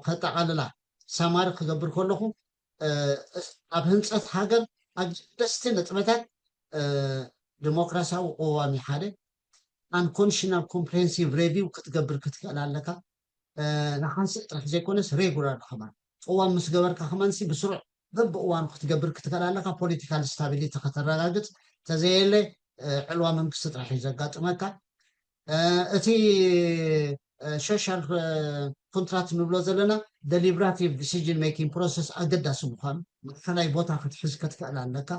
ከጠቓልላ ሳማሪ ክገብር ከለኹ ኣብ ህንፀት ሃገር ኣገደስቲ ነጥበታት ዲሞክራሲያዊ ቅዋም ሓደ፣ unconditional comprehensive review ክትገብር ክትክእል ኣለካ። ንሓንሳእ ጥራሕ ዘይኮነስ ሬጉላር ከማን ቅዋም ምስ ገበርካ ከማንሲ ብስሩዕ በብእዋኑ ክትገብር ክትክእል ኣለካ። ፖለቲካል ስታቢሊቲ ከተረጋግፅ፣ ተዘየለ ዕልዋ መንግስቲ ጥራሕ እዩ ዘጋጥመካ። እቲ ሶሻል ኮንትራክት ንብሎ ዘለና ደሊብራቲቭ ዲሲዥን ሜኪንግ ፕሮሰስ ኣገዳሲ ምኳኑ፣ ማእከላይ ቦታ ክትሕዝ ክትክእል ኣለካ።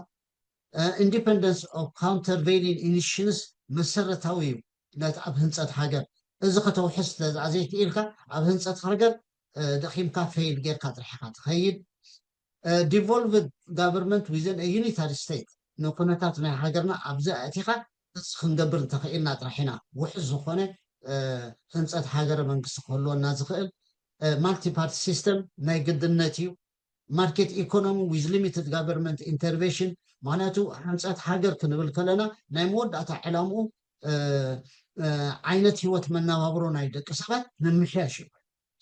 ኢንዲፐንደንስ ኦፍ ካውንተርቬይሊንግ ኢኒሽንስ መሰረታዊ እዩ። ነቲ ኣብ ህንፀት ሃገር እዚ ከተውሕስ ተዘይክኢልካ ኣብ ህንፀት ሃገር ደኺምካ ፌይል ጌርካ ጥራሕ ኢኻ ትኸይድ። ዲቮልቭድ ጋቨርንመንት ዊዘን ዩኒታሪ ስቴት ንኩነታት ናይ ሃገርና ኣብዚ ኣእቲኻ እዚ ክንገብር እንተኽኢልና ጥራሕ ኢና ውሕስ ዝኾነ ህንፀት ሃገረ መንግስቲ ክህልወና ዝኽእል። ማልቲፓርቲ ሲስተም ናይ ግድነት እዩ። ማርኬት ኢኮኖሚ ዊዝ ሊሚትድ ጋቨርንመንት ኢንተርቬንሽን፣ ምክንያቱ ህንፀት ሃገር ክንብል ከለና ናይ መወዳእታ ዕላምኡ ዓይነት ህይወት መነባብሮ ናይ ደቂ ሰባት ምምሕያሽ እዩ።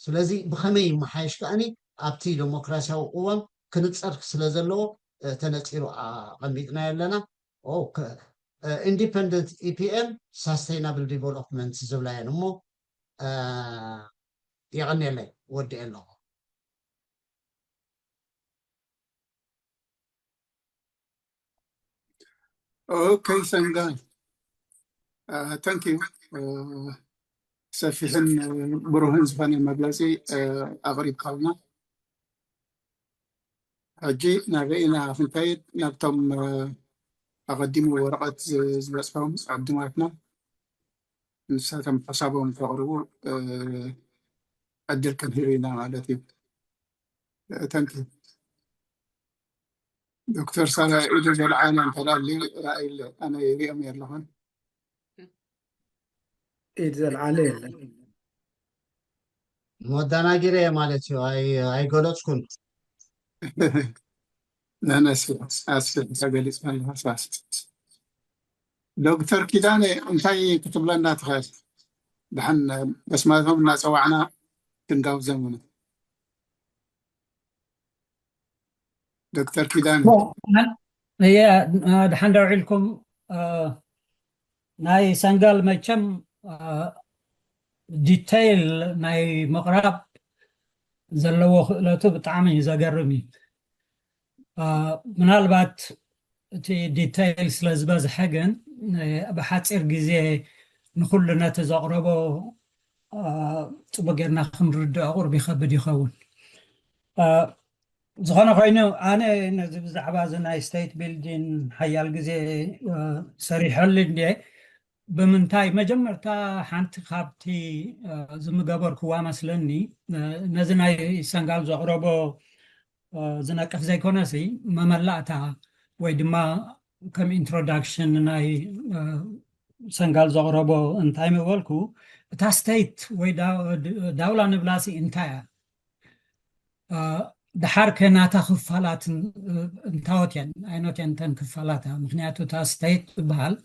ስለዚ ብኸመይ ይመሓየሽ ከኣኒ ኣብቲ ዲሞክራሲያዊ ቅዋም ክንፀር ስለ ዘለዎ ተነፂሩ ኣቐሚጥናዮ ኣለና። ኢንዲፐንደንት ኢፒኤም ሳስቴናብል ዲቨሎፕመንት ዝብላ እየን እሞ የቐንየለይ፣ ወዲኤ ኣለኹ። ኦኬ ሰንጋይ፣ ታንክ ዩ። ሰፊሕን ብሩህን ዝኾነ መግለፂ ኣቕሪብካልና። ሕጂ ናበይ ኢና ክንከይድ? ናብቶም ኣቐዲሙ ወረቐት ዝበፅሖም ዕድማትና ንሳቶም ሓሳቦም ከቕርቡ ዕድል ክንህብ ኢና ማለት እዩ። ተንኪ ዶክተር ሳላ ኢዱ ዘልዓለ እንተላሊ ራእይለ ኣነ ይሪኦም የለኹን። ኢድ ዘልዓለ የለን። መዳናጊረ ማለት እዩ። ኣይገለፅኩን። ነነስ ኣስፊሕ ተገሊፅና ኣለካ። ዶክተር ኪዳነ እንታይ ክትብለና ትኽእል? ድሓን በስማቶም እናፀዋዕና ክንጋብዞም ኢና። ዶክተር ኪዳነ እየ። ድሓን ደው ኢልኩም። ናይ ሰንጋል መቸም ዲቴይል ናይ ምቕራብ ዘለዎ ክእለቱ ብጣዕሚ እዩ ዘገርም እዩ። ምናልባት እቲ ዲቴይል ስለ ዝበዝሐ ግን ብሓፂር ግዜ ንኩሉ ነቲ ዘቕረቦ ፅቡቅ ጌርና ክንርድኦ ቁርብ ይኸብድ ይኸውን። ዝኾነ ኮይኑ ኣነ ነዚ ብዛዕባ እዚ ናይ ስቴት ቢልዲን ሓያል ግዜ ሰሪሐሉ እንድየ። ብምንታይ መጀመርታ ሓንቲ ካብቲ ዝምገበርክዋ መስለኒ ነዚ ናይ ሰንጋል ዘቕረቦ ዝነቅፍ ዘይኮነሲ መመላእታ ወይ ድማ ከም ኢንትሮዳክሽን ናይ ሰንጋል ዘቕረቦ እንታይ ምበልኩ፣ እታ ስቴት ወይ ዳውላ ንብላሲ እንታይ እያ? ድሓር ከ ናታ ክፋላት እንታወት እየን? ኣይኖት እየን እተን ክፋላታ? ምክንያቱ እታ ስቴት ዝበሃል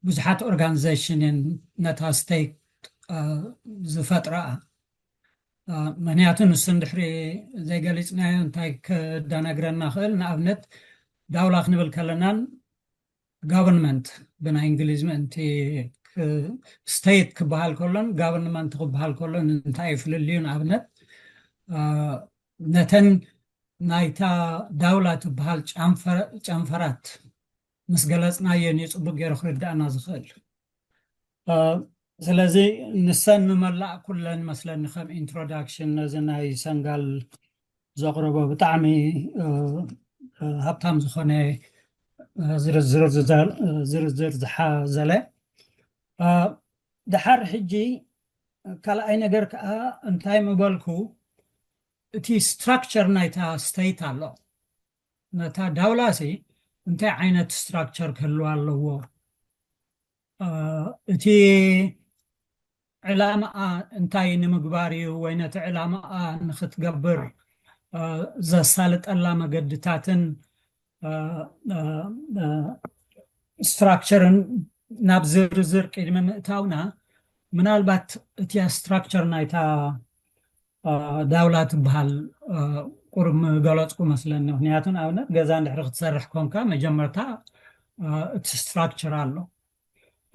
ብዙሓት ኦርጋኒዜሽን እየን ነታ ስቴት ዝፈጥረኣ። ምክንያቱ ንሱ እንድሕሪ ዘይገሊፅናዮ እንታይ ክዳናግረና ክእል? ንኣብነት ዳውላ ክንብል ከለናን ጋቨርንመንት ብናይ እንግሊዝ ምእንቲ ስቴት ክበሃል ከሎን ጋቨርንመንት ክበሃል ከሎን እንታይ እዩ ፍልልዩ? ንኣብነት ነተን ናይታ ዳውላ ትበሃል ጨንፈራት ምስ ገለፅናየን እዩ ፅቡቅ ገይሩ ክርዳእና ዝኽእል። ስለዚ ንሰን ንመላእ ኩለን መስለኒ ከም ኢንትሮዳክሽን ነዚ ናይ ሰንጋል ዘቕረቦ ብጣዕሚ ሃብታም ዝኾነ ዝርዝር ዝሓዘለ። ድሓር ሕጂ ካልኣይ ነገር ከዓ እንታይ ምበልኩ፣ እቲ ስትራክቸር ናይታ ስቴት ኣሎ። ነታ ዳውላሲ እንታይ ዓይነት ስትራክቸር ክህልዋ ኣለዎ? እቲ ዕላማኣ እንታይ ንምግባር እዩ ወይ ነቲ ዕላማኣ ንክትገብር ዘሳልጠላ መገድታትን ስትራክቸርን ናብ ዝርዝር ቅድሚ ምእታውና ምናልባት እቲ ስትራክቸር ናይታ ዳውላ ትበሃል ቁርብ ምገለፅኩ መስለኒ። ምክንያቱ ንኣብነት ገዛ እንድሕሪ ክትሰርሕ ኮንካ መጀመርታ እቲ ስትራክቸር ኣሎ።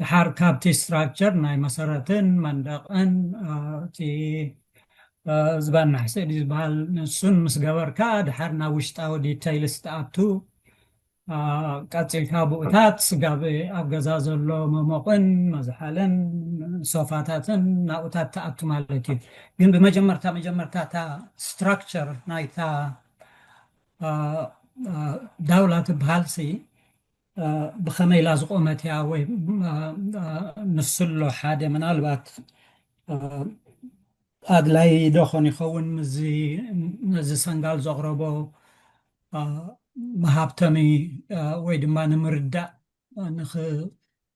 ድሓር ካብቲ ስትራክቸር ናይ መሰረትን መንደቕን እቲ ዝበናሕ ስእሊ ዝበሃል ንሱን ምስ ገበርካ ድሓር ናብ ውሽጣዊ ዲተይልስ ትኣቱ። ቀፂልካ ብኡታት ስጋብ ኣብ ገዛ ዘሎ መሞቕን መዝሓልን ሶፋታትን ናብኡታት ትኣቱ ማለት እዩ። ግን ብመጀመርታ መጀመርታ እታ ስትራክቸር ናይታ ዳውላ ትበሃል ሲ ብኸመይ ኢላ ዝቆመት እያ ወይ ንሱ ኣሎ ሓደ ምናልባት ኣድላይ ዶ ኾን ይኸውን ምስዚ ነዚ ሰንጋል ዘቕረቦ መሃብተሚ ወይ ድማ ንምርዳእ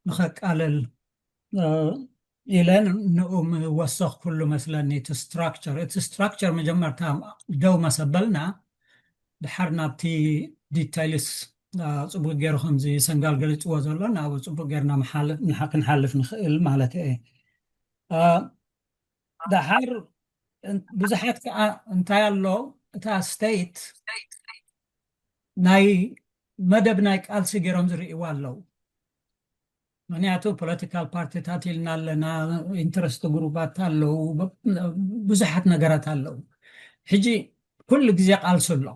ንኸቃለል ኢለ ንኡ ምወሰኽኩሉ መስለኒ። እቲ ስትራክቸር እቲ ስትራክቸር መጀመርታ ደው መሰበልና ድሓር ናብቲ ዲታይልስ ፅቡቅ ገይሩ ከምዚ ሰንጋል ገሊፅዎ ዘሎ ናብኡ ፅቡቅ ገይርና ክንሓልፍ ንኽእል ማለት እየ። ድሓር ብዙሓት ከዓ እንታይ ኣሎ እታ ስቴት ናይ መደብ ናይ ቃልሲ ገይሮም ዝርእይዋ ኣለዉ። ምክንያቱ ፖለቲካል ፓርቲታት ኢልና ኣለና፣ ኢንትረስት ግሩባት ኣለዉ፣ ብዙሓት ነገራት ኣለዉ። ሕጂ ኩሉ ግዜ ቃልሲ ኣሎ።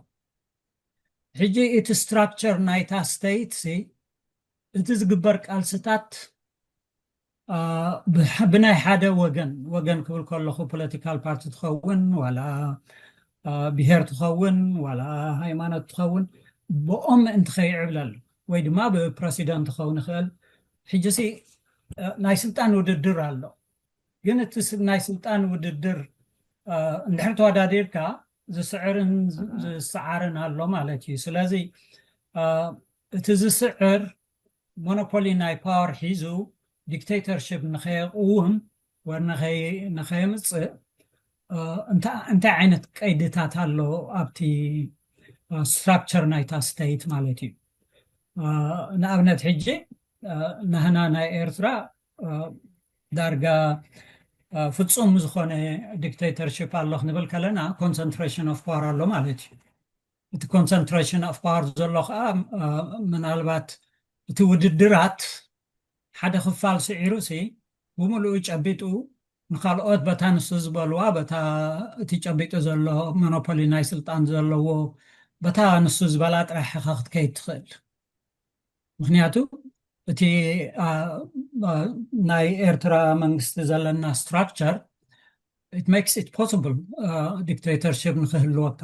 ሕጂ እቲ ስትራክቸር ናይታ ስቴት ሲ እቲ ዝግበር ቃልስታት ብናይ ሓደ ወገን ወገን ክብል ከለኹ ፖለቲካል ፓርቲ ትኸውን ዋላ ብሄር ትኸውን ዋላ ሃይማኖት ትኸውን ብኦም ምእንቲ ከይዕብለል ወይ ድማ ብፕረሲደንት ክኸውን ይኽእል። ሕጂ ሲ ናይ ስልጣን ውድድር ኣሎ። ግን እቲ ናይ ስልጣን ውድድር እንድሕር ተወዳዲርካ ዝስዕርን ዝሰዓርን ኣሎ ማለት እዩ። ስለዚ እቲ ዝስዕር ሞኖፖሊ ናይ ፓወር ሒዙ ዲክቴተርሽፕ ንኸየቕውም ወይ ንኸየምፅእ እንታይ ዓይነት ቀይድታት ኣሎ ኣብቲ ስትራክቸር ናይታ ስቴት ማለት እዩ። ንኣብነት ሕጂ ናህና ናይ ኤርትራ ዳርጋ ፍፁም ዝኾነ ዲክቴተርሽፕ ኣሎ ክንብል ከለና ኮንሰንትሬሽን ኦፍ ፓወር ኣሎ ማለት እዩ። እቲ ኮንሰንትሬሽን ኦፍ ፓወር ዘሎ ከዓ ምናልባት እቲ ውድድራት ሓደ ክፋል ስዒሩ ሲ ብምሉኡ ጨቢጡ ንካልኦት በታ ንሱ ዝበልዋ በታ እቲ ጨቢጡ ዘሎ ሞኖፖሊ ናይ ስልጣን ዘለዎ በታ ንሱ ዝበላ ጥራሕ ኢኻ ክትከይድ ትኽእል። ምክንያቱ እቲ ናይ ኤርትራ መንግስቲ ዘለና ስትራክቸር it makes it possible ዲክቴተርሽፕ ንክህልወካ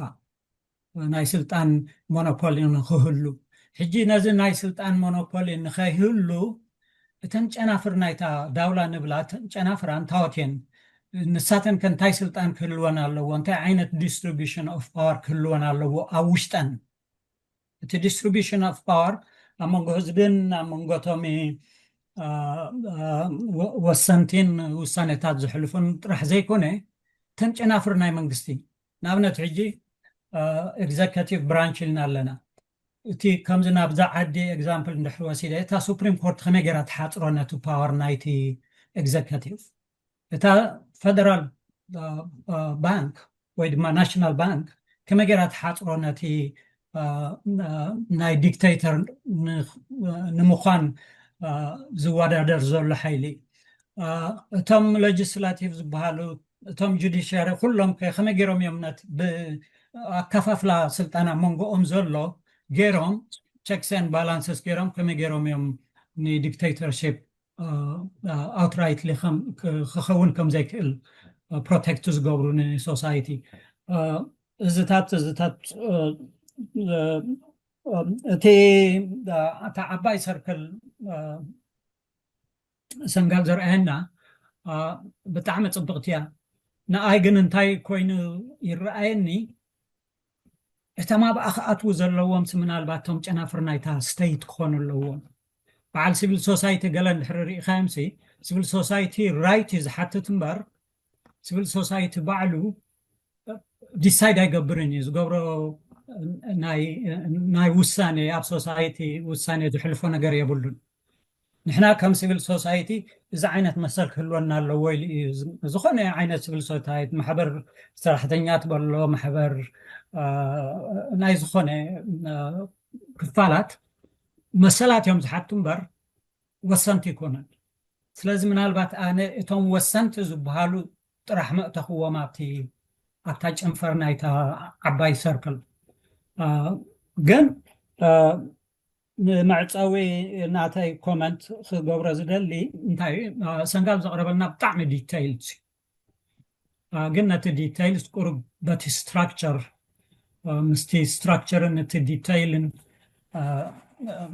ናይ ስልጣን ሞኖፖሊ ንክህሉ። ሕጂ ነዚ ናይ ስልጣን ሞኖፖሊ ንከይህሉ እተን ጨናፍር ናይታ ዳውላ ንብላ እተን ጨናፍር ኣንታወት እየን። ንሳተን ከ እንታይ ስልጣን ክህልወን ኣለዎ? እንታይ ዓይነት ዲስትሪቢሽን ኦፍ ፓወር ክህልወን ኣለዎ ኣብ ውሽጠን? እቲ ዲስትሪቢሽን ኦፍ ፓወር ኣብ መንጎ ህዝብን ኣብ መንጎ እቶም ወሰንቲን ውሳኔታት ዘሕልፉን ጥራሕ ዘይኮነ እተን ጨናፍር ናይ መንግስቲ ንኣብነት ሕጂ ኤግዘከቲቭ ብራንች ኢልና ኣለና። እቲ ከምዚ ናብዛ ዓዲ ኤግዛምፕል እንድሕር ወሲደ እታ ሱፕሪም ኮርት ከመይ ገይራ ትሓፅሮ ነቲ ፓወር ናይቲ ኤግዘከቲቭ? እታ ፈደራል ባንክ ወይ ድማ ናሽናል ባንክ ከመይ ገይራ ትሓፅሮ ነቲ ናይ ዲክቴተር ንምዃን ዝወዳደር ዘሎ ሓይሊ? እቶም ሌጅስላቲቭ ዝበሃሉ እቶም ጁዲሽያሪ ኩሎም ከ ከመይ ገይሮም እዮም ነት ብኣከፋፍላ ስልጣን ኣብ መንጎኦም ዘሎ ገይሮም ቸክስ ኤንድ ባላንስስ ገይሮም ከመይ ገይሮም እዮም ንዲክቴተርሽፕ ኣውትራይትሊ ክኸውን ከም ዘይክእል ፕሮቴክት ዝገብሩ ንሶሳይቲ? እዚታት እዚታት እቲ እታ ዓባይ ሰርክል ሰንጋል ዘርኣየና ብጣዕሚ ፅብቕቲ እያ። ንኣይ ግን እንታይ ኮይኑ ይረኣየኒ እቶም ኣብኣ ክኣትዉ ዘለዎም ሲ ምናልባት እቶም ጨናፍር ናይታ ስተይት ክኾኑ ኣለዎም። በዓል ሲቪል ሶሳይቲ ገለ እንድሕር ርኢኻዮም ሲ ሲቪል ሶሳይቲ ራይት እዩ ዝሓትት እምበር ሲቪል ሶሳይቲ ባዕሉ ዲሳይድ ኣይገብርን እዩ ዝገብሮ። ናይ ውሳኔ ኣብ ሶሳይቲ ውሳኔ ዝሕልፎ ነገር የብሉን። ንሕና ከም ሲቪል ሶሳይቲ እዚ ዓይነት መሰል ክህልወና ኣለዎ ኢሉ እዩ። ዝኾነ ዓይነት ሲቪል ሶሳይቲ፣ ማሕበር ሰራሕተኛ ትበሎ፣ ማሕበር ናይ ዝኾነ ክፋላት መሰላት እዮም ዝሓቱ እምበር ወሰንቲ ኣይኮነን። ስለዚ ምናልባት ኣነ እቶም ወሰንቲ ዝበሃሉ ጥራሕ መእተኽዎም ኣብቲ ኣብታ ጨንፈር ናይታ ዓባይ ሰርክል። ግን ንመዕፀዊ ናተይ ኮመንት ክገብሮ ዝደሊ እንታይ እዩ፣ ሰንጋል ዘቕረበልና ብጣዕሚ ዲቴይልድ፣ ግን ነቲ ዲቴይልስ ቁሩብ በቲ ስትራክቸር፣ ምስቲ ስትራክቸርን እቲ ዲቴይልን፣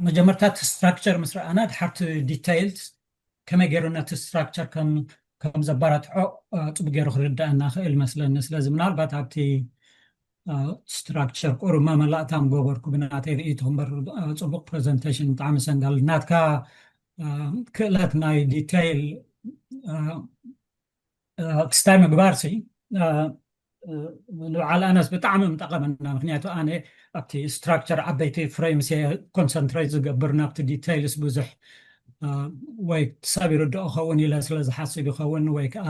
መጀመርታ እቲ ስትራክቸር ምስ ረኣና ድሓርቲ ዲቴይልስ ከመይ ገይሩ ነቲ ስትራክቸር ከም ዘባራትዖ ፅቡቅ ገይሩ ክርዳእና ክእል ይመስለኒ። ስለዚ ምናልባት ኣብቲ ስትራክቸር ቁሩብ መመላእታ ምገበርኩ ብናተይ ርእይቶ እምበር፣ ፅቡቅ ፕሬዘንቴሽን፣ ብጣዕሚ ሰንጋል ናትካ ክእለት ናይ ዲቴይል ክስታይ ምግባር ሲ ንበዓል ኣነስ ብጣዕሚ ምጠቐመና። ምክንያቱ ኣነ ኣብቲ ስትራክቸር ዓበይቲ ፍሬምስ ኮንሰንትሬት ዝገብር፣ ናብቲ ዲቴይልስ ብዙሕ ወይ ሰብ ይርድኦ ኸውን ኢለ ስለ ዝሓስብ ይኸውን፣ ወይ ከዓ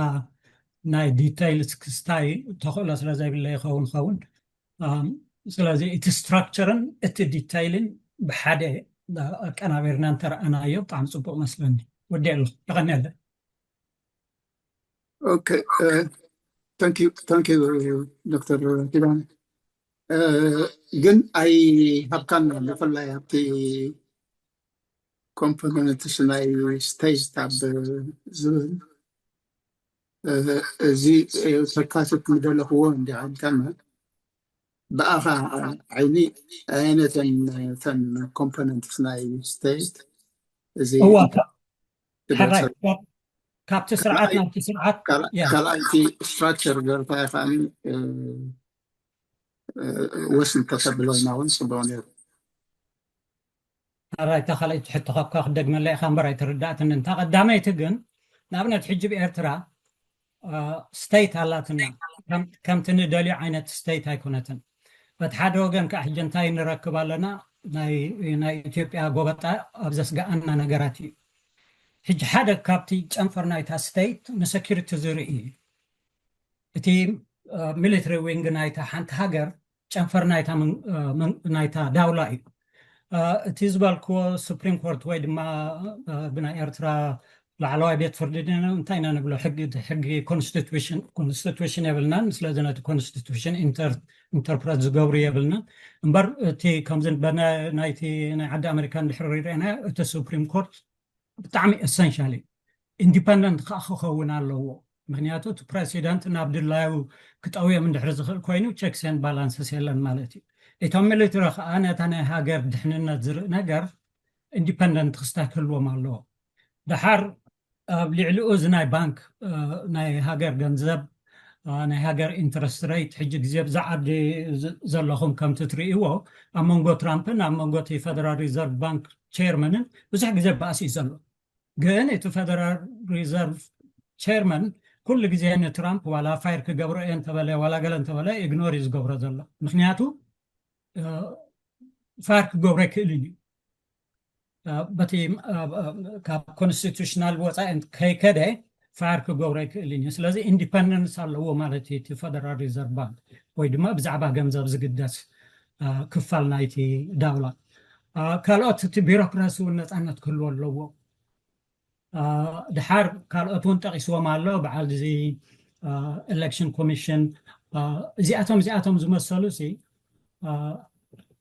ናይ ዲቴይልስ ክስታይ ተኽእሎ ስለ ዘይብለ ይኸውን ኸውን። ስለዚ እቲ ስትራክቸርን እቲ ዲቴይልን ብሓደ ኣቀናቢርና እንተረኣናዮ ብጣዕሚ ፅቡቅ መስለኒ። ወዲእ ኣለኹ። የቐንየለይ። ኦኬ፣ ታንክ ዩ ዶክተር ኪዳነ። ግን ኣይሃብካን ብፍላይ ኣብቲ ኮምፖነንትስ ናይ ስቴት ኣብ ዝብል እዚ ተካትት ምደለኽዎ እንዲ ዓድካና ብኣኻ ዓይኒ ኣየነተን ተን ኮምፖነንትስ ናይ ስቴት እዚ እዋ፣ ሓራይ ካብቲ ስርዓት ናብቲ ስርዓት ካልኣይቲ ስትራክቸር ገርካ ከኣ ወስን ተተብለና እውን ፅቡቅ ነይሩ። ኣራይ እታ ካልኣይቲ ሕቶ ካብካ ክደግመላ ኢኻ እምበር ኣይተረዳእትኒ። እንታ ቀዳመይቲ ግን ንኣብነት ሕጂ ብኤርትራ ስቴት ኣላትና፣ ከምቲ ንደልዮ ዓይነት ስቴት ኣይኮነትን። በቲ ሓደ ወገን ከዓ ሕጂ እንታይ ንረክብ ኣለና፣ ናይ ኢትዮጵያ ጎበጣ ኣብ ዘስግኣና ነገራት እዩ። ሕጂ ሓደ ካብቲ ጨንፈር ናይታ ስቴት ንሰኪሪቲ ዝርኢ እዩ። እቲ ሚሊተሪ ዊንግ ናይታ ሓንቲ ሃገር ጨንፈር ናይታ ዳውላ እዩ። እቲ ዝበልክዎ ሱፕሪም ኮርት ወይ ድማ ብናይ ኤርትራ ላዕለዋይ ቤት ፍርዲ እንታይ ኢና ንብሎ፣ ሕጊ ኮንስቲቱሽን የብልናን። ስለዚ ነቲ ኮንስቲቱሽን ኢንተርፕረት ዝገብሩ የብልናን እምበር እቲ ከምዚ ናይቲ ናይ ዓዲ ኣሜሪካ እንድሕር ሪኤና እቲ ሱፕሪም ኮርት ብጣዕሚ ኤሰንሻል እዩ። ኢንዲፐንደንት ከዓ ክኸውን ኣለዎ። ምክንያቱ እቲ ፕረሲደንት ናብ ድላዩ ክጠውዮም እንድሕር ዝኽእል ኮይኑ ቸክስ ኤንድ ባላንስስ የለን ማለት እዩ። እቶም ሚሊተሪ ከዓ ነታ ናይ ሃገር ድሕንነት ዝርኢ ነገር ኢንዲፐንደንት ክስታይ ክህልዎም ኣለዎ። ደሓር ኣብ ልዕሊኡ እዚ ናይ ባንክ ናይ ሃገር ገንዘብ ናይ ሃገር ኢንትረስት ሬት ሕጂ ግዜ ብዛ ዓዲ ዘለኹም ከምቲ ትርእይዎ ኣብ መንጎ ትራምፕን ኣብ መንጎ እቲ ፈደራል ሪዘርቭ ባንክ ቸርመንን ብዙሕ ግዜ ባእሲ እዩ ዘሎ። ግን እቲ ፈደራል ሪዘርቭ ቸርመን ኩሉ ግዜ ንትራምፕ ዋላ ፋይር ክገብሮ እየ እንተበለ ዋላ ገለ እንተበለ ኢግኖር እዩ ዝገብሮ ዘሎ። ምክንያቱ ፋይር ክገብሮ ኣይክእልን እዩ። በቲ ካብ ኮንስቲቱሽናል ወፃኢ ከይከደ ፋይር ክገብሮ ኣይክእልን እዩ። ስለዚ ኢንዲፐንደንስ ኣለዎ ማለት እዩ እቲ ፈደራል ሪዘርቭ ባንክ ወይ ድማ ብዛዕባ ገንዘብ ዝግደስ ክፋል ናይቲ ዳውላ። ካልኦት እቲ ቢሮክራሲ እውን ነፃነት ክህልዎ ኣለዎ። ድሓር ካልኦት እውን ጠቂስዎም ኣሎ፣ በዓል እዚ ኤሌክሽን ኮሚሽን እዚኣቶም እዚኣቶም ዝመሰሉ ሲ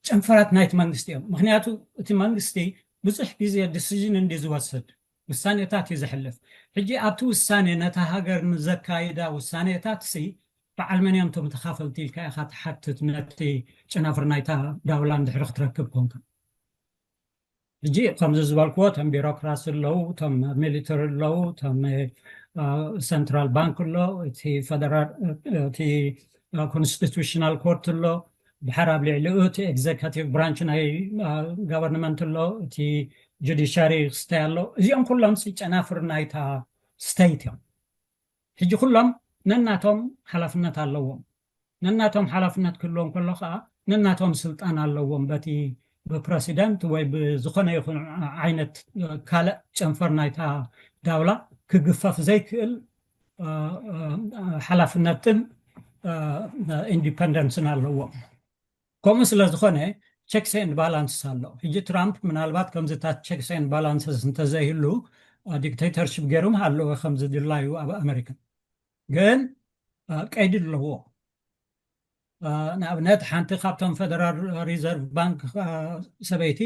ጨንፈራት ናይቲ መንግስቲ እዮም። ምክንያቱ እቲ መንግስቲ ብዙሕ ግዜ ዲሲዥን እንዲ ዝወስድ ውሳኔታት እዩ ዘሕልፍ። ሕጂ ኣብቲ ውሳኔ ነታ ሃገር ንዘካይዳ ውሳኔታት ሲ በዓል መን እዮም እቶም ተኻፈልቲ ኢልካ ኢኻ ትሓትት ነቲ ጨናፍር ናይታ ዳውላ እንድሕሪ ክትረክብ ኮንካ። ሕጂ ከምዚ ዝበልክዎ እቶም ቢሮክራሲ ኣለዉ፣ እቶም ሚሊተሪ ኣለዉ፣ እቶም ሰንትራል ባንክ ኣሎ፣ እቲ ፈደራል እቲ ኮንስቲቱሽናል ኮርት ኣሎ፣ ድሓር ኣብ ልዕሊኡ እቲ ኤግዘካቲቭ ብራንች ናይ ጋቨርንመንት ኣሎ፣ እቲ ጁዲሻሪ ክስታይ ኣሎ። እዚኦም ኩሎም ጨናፍር ናይታ ስቴት እዮም። ሕጂ ኩሎም ነናቶም ሓላፍነት ኣለዎም። ነናቶም ሓላፍነት ክህልዎም ከሎ ከዓ ነናቶም ስልጣን ኣለዎም በቲ ብፕረሲደንት ወይ ብዝኾነ ይኹን ዓይነት ካልእ ጨንፈር ናይታ ዳውላ ክግፈፍ ዘይክእል ሓላፍነትን ኢንዲፐንደንስን ኣለዎም። ከምኡ ስለ ዝኾነ checks and balances ኣሎ። ሕጂ ትራምፕ ምናልባት ከምዚታት checks and balances እንተዘይህሉ ዲክቴተርሽፕ ገይሩ ምሃለወ ከምዚ ድላዩ ኣብ ኣመሪካ። ግን ቀይዲ ኣለዎ። ንኣብነት ሓንቲ ካብቶም ፈደራል ሪዘርቭ ባንክ ሰበይቲ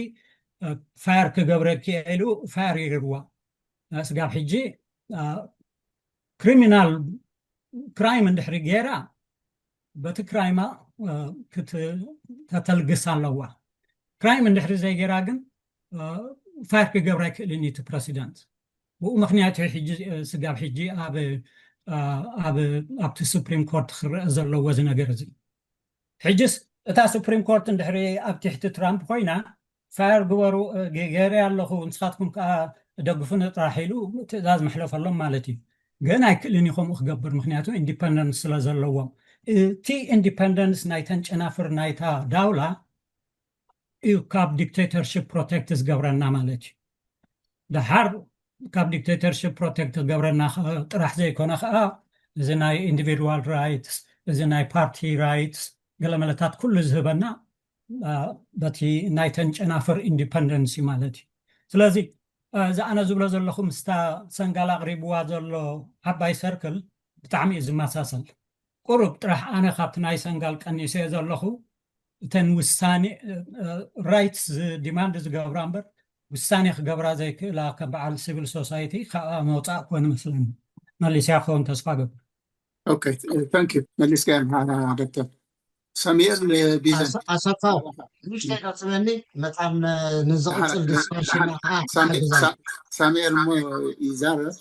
ፋየር ክገብረኪ ኢሉ ፋየር ይርዋ። ስጋብ ሕጂ ክሪሚናል ክራይም እንድሕሪ ገይራ በቲ ክራይማ ከተልግስ ኣለዋ። ክራይም እንድሕሪ ዘይገይራ ግን ፋየር ክገብራ ኣይክእልን እዩ እቲ ፕረሲደንት። ብኡ ምክንያት እዩ ሕጂ ስጋብ ሕጂ ኣብ ኣብቲ ሱፕሪም ኮርት ክረአ ዘለዎ እዚ ነገር እዚ። ሕጅስ እታ ሱፕሪም ኮርት እንድሕሪ ኣብ ትሕቲ ትራምፕ ኮይና ፋየር ግበሩ ገይረ ኣለኹ ንስኻትኩም ከዓ ደግፉ ንጥራሕ ኢሉ ትእዛዝ መሕለፈሎም ማለት እዩ። ግን ኣይክእልን እዩ ከምኡ ክገብር፣ ምክንያቱ ኢንዲፐንደንስ ስለ ዘለዎም። እቲ ኢንዲፐንደንስ ናይተን ጨናፍር ናይታ ዳውላ እዩ ካብ ዲክቴተርሽፕ ፕሮቴክት ዝገብረና ማለት እዩ። ደሓር ካብ ዲክቴተርሽፕ ፕሮቴክት ዝገብረና ጥራሕ ዘይኮነ ከዓ እዚ ናይ ኢንዲቪድዋል ራይትስ፣ እዚ ናይ ፓርቲ ራይትስ ገለመለታት ኩሉ ዝህበና በቲ ናይተን ጨናፍር ኢንዲፐንደንስ እዩ ማለት እዩ። ስለዚ እዚ ኣነ ዝብሎ ዘለኹ ምስታ ሰንጋል ኣቕሪብዋ ዘሎ ዓባይ ሰርክል ብጣዕሚ እዩ ዝመሳሰል። ቁሩብ ጥራሕ ኣነ ካብቲ ናይ ሰንጋል ቀኒሰ ዘለኹ እተን ውሳኔ ራይትስ ዲማንድ ዝገብራ እምበር ውሳኔ ክገብራ ዘይክእላ ከም በዓል ሲቪል ሶሳይቲ ካብ መውፃእ ኮን መስለኒ። መሊስያ ክኸውን ተስፋ ገብር። ኦኬ፣ ታንክ ዩ። መሊስካ ዶክተር ሳሙኤል ቢዘን ኣሰፋው ንሽተይ ቀፅለኒ መጣም ንዝቕፅል ዲስካሽን ከዓ ሳሙኤል እሞ ይዛረብ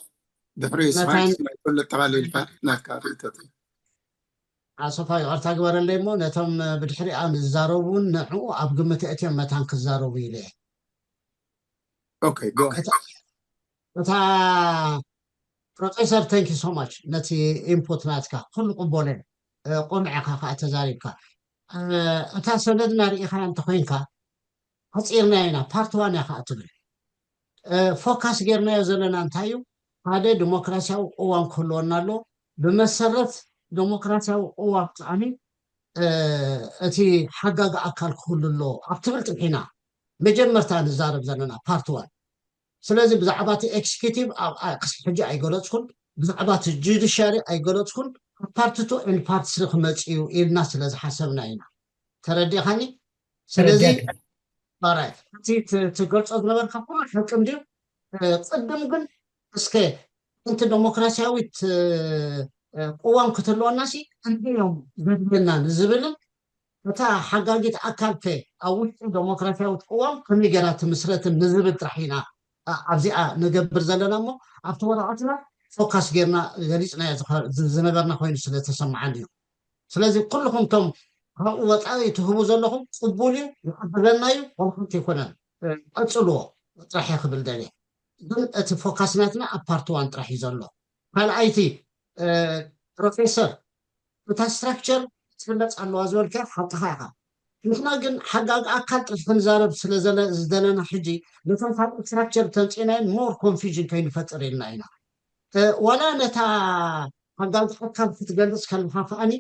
ድሕሪ ስፋይት ናይ ኩሉ ጠቓሊልካ ናትካ ርእቶት። ኣሰፋ ይቕርታ ግበረለይ እሞ ነቶም ብድሕሪኣ ንዝዛረቡ እውን ንዕኡ ኣብ ግምት እትዮም መታን ክዛረቡ ኢለ እየ። ኦኬ፣ ጎ እታ ፕሮፌሰር፣ thank you so much ነቲ ኢንፑት ናትካ ኩሉ ቅቦለ ቆምዐኻ ከዓ ተዛሪብካ። እታ ሰነድና ርኢኻ እንተኮይንካ ሓፂርና ኢና ፓርት ዋን እያ ከዓ ትብል። ፎካስ ጌርናዮ ዘለና እንታይ እዩ? ሓደ ዲሞክራሲያዊ ቅዋም ክህልወና ኣሎ። ብመሰረት ዲሞክራሲያዊ ቅዋም ከዓኒ እቲ ሓጋጊ ኣካል ክህሉ ኣለዎ ኣብ ትብል ጥሒና መጀመርታ ንዛረብ ዘለና ፓርት ዋን። ስለዚ ብዛዕባ እቲ ኤክስኪቲቭ ኣብ ክስ ሕጂ ኣይገለፅኩን፣ ብዛዕባ እቲ ጁዲሻሪ ኣይገለፅኩን። ፓርት ቱ ኤንድ ፓርት ስሪ ክመፅ እዩ ኢልና ስለ ዝሓሰብና ኢና። ተረዲኻኒ? ስለዚ ኦራይት፣ እቲ ትገልፆ ዝነበርካ ኩሉ ሓቂ እንድዩ። ቅድም ግን እስከ እንቲ ዲሞክራሲያዊት ቅዋም ክትህልወና ሲ እንታይ እዮም ዘድልየና ንዝብልን እታ ሓጋጊት ኣካል ከ ኣብ ውሽጢ ዲሞክራሲያዊት ቅዋም ከመይ ገይራ ትምስረትን ንዝብል ጥራሕ ኢና ኣብዚኣ ንገብር ዘለና እሞ ኣብቲ ወረቐትና ፎካስ ጌርና ገሊፅናዮ ዝነበርና ኮይኑ ስለተሰማዓኒ እዩ። ስለዚ ኩልኹም ቶም ካብኡ ወፃኢ ትህቡ ዘለኹም ቅቡል እዩ፣ ይቕበለና እዩ፣ ዋላ ሓንቲ ኣይኮነን። ቀፅልዎ ጥራሕ እየ ክብል ደልየ። ግን እቲ ፎካስ ናትና ኣብ ፓርት ዋን ጥራሕ እዩ ዘሎ። ካልኣይቲ ፕሮፌሰር እታ ስትራክቸር ትፍለጥ ኣለዋ ዝበልካ ሓቅኻ ኢኻ። ንሕና ግን ሓጋጊ ኣካል ጥራሕ ክንዛረብ ስለ ዝደለና ሕጂ ነቶም ካልኦት ስትራክቸር ተምፂእናዮን ሞር ኮንፊዥን ከይንፈጥር ኢልና ኢና። ዋላ ነታ ሓጋጊ ኣካል ክትገልፅ ከለካ ከዓኒ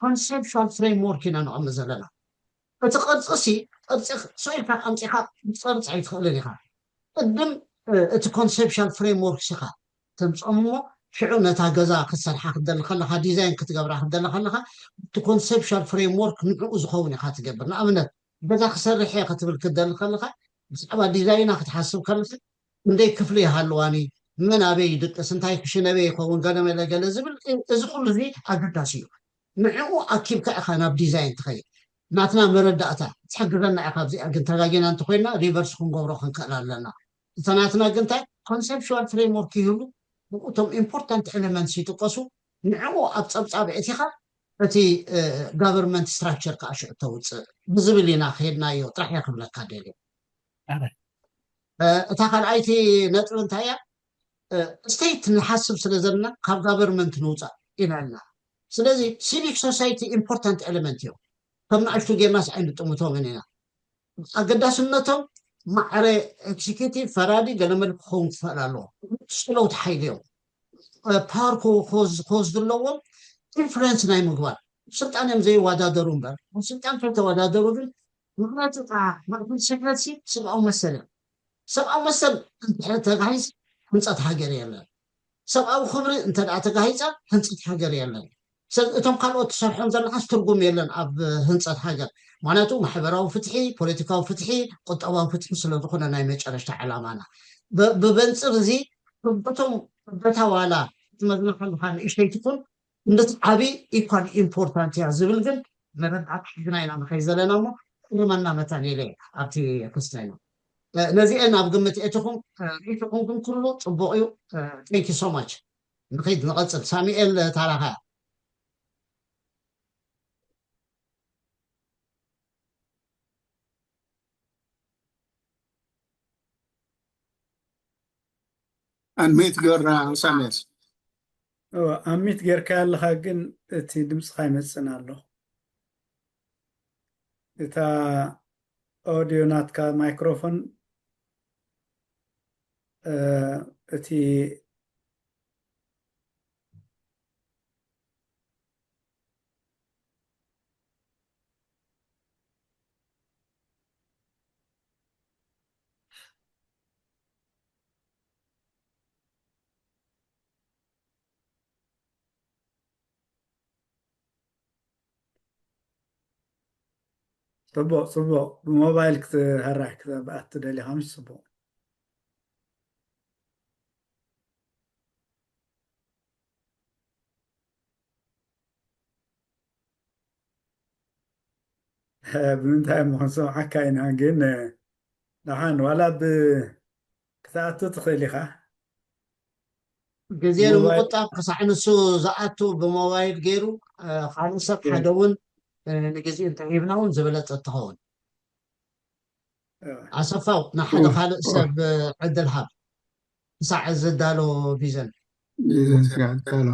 ኮንሴፕሽዋል ፍሬምወርክ ኢና ነቐምጥ ዘለና። እቲ ቅርፂ ሲ ቅርፂ ሰው ኢልካ ኣምፂኻ ክትፀርፅ ኣይትኽእልን ኢኻ። ቅድም እቲ ኮንሴፕሽዋል ፍሬምወርክ ሲኻ ተምፅኦም እሞ ሽዑ ነታ ገዛ ክትሰርሓ ክትደሊ ከለካ ዲዛይን ክትገብራ ክትደሊ ከለካ እቲ ኮንሴፕሽዋል ፍሬምወርክ ንዕኡ ዝኸውን ኢኻ ትገብር። ንኣብነት ገዛ ክሰርሕ እየ ክትብል ክትደሊ ከለካ ብዛዕባ ዲዛይና ክትሓስብ ከለካ ክንደይ ክፍሊ ይሃልዋኒ፣ መን ኣበይ ይድቅስ፣ እንታይ ክሽነ ኣበይ ይኸውን፣ ገለመለ ገለ ዝብል እዚ ኩሉ እዚ ኣገዳሲ እዩ። ንዕኡ ኣኪብካ ኢኻ ናብ ዲዛይን ትኸይድ። ናትና መረዳእታ ትሕግዘና ኢኻ። ኣብዚኣ ግን ተጋጊና እንተኮይና ሪቨርስ ክንገብሮ ክንክእል ኣለና። እታ ናትና ግን እንታይ ኮንሰፕሽዋል ፍሬምወርክ ይህሉ ብኡ እቶም ኢምፖርታንት ኤሌመንትስ ይጥቀሱ። ንዕኡ ኣብ ፀብፃብ ኣእቲኻ እቲ ጋቨርንመንት ስትራክቸር ከዓ ሽዑ ተውፅእ ብዝብል ኢና ከይድናዮ ጥራሕ እየ ክብለካ ደልየ። እታ ካልኣይቲ ነጥቢ እንታይ እያ? ስቴት ንሓስብ ስለ ዘለና ካብ ጋቨርንመንት ንውፃእ ኢና ኢልና። ስለዚ ሲቪክ ሶሳይቲ ኢምፖርታንት ኤሌመንት እዮም። ከም ንኣሽቱ ጌርናስ ኣይንጥምቶምን ኢና። ኣገዳስነቶም ማዕረ ኤክሲኪዩቲቭ፣ ፈራዲ፣ ገለመለ ክኸውን ክኽእል ኣለዎ። ሽለውቲ ሓይሊ እዮም። ፓወር ክወስዱ ኣለዎም። ኢንፍሉንስ ናይ ምግባር ስልጣን እዮም ዘይወዳደሩ እምበር፣ ኣብ ስልጣን ከተወዳደሩ ግን ምኽንያቱ ከዓ ማእከል ስሕረት ሲ ሰብኣዊ መሰል እዮም። ሰብኣዊ መሰል እንድሕር ተጋሂስ ህንፀት ሃገር የለን። ሰብኣዊ ክብሪ እንተ ደኣ ተጋሂፀ ህንፀት ሃገር የለን። ሰብ እቶም ካልኦት ትሰርሖም ዘለኻስ ትርጉም የለን ኣብ ህንፀት ሃገር። ምክንያቱ ማሕበራዊ ፍትሒ፣ ፖለቲካዊ ፍትሒ፣ ቁጠባዊ ፍትሒ ስለ ዝኾነ ናይ መጨረሽታ ዕላማና። ብ-፣ ብመንፅር እዚ እቶም በታ ዋላ ትመዝና ከለኻ ንእሽተይ ትኹን እንደቲ ዓቢ ኢኳል ኢምፖርታንት እያ ዝብል ግን መረዳእታ ሒዝና ኢና ንኸይድ ዘለና እሞ እርመና መታን ኢለ ኣብቲ ክስታይና። ነዚአን ኣብ ግምት እትኹም ርኢትኹም ግን ኩሉ ጽቡቕ እዩ። Thank you so much። ንኸይድ ንቐጽል። ሳሙኤል ታራኻ። ኣንሜት ገራ ሳሙኤል። ኣሚት ጌርካ ኣለኻ ግን እቲ ድምፅኻ ይመፅን ኣሎ። እታ ኦዲዮ ናትካ ማይክሮፎን እቲ ፅቡቕ ፅቡቕ ብሞባይል ክትህራይ ክትኣቱ ደሊኻ ምሽ ፅቡቕ። ብምንታይ እሞ ክንሰምዓካ ኢና ግን ደሓን ዋላ ብ ክትኣቱ ትኽእል ኢኻ። ግዜ ንምቁጣብ ክሳዕ ንሱ ዝኣቱ ብሞባይል ገይሩ ካልእ ሰብ ሓደ እውን ንግዜኡ እንተሂብና እውን ዝበለፀ ትኸውን። ኣሰፋው ንሓደ ካልእ ሰብ ዕድል ሃብ ክሳዕ ዝዳሎ ቢዘን። ቢዘን ስጋዕ ዳሎ።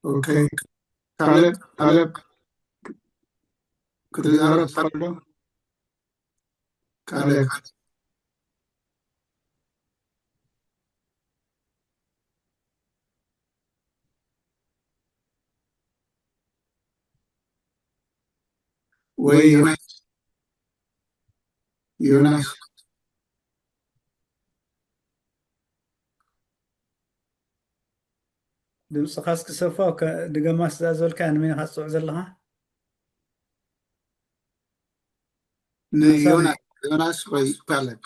ኦኬ። ካልብ፣ ካልብ ክትዛረብ ትኽእል ዶ? ካልብ። ወይ ዮናስ፣ ዮናስ። ድምፅኻ እስኪ ሰፋው ድገማ ስዛ ዝበልካ ንመን ኢኻ ትፅውዕ ዘለኻ? ንዮናስ፣ ዮናስ ወይ ካልብ።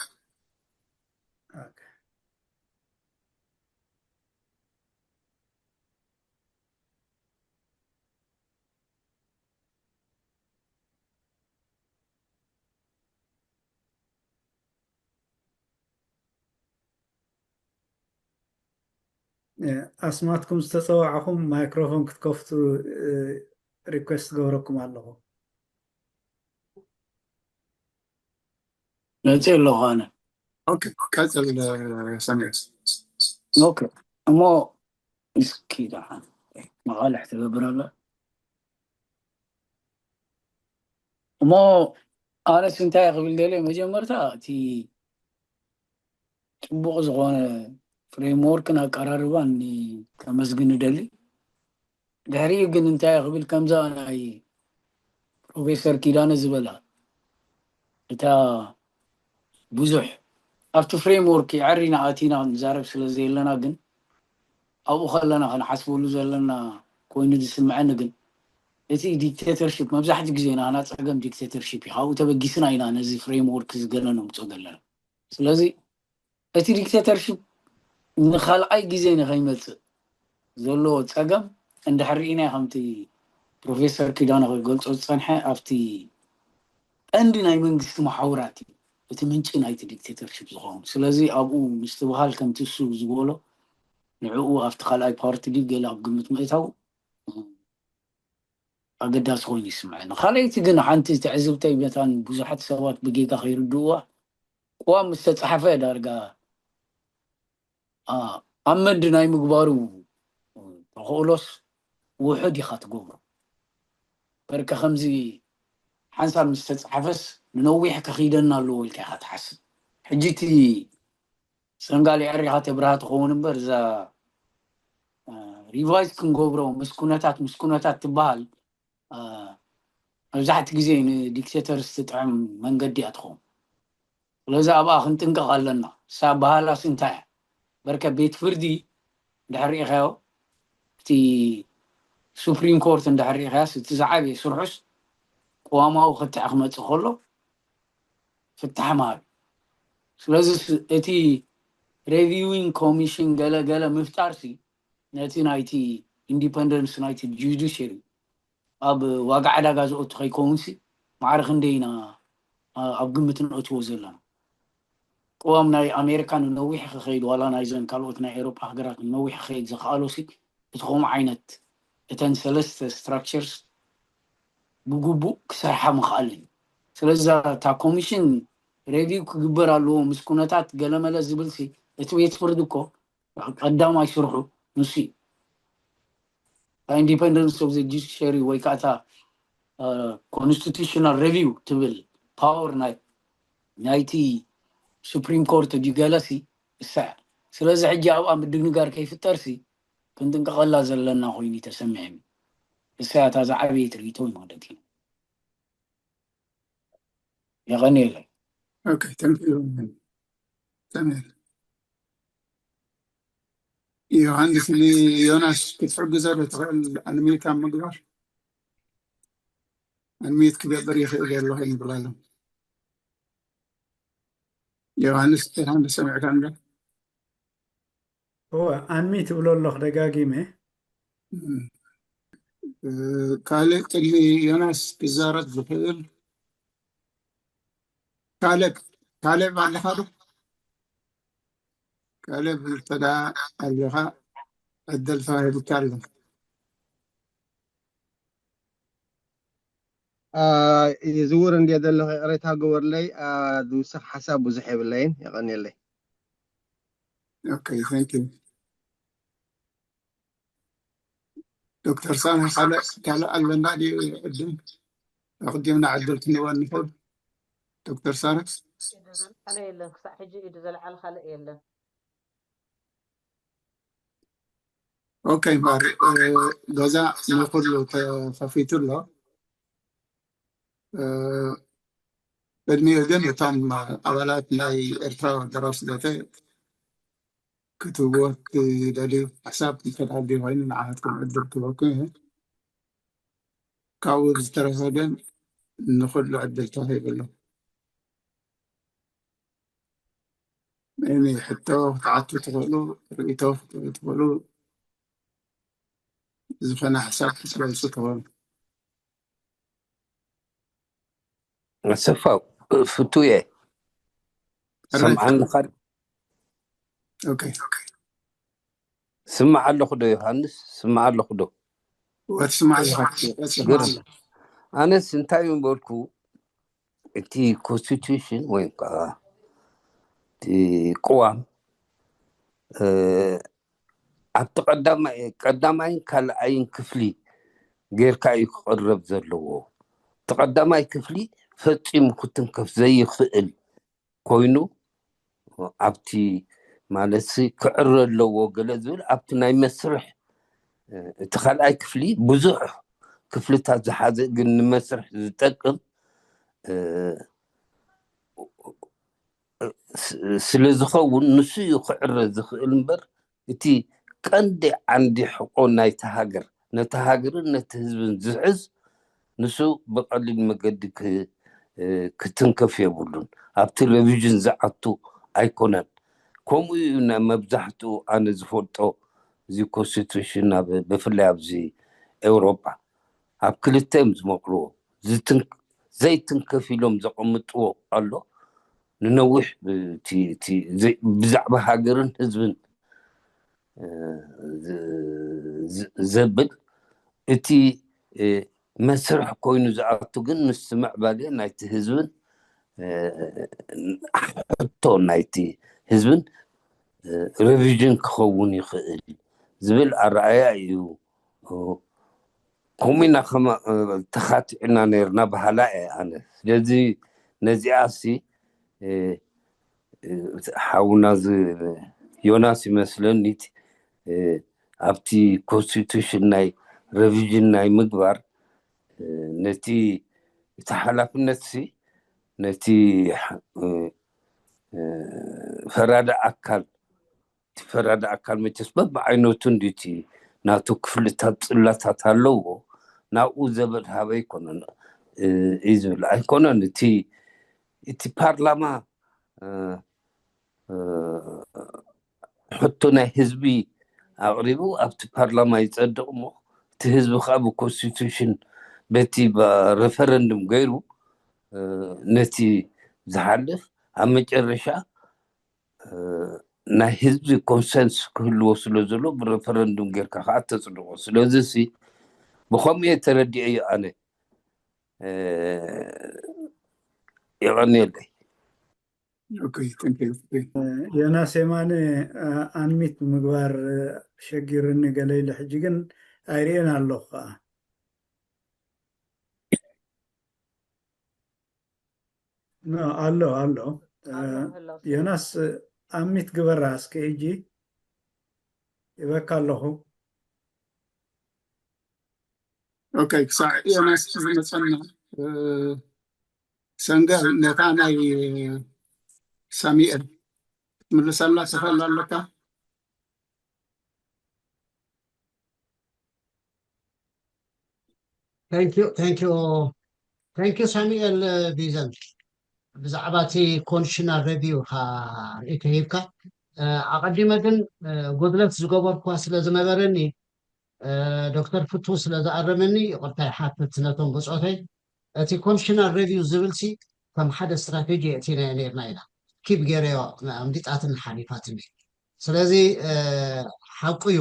ኣስማትኩም ዝተፀዋዕኹም ማይክሮፎን ክትከፍቱ ሪኩዌስት ገብረኩም ኣለኹ። መፅእ ኣለኹ ኣነ። ኦኬ፣ ቀፅል ሰሚር። ኦኬ፣ እሞ እስኪ ደሓን መቓልሕ ትገብር ኣላ። እሞ ኣነስ እንታይ ክብል ደልየ፣ መጀመርታ እቲ ፅቡቕ ዝኾነ ፍሬምወርክን ኣቀራርባን ከመስግን እደሊ። ድሕሪኡ ግን እንታይ ክብል፣ ከምዛ ናይ ፕሮፌሰር ኪዳነ ዝበላ እታ ብዙሕ ኣብቲ ፍሬምወርክ የዐሪና ኣቲና ንዛረብ ስለ ዘየለና፣ ግን ኣብኡ ከለና ክንሓስበሉ ዘለና ኮይኑ ዝስምዐኒ ግን እቲ ዲክቴተርሽፕ መብዛሕትኡ ግዜ ናህና ፀገም ዲክቴተርሽፕ እዩ። ካብኡ ተበጊስና ኢና ነዚ ፍሬምወርክ ዝገነ ነምፅኦ ዘለና። ስለዚ እቲ ዲክቴተርሽፕ ንኻልኣይ ግዜ ንኸይመፅእ ዘለዎ ፀገም እንድሕር ርኢና ከምቲ ፕሮፌሰር ኪዳነ ክገልፆ ዝፀንሐ ኣብቲ ቀንዲ ናይ መንግስቲ መሓውራት እዩ እቲ ምንጪ ናይቲ ዲክቴተርሽፕ ዝኸውን። ስለዚ ኣብኡ ምስትብሃል ከምቲ እሱ ዝበሎ ንዕኡ ኣብቲ ካልኣይ ፓርቲ ድዩ ገለ ኣብ ግምት ምእታው ኣገዳሲ ኮይኑ ይስምዐኒ። ካልኣይቲ ግን ሓንቲ ትዕዝብተይ መታን ብዙሓት ሰባት ብጌጋ ከይርድእዋ ቅዋም ምስ ተጻሓፈ ዳርጋ ኣመንድ ናይ ምግባሩ ተኽእሎስ ውሑድ ኢኻ ትገብሮ። በርከ ከምዚ ሓንሳብ ምስ ተጻሓፈስ ንነዊሕ ከኺደና ኣለዎ ኢልካ ኢኻ ትሓስብ። ሕጂ እቲ ሰንጋል የዕሪኻ ተብርሃ ትኸውን እምበር እዛ ሪቫይዝ ክንገብሮ ምስ ኩነታት ምስ ኩነታት ትበሃል መብዛሕቲ ግዜ ንዲክቴተርስ ትጥዕም መንገዲ እያ ትኸውን። ስለዚ ኣብኣ ክንጥንቀቕ ኣለና። እሳ በሃላስ እንታይ እያ? በርከ ቤት ፍርዲ እንድሕር ርኢኻዮ፣ እቲ ሱፕሪም ኮርት እንድሕር ርኢኻያስ፣ እቲ ዝዓበየ ስርሑስ ቅዋማዊ ክትዕ ክመጽእ ከሎ ፍታሕ ምሃብ እዩ። ስለዚ እቲ ሬቪዊንግ ኮሚሽን ገለ ገለ ምፍጣርሲ ነቲ ናይቲ ኢንዲፐንደንስ ናይቲ ጁዲሽሪ ኣብ ዋጋ ዕዳጋ ዝኦቱ ከይከውንሲ ማዕረ ክንደይ ኢና ኣብ ግምት ንእትዎ ዘለና። ቅዋም ናይ ኣሜሪካ ንነዊሕ ክኸይድ ዋላ ናይዘን ካልኦት ናይ ኤሮፓ ሃገራት ንነዊሕ ክኸይድ ዘኽኣሎሲ እቲ ከምኡ ዓይነት እተን ሰለስተ ስትራክቸርስ ብግቡእ ክሰርሓ ምኽኣል እዩ። ስለዚ እታ ኮሚሽን ሬቪው ክግበር ኣለዎ ምስ ኩነታት ገለመለ ዝብልሲ እቲ ቤት ፍርዲ እኮ ቀዳማይ ስርሑ ንሱ እዩ። ኢንዲፐንደንስ ኦፍ ጁዲሽሪ ወይ ከዓ እታ ኮንስቲቱሽናል ሬቪው ትብል ፓወር ናይ ናይቲ ሱፕሪም ኮርት ድዩ ገለሲ እሳ እያ። ስለዚ ሕጂ ኣብኣ ምድንጋር ከይፍጠርሲ ክንጥንቀቐላ ዘለና ኮይኑ ተሰሚዕኒ። እሳ እያ እታ ዝዓበየት ርእይቶ ማለት እዩ። የቐንየለይ። Okay, thank you. Samuel. ዮሃንስ ንዮናስ ክትሕግዞ ዶ ትኽእል? ኣንሚት ኣብ ምግባር ኣንሚት ክገብር ይኽእል የለኹ ይብል ኣሎ። ዮሃንስ ዮሃንስ ሰሚዕካ እንዶ? እወ ኣንሚት እብሎ ኣለኹ ደጋጊመ። ካልእ ቅድሚ ዮናስ ክዛረብ ዝኽእል ካልእ ካልእ ኣለኻ ዶ? ካልእ እንተዳ ኣለኻ ዕድል ተዋሂቡካ ኣሎ። ይዝውር እንድየ ዘለኹ፣ ይቕሬታ ግበርለይ። ዝውስኽ ሓሳብ ብዙሕ የብለይን። የቐንየለይ። Okay, thank you. ዶክተር ሳሚ ካልእ ካልእ ኣለና ድዩ? ዕድል ኣቕዲምና ዕድል ክንወን ንኽእል። ዶክተር ሳሚ ኢዱ ዘልዓለ የለን፣ ክሳዕ ሕጂ ኢዱ ዘልዓለ ካልእ የለን። Okay፣ ማሪ ገዛ ንኩሉ ተኸፊቱ ኣሎ። ቅድሚኡ ግን እቶም ኣባላት ናይ ኤርትራ ደራሲ ዘተ ክትህብዎ ትደልዩ ሓሳብ እንተዳልዩ ኮይኑ ንዓኻትኩም ዕድል ክህበኩም እየ። ካብኡ ብዝተረፈ ግን ንኹሉ ዕድል ተዋሂቡ ኣሎ። እኒ ሕቶ ክትዓቱ ትኽእሉ፣ ርእይቶ ክትህቡ ትኽእሉ፣ ዝኾነ ሓሳብ ክትገልጹ ትኽእሉ። ኣሰፋው ፍቱየ ሰምዓኒ ኻድ Okay። ስማዕ ኣለኹ ዶ ዮሃንስ? ስማዕ ኣለኹ ዶ? ወትስማዕ ኣለኻ። ግርም። ኣነስ እንታይ ምበልኩ፣ እቲ ኮንስቲቱሽን ወይ ከዓ እቲ ቅዋም ኣብቲ ቀዳማይን ካልኣይን ክፍሊ ጌርካ እዩ ክቕረብ ዘለዎ። እቲ ቀዳማይ ክፍሊ ፈጺሙ ክትንከፍ ዘይኽእል ኮይኑ ኣብቲ ማለት ክዕረ ኣለዎ ገለ ዝብል ኣብቲ ናይ መስርሕ እቲ ካልኣይ ክፍሊ ብዙሕ ክፍልታት ዝሓዘ ግን ንመስርሕ ዝጠቅም ስለ ዝኸውን ንሱ እዩ ክዕረ ዝኽእል እምበር እቲ ቀንዲ ዓንዲ ሕቆ ናይቲ ሃገር ነቲ ሃገርን ነቲ ህዝብን ዝሕዝ ንሱ ብቐሊል መገዲ ክትንከፍ የብሉን። ኣብቲ ሬቪዥን ዝኣቱ ኣይኮነን። ከምኡ እዩ መብዛሕትኡ ኣነ ዝፈልጦ እዚ ኮንስቲቱሽን ብፍላይ ኣብዚ ኤውሮጳ ኣብ ክልተ እዮም ዝመቕልዎ። ዘይትንከፍ ኢሎም ዘቐምጥዎ ኣሎ። ንነዊሕ ብዛዕባ ሃገርን ህዝብን ዘብል እቲ መስርሕ ኮይኑ ዝኣቱ ግን ምስ ምዕባለ ናይቲ ህዝብን ሕቶ ናይቲ ህዝብን ሪቪዥን ክኸውን ይኽእል ዝብል ኣረኣያ እዩ። ከምኡ ኢና ተኻቲዕና ነርና በሃላ እየ ኣነ። ስለዚ ነዚኣ ሲ ሓውና ዮናስ ይመስለኒ ኣብቲ ኮንስቲቱሽን ናይ ሪቪዥን ናይ ምግባር ነቲ እቲ ሓላፍነት ሲ ነቲ ፈራዲ ኣካል እቲ ፈራዲ ኣካል መቸስ በብዓይነቱ እንዲቲ ናቱ ክፍልታት ጽላታት ኣለዎ። ናብኡ ዘበል ሃበ ኣይኮነን እዩ ዝብል ኣይኮነን። እቲ እቲ ፓርላማ ሕቶ ናይ ህዝቢ ኣቕሪቡ ኣብቲ ፓርላማ ይጸድቕ እሞ እቲ ህዝቢ ከዓ ብኮንስቲቱሽን በቲ ሬፈረንዱም ገይሩ ነቲ ዝሓልፍ ኣብ መጨረሻ ናይ ህዝቢ ኮንሰንስ ክህልዎ ስለ ዘሎ ብሬፈረንዱም ጌርካ ከዓ ተፅድቆ። ስለዚ ሲ ብከምኡ እየ ተረዲኤዮ ኣነ። የቐንየለይ። ዮናስ የማነ ኣንሚት ምግባር ሸጊርኒ ገለ ኢለ ሕጂ ግን ኣይርእየን ኣለኹ ከዓ። ኣሎ ኣሎ። ዮናስ ኣንሚት ግበራ እስከ ሕጂ ይበካ ኣለኹ። ኦኬ፣ ክሳዕ ዮናስ ዝመፀና ሰንገር ነታ ናይ ሳሚኤል ክትምልሰላ ትኽእል ኣለካ። Thank you, thank you, thank you ሳሙኤል ቪዘን ብዛዕባ እቲ ኮንሽናል ሬቪው ካ ርእይቶ ሂብካ። ኣቐዲመ ግን ጎድለት ዝገበርኳ ስለ ዝነበረኒ ዶክተር ፍቱ ስለ ዝኣረመኒ ይቕርታ ይሓትት ነቶም ብፆተይ። እቲ ኮንሽናል ሬቪው ዝብል ሲ ከም ሓደ ስትራቴጂ የእቲናዮ ነርና ኢና። ኪብ ገይረዮ ኣምዲጣትን ሓሊፋትኒ። ስለዚ ሓቁ እዩ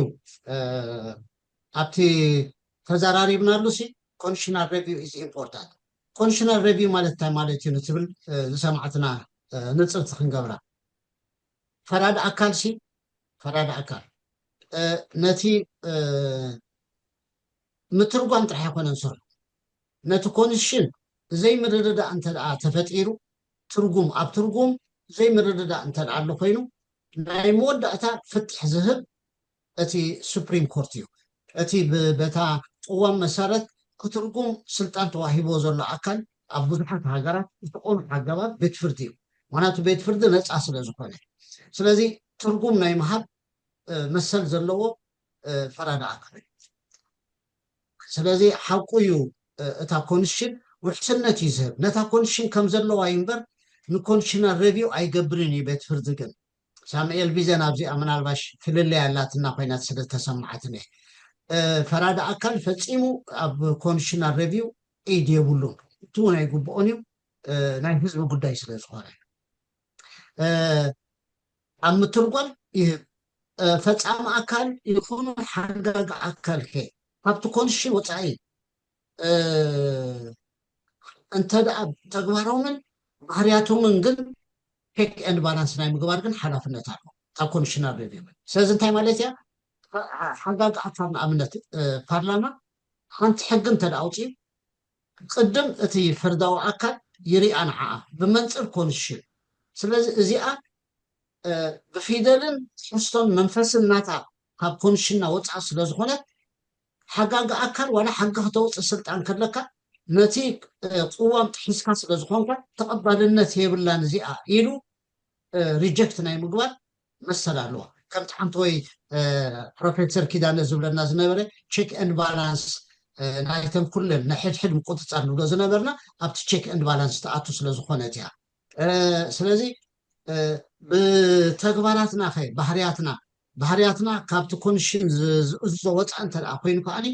ኣብቲ ተዘራሪብናሉ ሲ ኮንሽናል ሬቪው ኢዝ ኢምፖርታንት። ኮንሽናል ሬቪው ማለት እንታይ ማለት እዩ ንትብል ዝሰማዕትና ንፅርቲ ክንገብራ ፈራዲ ኣካል ሲ ፈራዲ ኣካል ነቲ ምትርጓም ጥራሕ ኣይኮነን ስርሑ። ነቲ ኮንስሽን ዘይምርድዳእ እንተ ደኣ ተፈጢሩ ትርጉም ኣብ ትርጉም ዘይምርድዳእ እንተ ደኣ ኣሎ ኮይኑ ናይ መወዳእታ ፍትሕ ዝህብ እቲ ሱፕሪም ኮርት እዩ። እቲ በታ ቅዋም መሰረት ክትርጉም ስልጣን ተዋሂቦ ዘሎ ኣካል ኣብ ብዙሓት ሃገራት ብዝኾኑ ኣገባብ ቤት ፍርዲ እዩ። ምክንያቱ ቤት ፍርዲ ነፃ ስለ ዝኾነ፣ ስለዚ ትርጉም ናይ ምሃብ መሰል ዘለዎ ፈራዲ ኣካል እዩ። ስለዚ ሓቁ እዩ እታ ኮንስሽን ውሕስነት እዩ ዝህብ ነታ ኮንስሽን ከም ዘለዋ እዩ እምበር ንኮንስሽናል ሬቪው ኣይገብርን እዩ ቤት ፍርዲ ግን ሳሙኤል ቢዘን ኣብዚኣ ምናልባሽ ፍልልይ ኣላትና ኮይና ስለተሰማዓትኒ ፈራዲ ኣካል ፈፂሙ ኣብ ኮንሽናል ሬቪው ኢድ የብሉን። እቲ እውን ኣይግብኦን እዩ፣ ናይ ህዝቢ ጉዳይ ስለ ዝኾነ። ኣብ ምትርጓም ይህብ። ፈፃሚ ኣካል ይኹኑ ሓጋጊ ኣካል ከ ካብቲ ኮንሽን ወፃኢ እንተ ደኣ ተግባሮምን ባህርያቶምን ግን ቼክ ኤንድ ባላንስ ናይ ምግባር ግን ሓላፍነት ኣሎ ካብ ኮንሽናል ሬቪው። ስለዚ እንታይ ማለት እያ? ሓጋጊ ኣካል ንኣብነት ፓርላማ ሓንቲ ሕጊ እንተ ደኣ ኣውፅኡ ቅድም እቲ ፍርዳዊ ኣካል ይሪኣ ንዓኣ ብመንፅር ኮንሽን። ስለዚ እዚኣ ብፊደልን ትሕዝቶን መንፈስን ናታ ካብ ኮንሽና ወፃእ ስለ ዝኾነት ሓጋጊ ኣካል ዋላ ሕጊ ክተውፅእ ስልጣን ከለካ ነቲ ቅዋም ጥሒስካ ስለ ዝኾንካ ተቐባልነት የብላን እዚኣ ኢሉ ሪጀክት ናይ ምግባር መሰል ኣለዋ። ከምቲ ሓንቲ ወይ ፕሮፌሰር ኪዳነ ዝብለና ዝነበረ ቼክ ኤንድ ባላንስ ናይተን ኩለን ናይ ሕድሕድ ምቁፅፃር ንብሎ ዝነበርና ኣብቲ ቼክ ኤንድ ባላንስ ትኣቱ ስለ ዝኾነት እያ። ስለዚ ብተግባራትና ኸ ባህርያትና ባህርያትና ካብቲ ኮንሽን ዝእዝዞ ወፃእ እንተ ደኣ ኮይኑ ከዓኒ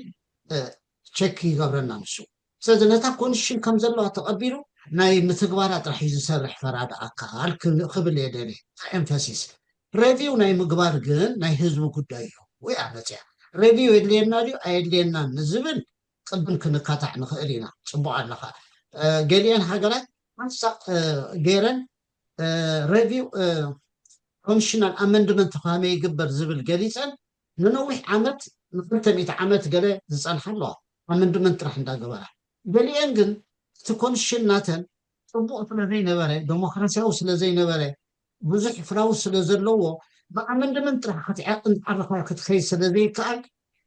ቸክ ይገብረና ንሱ። ስለዚ ነታ ኮንሽን ከም ዘለዋ ተቐቢሉ ናይ ምትግባራ ጥራሕ እዩ ዝሰርሕ ፈራዲ ኣካል ክብል እየ ደልየ። ኤምፈሲስ ሬቪው ናይ ምግባር ግን ናይ ህዝቢ ጉዳይ እዩ። ወይ ኣመፅያ ሬቪው የድልየና ድዩ ኣየድልየናን ንዝብል ቅድም ክንካታዕ ንኽእል ኢና። ፅቡቕ ኣለኻ። ገሊአን ሃገራት ሓንሳእ ገይረን review constitutional amendment ከመይ ይግበር ዝብል ገሊፀን ንነዊሕ ዓመት ንክልተ ሚእቲ ዓመት ገለ ዝፀንሓ ኣለዋ። ኣመንድመንት ጥራሕ እንዳገበራ ገሊአን ግን እቲ ኮንስቲቱሽን ናተን ፅቡቕ ስለ ዘይነበረ፣ ዴሞክራሲያዊ ስለ ዘይነበረ፣ ብዙሕ ፍራው ስለ ዘለዎ ብኣመንድመንት ጥራሕ ክትዓርኻ ክትኸይ ስለ ዘይከኣል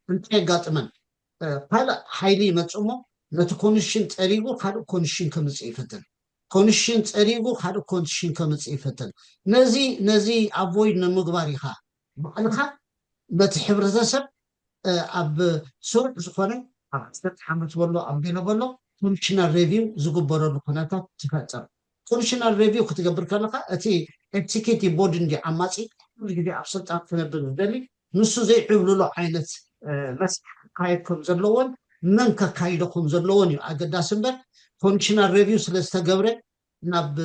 እንታይ የጋጥመን? ካልእ ሓይሊ ይመፅእ እሞ ነቲ ኮንስቲቱሽን ፀሪጉ ካልእ ኮንስቲቱሽን ከምፅእ ይፈትን። ኮንስቲቱሽን ፀሪጉ ካልእ ኮንስቲቱሽን ከምፅእ ይፈትን። ነዚ ነዚ ኣቮይድ ንምግባር ኢኻ ባዕልኻ ነቲ ሕብረተሰብ ኣብ ስሩዕ ዝኾነ ኣብ ዓሰርተ ዓመት በሎ ኣብ ገለ በሎ ኮንስቲቱሽናል ሬቪው ዝግበረሉ ኩነታት ትፈጥር። ኮንስቲቱሽናል ሬቪው ክትገብር ከለካ እቲ ኤክዚኪቲቭ ቦዲ እንዲ ዓማፂ ኩሉ ግዜ ኣብ ስልጣን ክነብር ዝደሊ ንሱ ዘይዕብልሎ ዓይነት መስርሕ ክካየድ ከም ዘለዎን መን ከካይዶ ከም ዘለዎን እዩ ኣገዳሲ እምበር ኮንስቲቱሽናል ሬቪው ስለ ዝተገብረ ናብ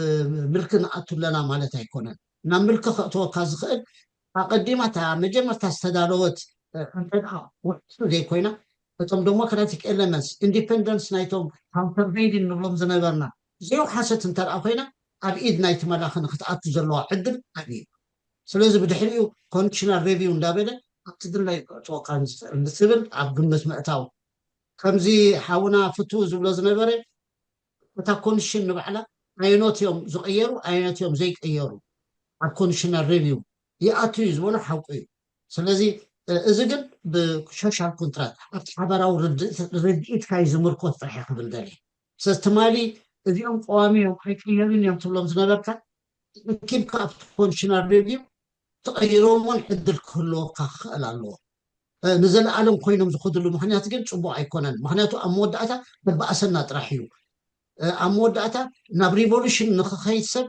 ምልኪ ንኣቱ ኣለና ማለት ኣይኮነን። ናብ ምልኪ ከእትወካ ዝኽእል ኣቐዲማ እታ መጀመርታ ዝተዳለወት እንተ ውሕሱ ዘይኮይና እቶም ዴሞክራቲክ ኤለመንትስ ኢንዲፐንደንስ ናይቶም ካውንተርቬይሊን ንብሎም ዝነበርና ዘይውሓሰት እንተ ኮይና ኣብ ኢድ ናይቲ መላኺ ንክትኣቱ ዘለዋ ዕድል ዓብዪ እዩ። ስለዚ ብድሕሪኡ ኮንዲሽናል ሬቪው እንዳበለ ኣብቲ ድላይ ክእትወካ ዝኽእል ዝብል ኣብ ግምት ምእታው ከምዚ ሓውና ፍትው ዝብሎ ዝነበረ እታ ኮንዲሽን ንባዕላ ኣየኖት እዮም ዝቐየሩ ኣየኖት እዮም ዘይቀየሩ ኣብ ኮንዲሽናል ሬቪው ይኣቱ እዩ ዝበሎ ሓቁ እዩ። ስለዚ እዚ ግን ብሶሻል ኮንትራክት ኣብቲ ሓበራዊ ርድኢትካ እዩ ዝምርኮስ ጥራሕ ክብል ደልየ። ስለዚ ትማሊ እዚኦም ቀዋሚ እዮም ኣይቀየሩን እዮም ትብሎም ዝነበርካ ረኪብካ ኣብቲ ኮንዲሽናል ሬቪው ትቐይሮም እውን ዕድል ክህልወካ ክኽእል ኣለዎ። ንዘለኣለም ኮይኖም ዝኸድሉ ምክንያት ግን ፅቡቅ ኣይኮነን። ምክንያቱ ኣብ መወዳእታ መባእሰና ጥራሕ እዩ። ኣብ መወዳእታ ናብ ሪቮሉሽን ንክኸይድ ሰብ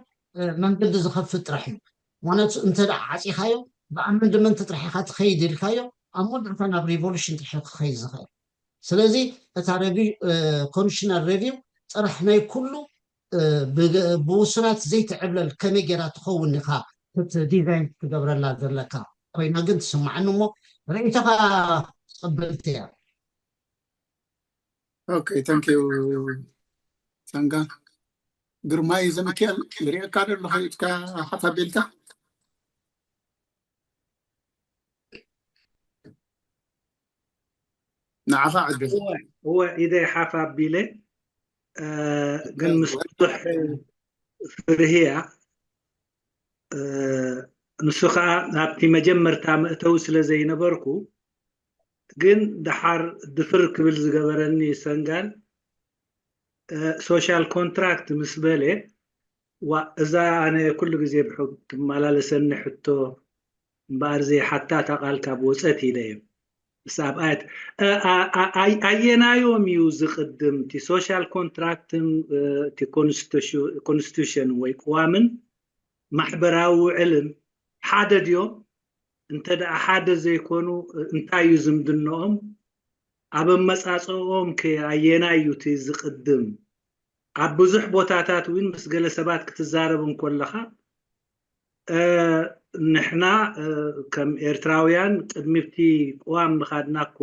መንገዲ ዝኸፍት ጥራሕ እዩ። ምክንያቱ እንተ ደኣ ዓፂኻዮ ብኣመንድመንት ጥራሕ ኢካ ትኸይድ ኢልካዮ ኣብ መወዳእታ ናብ ሪቮሉሽን ጥራሕ ክኸይድ ዝኽእል። ስለዚ እታ ኮንዲሽናል ሬቪው ጥራሕ ናይ ኩሉ ብውሱናት ዘይትዕብለል ከመይ ጌራ ትኸውን ኢኻ ክትዲዛይን ክትገብረላ ዘለካ ኮይና ግን ትስማዓኒ እሞ ርእይቶኻ ትቕበልቲ እያ። Okay, thank you. ሰንጋ ግርማይ ዘመኪያል ይርእየካ ደሎ ከይድካ ሓፍ ኣቢልካ ንዓኻ ዕድል እወ ኢደይ ሓፍ ኣቢለ ግን ምስ ብዙሕ ፍርህያ ንሱ ከዓ ናብቲ መጀመርታ መእተዊ ስለ ዘይነበርኩ ግን ደሓር ድፍር ክብል ዝገበረኒ ሰንጋል ሶሻል ኮንትራክት ምስ በለ ዋ እዛ ኣነ ኩሉ ግዜ ብሕብ ትመላለሰኒ ሕቶ እምበኣር ዘይሓታ እታ ቃል ካብ ወፀት ኢለ እየ። ንስኣብ ኣየት ኣየናዮም እዩ ዝቕድም እቲ ሶሻል ኮንትራክትን እቲ ኮንስቲቱሽን ወይ ቅዋምን ማሕበራዊ ውዕልን ሓደ ድዮም? እንተ ደኣ ሓደ ዘይኮኑ እንታይ እዩ ዝምድንኦም? ኣብ ኣመጻጽኦም ከ ኣየናይ እዩ እቲ ዝቕድም? ኣብ ብዙሕ ቦታታት እውን ምስ ገለ ሰባት ክትዛረብ እንኮለኻ ንሕና ከም ኤርትራውያን ቅድሚ እቲ ቅዋም ምኻድና እኮ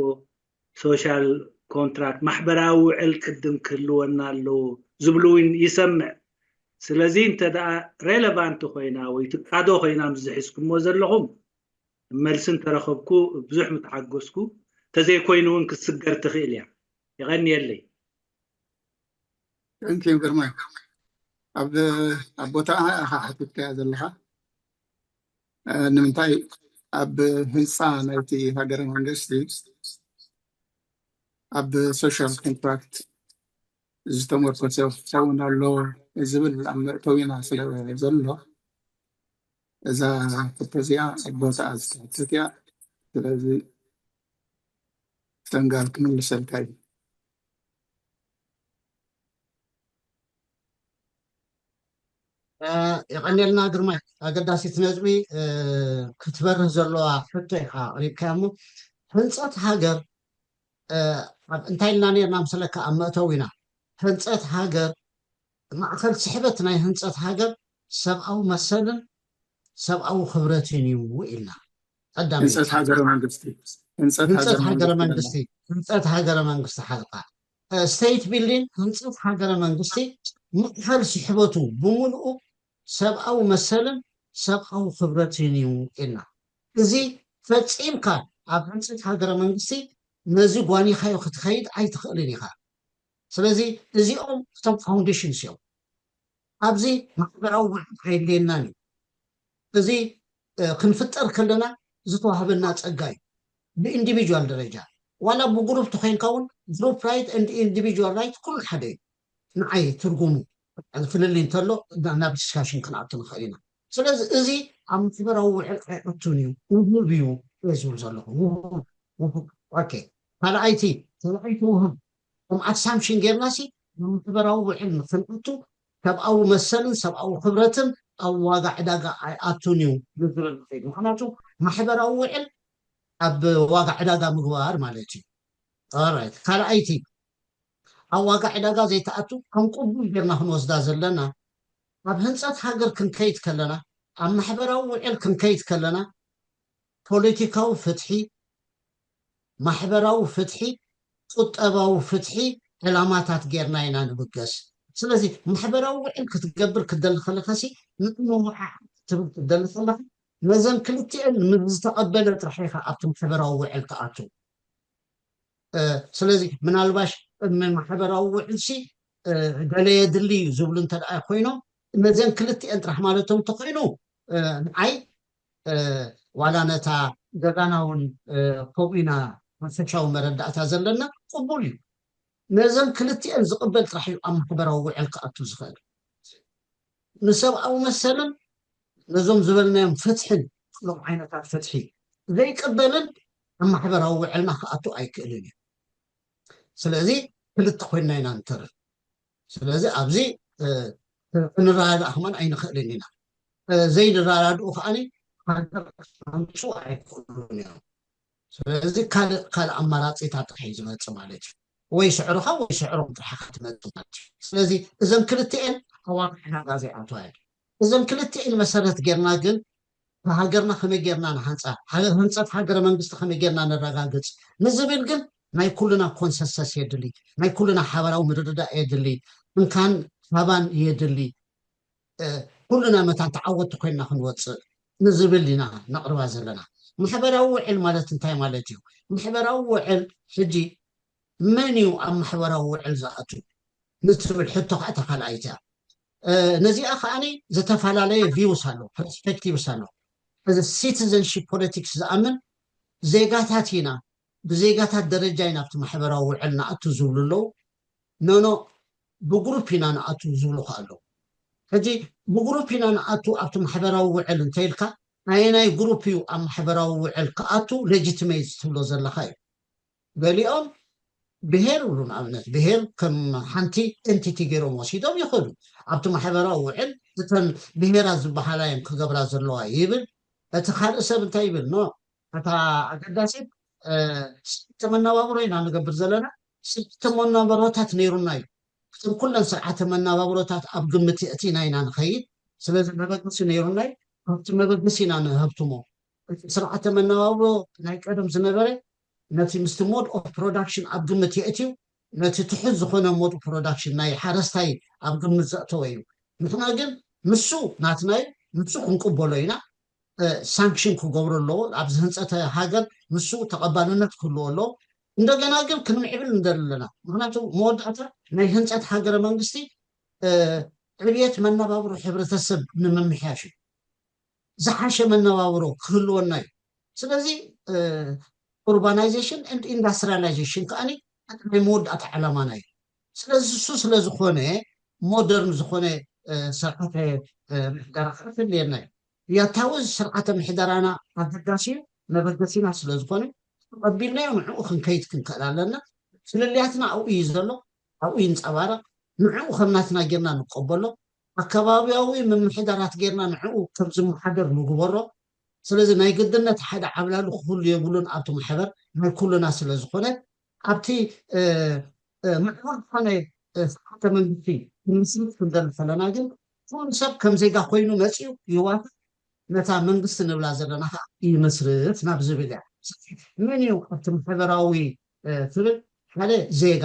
ሶሻል ኮንትራክት ማሕበራዊ ውዕል ቅድም ክህልወና ኣለዎ ዝብሉ እውን ይሰምዕ። ስለዚ እንተ ደኣ ሬለቫንት ኮይና ወይ ትቃዶ ኮይና ምስ ዝሒዝኩሞ ዘለኹም መልሲ እንተረኸብኩ ብዙሕ ምተሓጎስኩ። ተዘይኮይኑ እውን ክትስገር ትኽእል እያ። የቐንየለይ። Thank you ግርማይ። ኣብ ኣብ ቦታኣ ኢኻ ሓቲትካያ ዘለኻ። ንምንታይ ኣብ ህንፃ ናይቲ ሃገረ መንግስቲ ኣብ ሶሻል ኮንትራክት ዝተመርኮሰ ክኸውን ኣለዎ ዝብል ኣብ መእተዊና ስለ ዘሎ እዛ ሕቶ እዚኣ ኣብ ቦታኣ ዝተሕተት እያ። ስለዚ ሰንጋል ክምልሰልካ እዩ። የቐንየልና ግርማይ፣ ኣገዳሲት ነጥቢ ክትበርህ ዘለዋ ሕቶ ኢኻ ኣቕሪብካያ እሞ ህንፀት ሃገር እንታይ ኢልና ነርና ምስለካ ኣብ መእተዊና ህንፀት ሃገር ማእኸል ስሕበት ናይ ህንፀት ሃገር ሰብኣዊ መሰልን ሰብኣዊ ክብረትን እዩ ኢልና ቀዳመይቲ ህንፀት ሃገረ መንግስቲ ህንፀት ህንፀት ሃገረ ሃገረ መንግስቲ መንግስቲ ህንፀት ሃገረ መንግስቲ ሓልቃ ስቴት ቢልዲንግ ህንፀት ሃገረ መንግስቲ ምቕሓል ስሕበቱ ብምሉኡ ሰብኣዊ መሰልን ሰብኣዊ ክብረትን እዩ ኢልና። እዚ ፈጺምካ ኣብ ህንጸት ሃገረ መንግስቲ ነዚ ጓኒኻዮ ክትኸይድ ኣይትኽእልን ኢኻ። ስለዚ እዚኦም እቶም ፋውንዴሽንስ እዮም። ኣብዚ ማሕበራዊ ውዕል ኣየድልየናን እዩ። እዚ ክንፍጠር ከለና ዝተዋህበና ጸጋ እዩ። ብኢንዲቪጁዋል ደረጃ ዋላ ብግሩፕ ተኮይንካ እውን ግሩፕ ራይት ኤንድ ኢንዲቪጁዋል ራይት ኩሉ ሓደ እዩ። ንዓይ ትርጉሙ ፍልልይ እንተሎ ናብ ዲስካሽን ክንኣቱ ንኽእል ኢና። ስለዚ እዚ ኣብ ማሕበራዊ ውዕል ኣይኣቱን እዩ፣ ውሁብ እዩ እየ ዝብል ዘለኹ። ውሁብ፣ ውሁብ። ኦኬ። ካልኣይቲ፣ ካልኣይቲ ውሁብ ከም ኣሳምሽን ጌርናሲ ማሕበራዊ ውዕል ንክንኣቱ ሰብኣዊ መሰልን ሰብኣዊ ክብረትን ኣብ ዋጋ ዕዳጋ ኣይኣቱን እዩ ንዝብል ንኸይድ። ምክንያቱ ማሕበራዊ ውዕል ኣብ ዋጋ ዕዳጋ ምግባር ማለት እዩ። ኦራይት። ካልኣይቲ ኣብ ዋጋ ዕዳጋ ዘይተኣቱ ከም ቅቡል ጌርና ክንወስዳ ዘለና ኣብ ህንፀት ሃገር ክንከይድ ከለና ኣብ ማሕበራዊ ውዕል ክንከይድ ከለና ፖለቲካዊ ፍትሒ፣ ማሕበራዊ ፍትሒ፣ ቁጠባዊ ፍትሒ ዕላማታት ጌርና ኢና ንብገስ። ስለዚ ማሕበራዊ ውዕል ክትገብር ክትደሊ ከለኻሲ ንዕንውዓዕ ትብል ክትደሊ ከለኻ ነዘን ክልቲአን ምስ ዝተቐበለ ጥራሕ ኢኻ ኣብቲ ማሕበራዊ ውዕል ትኣቱ። ስለዚ ምናልባሽ ቅድሚ ማሕበራዊ ውዕልሲ ገለ የድሊ እዩ ዝብሉ እንተ ደኣ ኮይኖም ነዘን ክልቲአን ጥራሕ ማለቶም እንተኮይኑ ንዓይ ዋላ ነታ ገዛና እውን ከምኡ ኢና ሓፈሻዊ መረዳእታ ዘለና ቅቡል እዩ። ነዘን ክልቲአን ዝቕበል ጥራሕ እዩ ኣብ ማሕበራዊ ውዕል ክኣቱ ዝኽእል። ንሰብኣዊ መሰልን ነዞም ዝበልናዮም ፍትሕን ኩሎም ዓይነታት ፍትሒ ዘይቅበልን ኣብ ማሕበራዊ ውዕልና ክኣቱ ኣይክእልን እዩ። ስለዚ ክልተ ኮይንና ኢና ንተርፍ። ስለዚ ኣብዚ ክንረዳዳእ ከማን ኣይንኽእልን ኢና። ዘይንረዳድኡ ከዓኒ ሃገር ክሃንፁ ኣይክእሉን እዮም። ስለዚ ካልእ ካልእ ኣማራፂታት ጥራሕ እዩ ዝመፅእ ማለት እዩ። ወይ ስዕርኻ ወይ ስዕሮም ጥራሕ ክትመፅእ ማለት እዩ። ስለዚ እዘን ክልቲኤን ኣዋርሕ ናጋ ዘይኣትዋ እየን። እዘን ክልቲኤን መሰረት ጌርና ግን ሃገርና ከመይ ጌርና ንሃንፃ፣ ህንፀት ሃገረ መንግስቲ ከመይ ጌርና ነረጋግፅ ንዝብል ግን ናይ ኩልና ኮንሰንሰስ የድሊ፣ ናይ ኩልና ሓበራዊ ምርድዳእ የድሊ። እንካን ሃባን የድሊ። ኩልና መታን ተዓወትቲ ኮይንና ክንወፅእ ንዝብል ኢና ነቕርባ ዘለና። ማሕበራዊ ውዕል ማለት እንታይ ማለት እዩ? ማሕበራዊ ውዕል ሕጂ መን እዩ ኣብ ማሕበራዊ ውዕል ዝኣቱ ንትብል ሕቶ ከዓ እታ ካልኣይቲ እያ። ነዚኣ ከዓኒ ዝተፈላለየ ቪውስ ኣሎ፣ ፐርስፔክቲቭስ ኣሎ። እዚ ሲቲዘንሺፕ ፖለቲክስ ዝኣምን ዜጋታት ኢና፣ ብዜጋታት ደረጃ ኢና ኣብቲ ማሕበራዊ ውዕል ንኣቱ ዝብሉ ኣለዉ። ኖኖ ብግሩፕ ኢና ንኣቱ ዝብሉ ከ ኣለዉ። ሕጂ ብግሩፕ ኢና ንኣቱ ኣብቲ ማሕበራዊ ውዕል እንተኢልካ ኣየናይ ግሩፕ እዩ ኣብ ማሕበራዊ ውዕል ክኣቱ ሌጂቲሜት ትብሎ ዘለካ እዩ። ገሊኦም ብሄር ይብሉ። ንኣብነት ብሄር ከም ሓንቲ ኤንቲቲ ገይሮም ወሲዶም ይኽእሉ። ኣብቲ ማሕበራዊ ውዕል እተን ብሄራት ዝበሃላ እዮም ክገብራ ዘለዋ ይብል። እቲ ካልእ ሰብ እንታይ ይብል? ኖ፣ እታ ኣገዳሲት ስርዓተ መነባብሮ ኢና ንገብር ዘለና። ስርዓተ መነባብሮታት ነይሩና እዩ። እቶም ኩለን ስርዓተ መነባብሮታት ኣብ ግምት የእቲና ኢና ንኸይድ። ስለዚ መበገሲ ነይሩና እዩ። ካብቲ መበገሲ ኢና ንሀብትሞ። እቲ ስርዓተ መነባብሮ ናይ ቀደም ዝነበረ ነቲ ምስቲ ሞድ ኦፍ ፕሮዳክሽን ኣብ ግምት የእትዩ ነቲ ትሑት ዝኾነ ሞድ ፕሮዳክሽን ናይ ሓረስታይ ኣብ ግምት ዘእተወ እዩ። ንሕና ግን ንሱ ናትና እዩ፣ ንሱ ክንቅበሎ ኢና። ሳንክሽን ክገብሮ ኣለዎ። ኣብዚ ህንፀት ሃገር ንሱ ተቐባልነት ክህልዎ ኣለዎ። እንደገና ግን ክንምዕብል እንደሊ ኣለና። ምክንያቱ መወዳእታ ናይ ህንፀት ሃገረ መንግስቲ ዕብየት መነባብሮ ሕብረተሰብ ንምምሕያሽ እዩ። ዝሓሸ መነባብሮ ክህልወና እዩ። ስለዚ ኡርባናይዜሽን ኤንድ ኢንዳስትሪያላይዜሽን ከዓኒ ናይ መወዳእታ ዕላማና እዩ። ስለዚ እሱ ስለዝኾነ ሞደርን ዝኾነ ስርዓተ ምሕደራ ከዓ ከድልየና እዩ። ያታዊ ስርዓተ ምሕደራና ኣገዳሲ እዩ፣ መበገሲና ስለዝኾነ ተቐቢልናዮ ንዕኡ ክንከይድ ክንክእል ኣለና። ፍልልያትና ኣብኡ እዩ ዘሎ፣ ኣብኡ ይንፀባረቕ። ንዕኡ ከም ናትና ጌርና ንቀበሎ፣ ኣከባቢያዊ ምምሕዳራት ጌርና ንዕኡ ከም ዝመሓደር ንግበሮ። ስለዚ ናይ ግድነት ሓደ ዓብላሊ ክህሉ የብሉን ኣብቲ ማሕበር ናይ ኩልና ስለዝኾነ ኣብቲ ምዕቡል ዝኾነ ስርዓተ መንግስቲ ንምስርት ክንደሊ ከለና ግን ኩሉ ሰብ ከም ዜጋ ኮይኑ መፂኡ ይዋፈ ነታ መንግስቲ ንብላ ዘለና ከዓ ይመስርት ናብ ዝብል እያ። መን እዩ ኣብቲ ማሕበራዊ ትብል ሓደ ዜጋ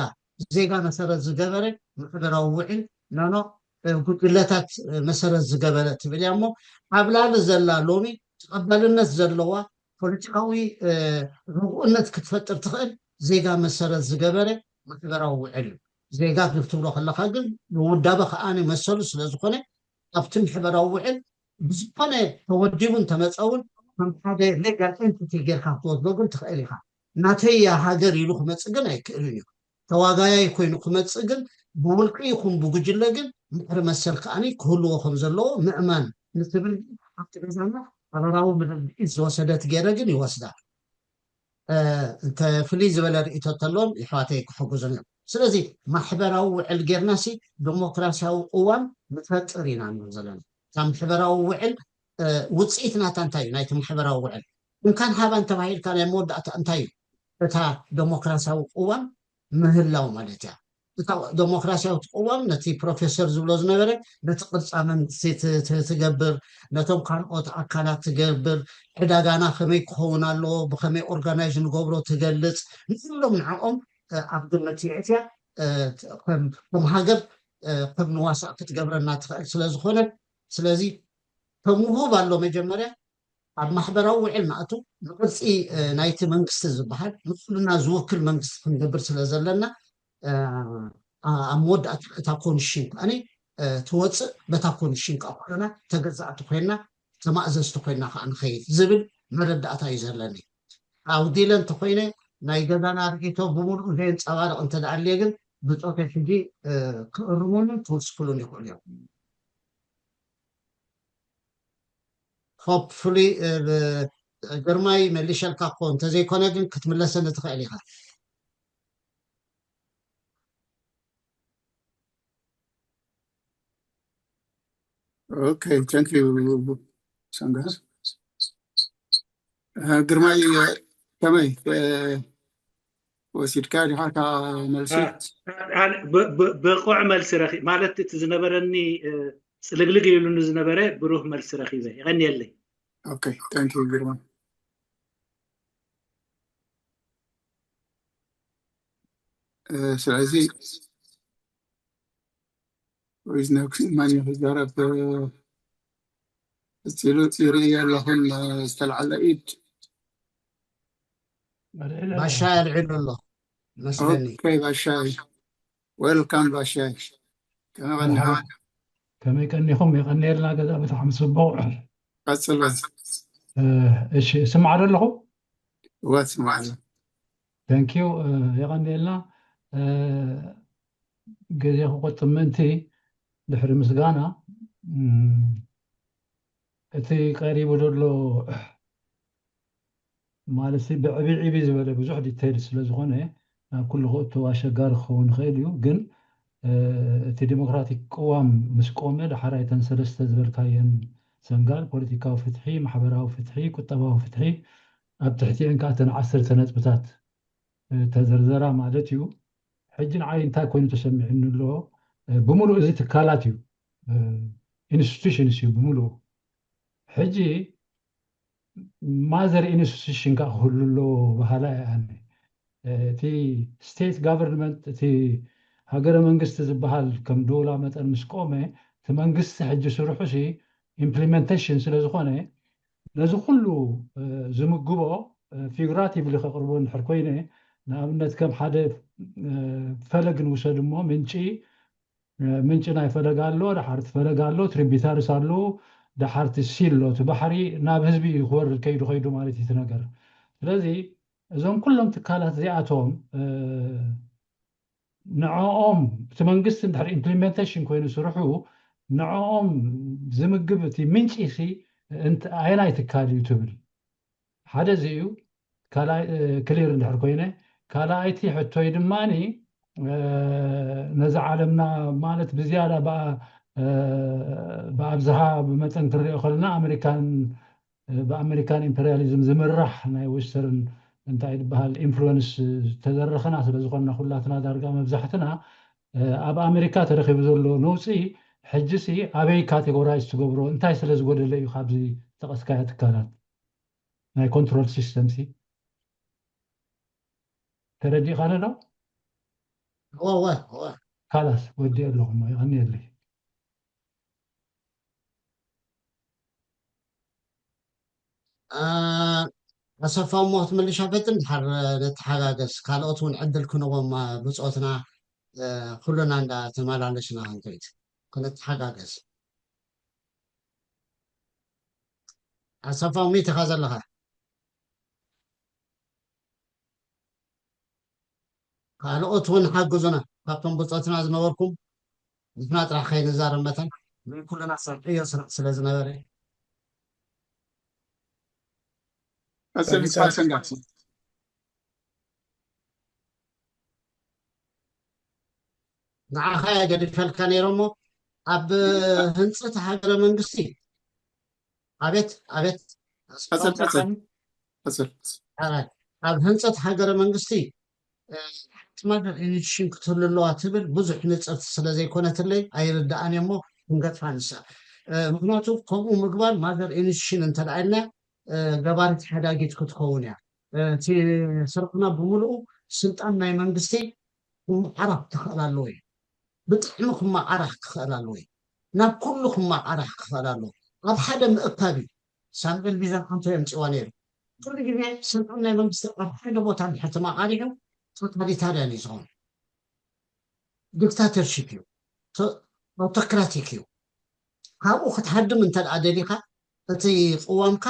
ዜጋ መሰረት ዝገበረ ማሕበራዊ ውዕል ኖኖ ጉጅለታት መሰረት ዝገበረ ትብል እያ እሞ፣ ዓብላሊ ዘላ ሎሚ ተቐባልነት ዘለዋ ፖለቲካዊ ርጉእነት ክትፈጥር ትኽእል ዜጋ መሰረት ዝገበረ ማሕበራዊ ውዕል እዩ። ዜጋ ክትብሎ ከለኻ ግን ብውዳበ ከኣ መሰሉ ስለ ዝኾነ ኣብቲ ማሕበራዊ ውዕል ብዝኾነ ተወዲቡን ተመፀውን ከም ሓደ ሌጋል ኤንቲቲ ጌርካ ክትወስዶ ግን ትኽእል ኢኻ። ናተይ እያ ሃገር ኢሉ ክመፅእ ግን ኣይክእልን እዩ። ተዋጋያይ ኮይኑ ክመፅእ ግን ብውልቂ ይኹን ብጉጅለ ግን ምሕሪ መሰል ከኣኒ ክህልዎ ከም ዘለዎ ምእማን ንትብል ኣብቲ ገዛና ሓበራዊ ምርድኢት ዝወሰደት ገይረ ግን ይወስዳ። እንተ ፍልይ ዝበለ ርእቶ ተለዎም ይሕዋተይ ክሕግዙን እዮም። ስለዚ ማሕበራዊ ውዕል ጌርናሲ ዲሞክራሲያዊ ቅዋም ንፈጥር ኢና ንብል ዘለና። እታ ማሕበራዊ ውዕል ውፅኢት ናታ እንታይ እዩ? ናይቲ ማሕበራዊ ውዕል እንካን ሃባን ተባሂልካ ናይ መወዳእታ እንታይ እዩ? እታ ዲሞክራሲያዊ ቅዋም ምህላው ማለት እያ። እታ ዲሞክራሲያዊ ቅዋም ነቲ ፕሮፌሰር ዝብሎ ዝነበረ ነቲ ቅርፃ መንግስቲ ትገብር፣ ነቶም ካልኦት ኣካላት ትገብር፣ ዕዳጋና ከመይ ክኸውን ኣለዎ፣ ብከመይ ኦርጋናይዝ ንገብሮ ትገልፅ፣ ንኩሎም ንዕኦም ኣብ ግምት የእትያ ከም ሃገር ከም ንዋሳእ ክትገብረና ትኽእል ስለዝኾነ፣ ስለዚ ከም ውሁብ ኣሎ መጀመርያ ኣብ ማሕበራዊ ውዕል ንኣቱ ንቅርፂ ናይቲ መንግስቲ ዝበሃል ንኩልና ዝውክል መንግስቲ ክንገብር ስለ ዘለና ኣብ መወዳእታ እታ ኮንሽን ከኣኒ ትወፅእ፣ በታ ኮንሽን ከዓ ኩልና ተገዛእቲ ኮይና ተማእዘዝቲ ኮይና ከዓ ንኸይድ ዝብል መረዳእታ እዩ ዘለኒ። ኣጉዲለ እንተኮይነ ናይ ገዛና ርኢቶ ብምሉእ ዘየንፀባርቕ እንተደኣልየ ግን ብፆተይ ሕጂ ክእርሙንን ክውስክሉን ይኽእሉ እዮም። ሆፕፉሊ ግርማይ መሊሸልካ እኮ እንተዘይኮነ ግን ክትምለሰኒ ትኽእል ኢኻ። Okay, thank you. ሰንጋስ ግርማይ ከመይ ወሲድካ ዲኻ እታ መልሲ? ብቑዕ መልሲ ረኺ ማለት እቲ ዝነበረኒ ፅልግልግ ኢሉ ንዝነበረ ብሩህ መልሲ ረኺበ። የቐንየለይ። Okay, thank you ግርማ። ስለዚ ወይዝነግስ ማን እዩ ክዛረብ? እዚሉ ይርኢ ኣለኹን ዝተልዓለ ኢድ ባሻ ኣልዒሉ ኣሎ መስለኒ። ኦኬ ባሻይ፣ ዌልካም ባሻይ። ከመይ ቀኒኻ? ከመይ ቀኒኹም? የቐንየልና ገዛ ብጣዕሚ ጽቡቕ። ቀጽል። እሺ፣ እስማዕ ዶ ኣለኹ? እወ፣ እስማዕ ኣለኹ። Thank you። የቐንየልና። ግዜ ክቑጥብ ምእንቲ ድሕሪ ምስጋና፣ እቲ ቀሪቡ ዘሎ ማለት ብዕብይ ዕብይ ዝበለ ብዙሕ ዲቴይል ስለ ዝኾነ ናብ ኩሉ ክእቶ ኣሸጋሪ ክኸውን ይኽእል እዩ። ግን እቲ ዲሞክራቲክ ቅዋም ምስ ቆመ ዳሕራይ እተን ሰለስተ ዝበልካየን ሰንጋል ፖለቲካዊ ፍትሒ፣ ማሕበራዊ ፍትሒ፣ ቁጠባዊ ፍትሒ ኣብ ትሕቲአን ከዓ እተን ዓሰርተ ነጥብታት ተዘርዘራ ማለት እዩ። ሕጂ ንዓይ እንታይ ኮይኑ ተሰሚዕኒ ኣሎ? ብምሉእ እዚ ትካላት እዩ፣ ኢንስቲቱሽንስ እዩ ብምሉእ። ሕጂ ማዘር ኢንስቲቱሽን ከዓ ክህሉ ኣለዎ በሃላ እየ ኣነ። እቲ ስቴት ጋቨርንመንት፣ እቲ ሃገረ መንግስቲ ዝበሃል ከም ዶላ መጠን ምስ ቆመ፣ እቲ መንግስቲ ሕጂ ስርሑ ሲ ኢምፕሊመንቴሽን ስለ ዝኾነ ነዚ ኩሉ ዝምግቦ ፊጉራቲቭሊ ከቕርቦ እንድሕር ኮይነ፣ ንኣብነት ከም ሓደ ፈለግ ንውሰድ እሞ ምንጪ ምንጪ ናይ ፈለግ ኣሎ፣ ደሓር እቲ ፈለግ ኣሎ፣ ትሪቢታሪስ ኣለዉ፣ ደሓር እቲ ሲ ኣሎ፣ እቲ ባሕሪ ናብ ህዝቢ እዩ ክወርድ ከይዱ ከይዱ ማለት እዩ እቲ ነገር። ስለዚ እዞም ኩሎም ትካላት እዚኣቶም ንዕኦም እቲ መንግስቲ እንድሕር ኢምፕሊመንቴሽን ኮይኑ ስርሑ ንዕኦም ዝምግብ እቲ ምንጪ ሲ ኣየናይ ትካል እዩ ትብል ሓደ እዚ እዩ። ክሊር እንድሕር ኮይነ ካልኣይቲ ሕቶይ ድማ ነዚ ዓለምና ማለት ብዝያዳ ብኣብዝሃ ብመጠን ክንሪኦ ከለና ኣሜሪካን ብኣሜሪካን ኢምፔሪያሊዝም ዝምራሕ ናይ ዌስተርን እንታይ ዝበሃል ኢንፍሉወንስ ዝተደረኸና ስለ ዝኾንና ኩላትና ዳርጋ መብዛሕትና ኣብ ኣሜሪካ ተረኺቡ ዘሎ ነውፂ ሕጂሲ ኣበይ ካቴጎራይዝ ትገብሮ እንታይ ስለ ዝጎደለ እዩ ካብዚ ጠቐስካዮ ትካላት ናይ ኮንትሮል ሲስተም ሲ ተረዲእኻኒ ዶ? እወ እወ እወ ካላስ ወዲእ ኣለኹ እሞ የቐንየለይ። ኣሰፋ፣ እሞ ክትምልሻ ፈትን ድሓር ንተሓጋገዝ፣ ካልኦት እውን ዕድል ክንቦም ብፆትና ኩልና እንዳተመላለስና ክንከይድ ክንተሓጋገዝ። ኣሰፋ፣ ሚት ኢኻ ዘለኻ? ካልኦት እውን ሓግዙና፣ ካብቶም ብፆትና ዝነበርኩም። ንሕና ጥራሕ ከይንዛረብ መተን፣ ናይ ኩልና ሰብ ዕዮ ስራሕ ስለ ዝነበረ። ንዓኻ እየ ገዲፈልካ ነይረ እሞ፣ ኣብ ህንፀት ሃገረ መንግስቲ፣ ኣቤት ኣቤት። ኣብ ህንፀት ሃገረ መንግስቲ ሓንቲ ማዘር ኢንስቲትዩሽን ክትህሉ ኣለዋ ትብል ብዙሕ ንፅርቲ ስለ ዘይኮነትለይ ኣይርድኣን እሞ፣ ክንገድፋ ንሳ። ምክንያቱ ከምኡ ምግባር፣ ማዘር ኢንስቲትዩሽን እንተደኣ ኢልና ገባሪት ሓዳጊት ክትኸውን እያ። እቲ ስርሕና ብምሉኡ ስልጣን ናይ መንግስቲ ክመዓራፍ ክኽእል ኣለዎ እዩ። ብጣዕሚ ክመዓራፍ ክኽእል ኣለዎ እዩ። ናብ ኩሉ ክመዓራፍ ክኽእል ኣለዎ። ኣብ ሓደ ምእካብ እዩ። ሳሙኤል ቢዘን ሓንቶ የምፅዋ ነይሩ። ኩሉ ግዜ ስልጣን ናይ መንግስቲ ኣብ ሓደ ቦታ እንድሕር ተመዓሪዑ ቶታሊታርያን እዩ ዝኸውን። ዲክታተርሺፕ እዩ። ኣውቶክራቲክ እዩ። ካብኡ ክትሃድም እንተ ደኣ ደሊኻ፣ እቲ ቅዋምካ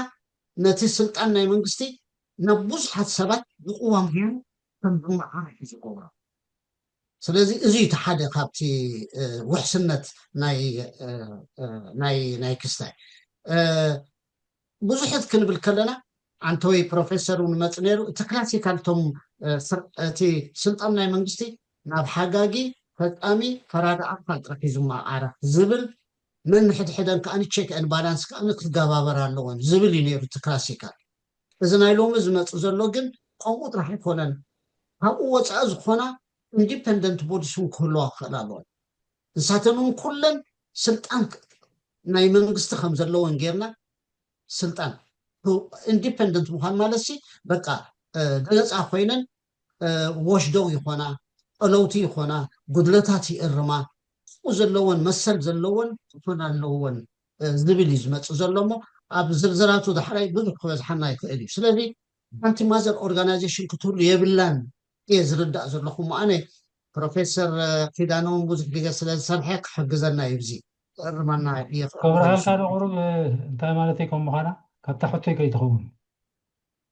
ነቲ ስልጣን ናይ መንግስቲ ናብ ብዙሓት ሰባት ብቅዋም ገይሩ ከም ዝመዓረፍ እዩ ዝገብሮ። ስለዚ እዚ እቲ ሓደ ካብቲ ውሕስነት ናይ ናይ ክስታይ። ብዙሕት ክንብል ከለና፣ ኣንተወይ ፕሮፌሰር እውን መፅ ነይሩ። እቲ ክላሲካል ቶም እቲ ስልጣን ናይ መንግስቲ ናብ ሓጋጊ፣ ፈፃሚ፣ ፈራዲ ኣካል ጥራሕ እዩ ዝመዓረፍ ዝብል፣ ነንሕድሕደን ከኣ ቸክ ኤን ባላንስ ከኣ ክትገባበር ኣለወን ዝብል እዩ ነይሩ እቲ ክላሲካል። እዚ ናይ ሎሚ ዝመፅ ዘሎ ግን ከምኡ ጥራሕ ኣይኮነን። ካብኡ ወፃኢ ዝኾና ኢንዲፐንደንት ቦዲስ እውን ክህልዋ ክኽእል ኣለወን። ንሳተን እውን ኩለን ስልጣን ናይ መንግስቲ ከም ዘለወን ጌርና፣ ስልጣን ኢንዲፐንደንት ምዃን ማለት ሲ፣ በቃ ገለፃ ኮይነን ዋሽዶግ ይኾና፣ ጠለውቲ ይኾና፣ ጉድለታት ይእርማ፣ ብኡ ዘለወን መሰል ዘለወን ክኾና ኣለወን ዝብል እዩ ዝመፅእ ዘሎ እሞ፣ ኣብ ዝርዝራቱ ዳሕራይ ብዙሕ ክበዝሓና ይኽእል እዩ። ስለዚ ሓንቲ ማዘር ኦርጋናይዜሽን ክትህሉ የብላን እየ ዝርዳእ ዘለኹ እሞ፣ ኣነ ፕሮፌሰር ኪዳነ እውን ብዙሕ ግዜ ስለ ዝሰርሐ ክሕግዘና እዩ፣ እዚ ክእርመና ይኽእል። ከብርሃልካ ዶ ቁሩብ እንታይ ማለት እዩ ከም ምዃና ካብታ ሕቶይ ከይትኸውን?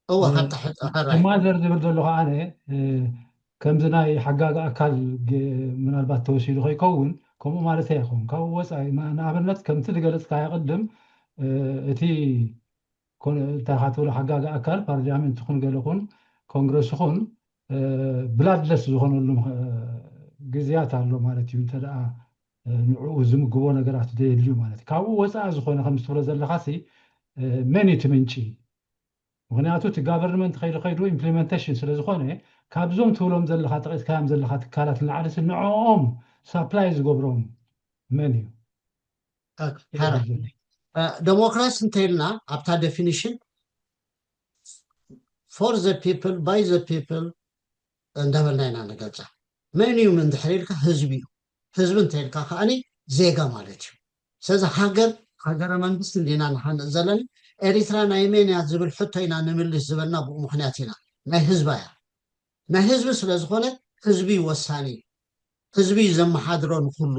እወ፣ እም፣ ካብታ ሕቶ ሕራይ። ማዘር ዝብል ዘሎ ከዓ ኣነ፣ እ፣ ከምዚ ናይ ሓጋጊ ኣካል ግ-፣ ምናልባት ተወሲዱ ከይከውን፣ ከምኡ ማለት ኣይኸውን። ካብኡ ወፃኢ፣ ማ-፣ ንኣብነት ከምቲ ዝገለፅካዮ ቅድም፣ እ፣ እቲ ኮን-፣ እንታይ ኢኻ ትብሎ፣ ሓጋጊ ኣካል ፓርላሜንት ይኹን ገለ ይኹን ኮንግረስ ይኹን፣ እ፣ ብላድለስ ዝኾነሉ ምኸ-፣ ግዜያት ኣሎ ማለት እዩ። እንተ ደኣ፣ እ፣ ንዕኡ ዝምግቦ ነገራት ዘየድልዩ ማለት እዩ። ካብኡ ወፃኢ ዝኾነ ከም ትብሎ ዘለኻሲ፣ እ፣ መን እዩ እቲ ምንጪ? ምኽንያቱ እቲ ጋቨርንመንት ከይዱ ከይዱ ኢምፕሊመንቴሽን ስለ ዝኾነ፣ ካብዞም ትብሎም ዘለኻ፣ ጠቒስካዮም ዘለኻ ትካላት ንላዕሊ ሲ ንዕኦም ሳፕላይ ዝገብሮም መን እዩ? ኦኬ፣ ሕራይ። እ፣ ደሞክራሲ እንተኢልና ኣብታ ዴፊኒሽን for the people, by the people እንዳበልና ኢና ንገልፃ። መን እዩ እንድሕር ኢልካ ህዝቢ እዩ። ህዝቢ እንተ ኢልካ ከኣኒ ዜጋ ማለት እዩ። ስለዚ ሃገር፣ ሃገረ መንግስቲ እንዲና ንሃንፅ ዘለና። ኤሪትራ ናይ መን እያ ዝብል ሕቶ ኢና ንምልስ ዝበልና ብኡ ምኽንያት ኢና። ናይ ህዝባ እያ። ናይ ህዝቢ ስለ ዝኾነ ህዝቢ እዩ ወሳኒ። ህዝቢ እዩ ዘመሓድሮ ንኩሉ።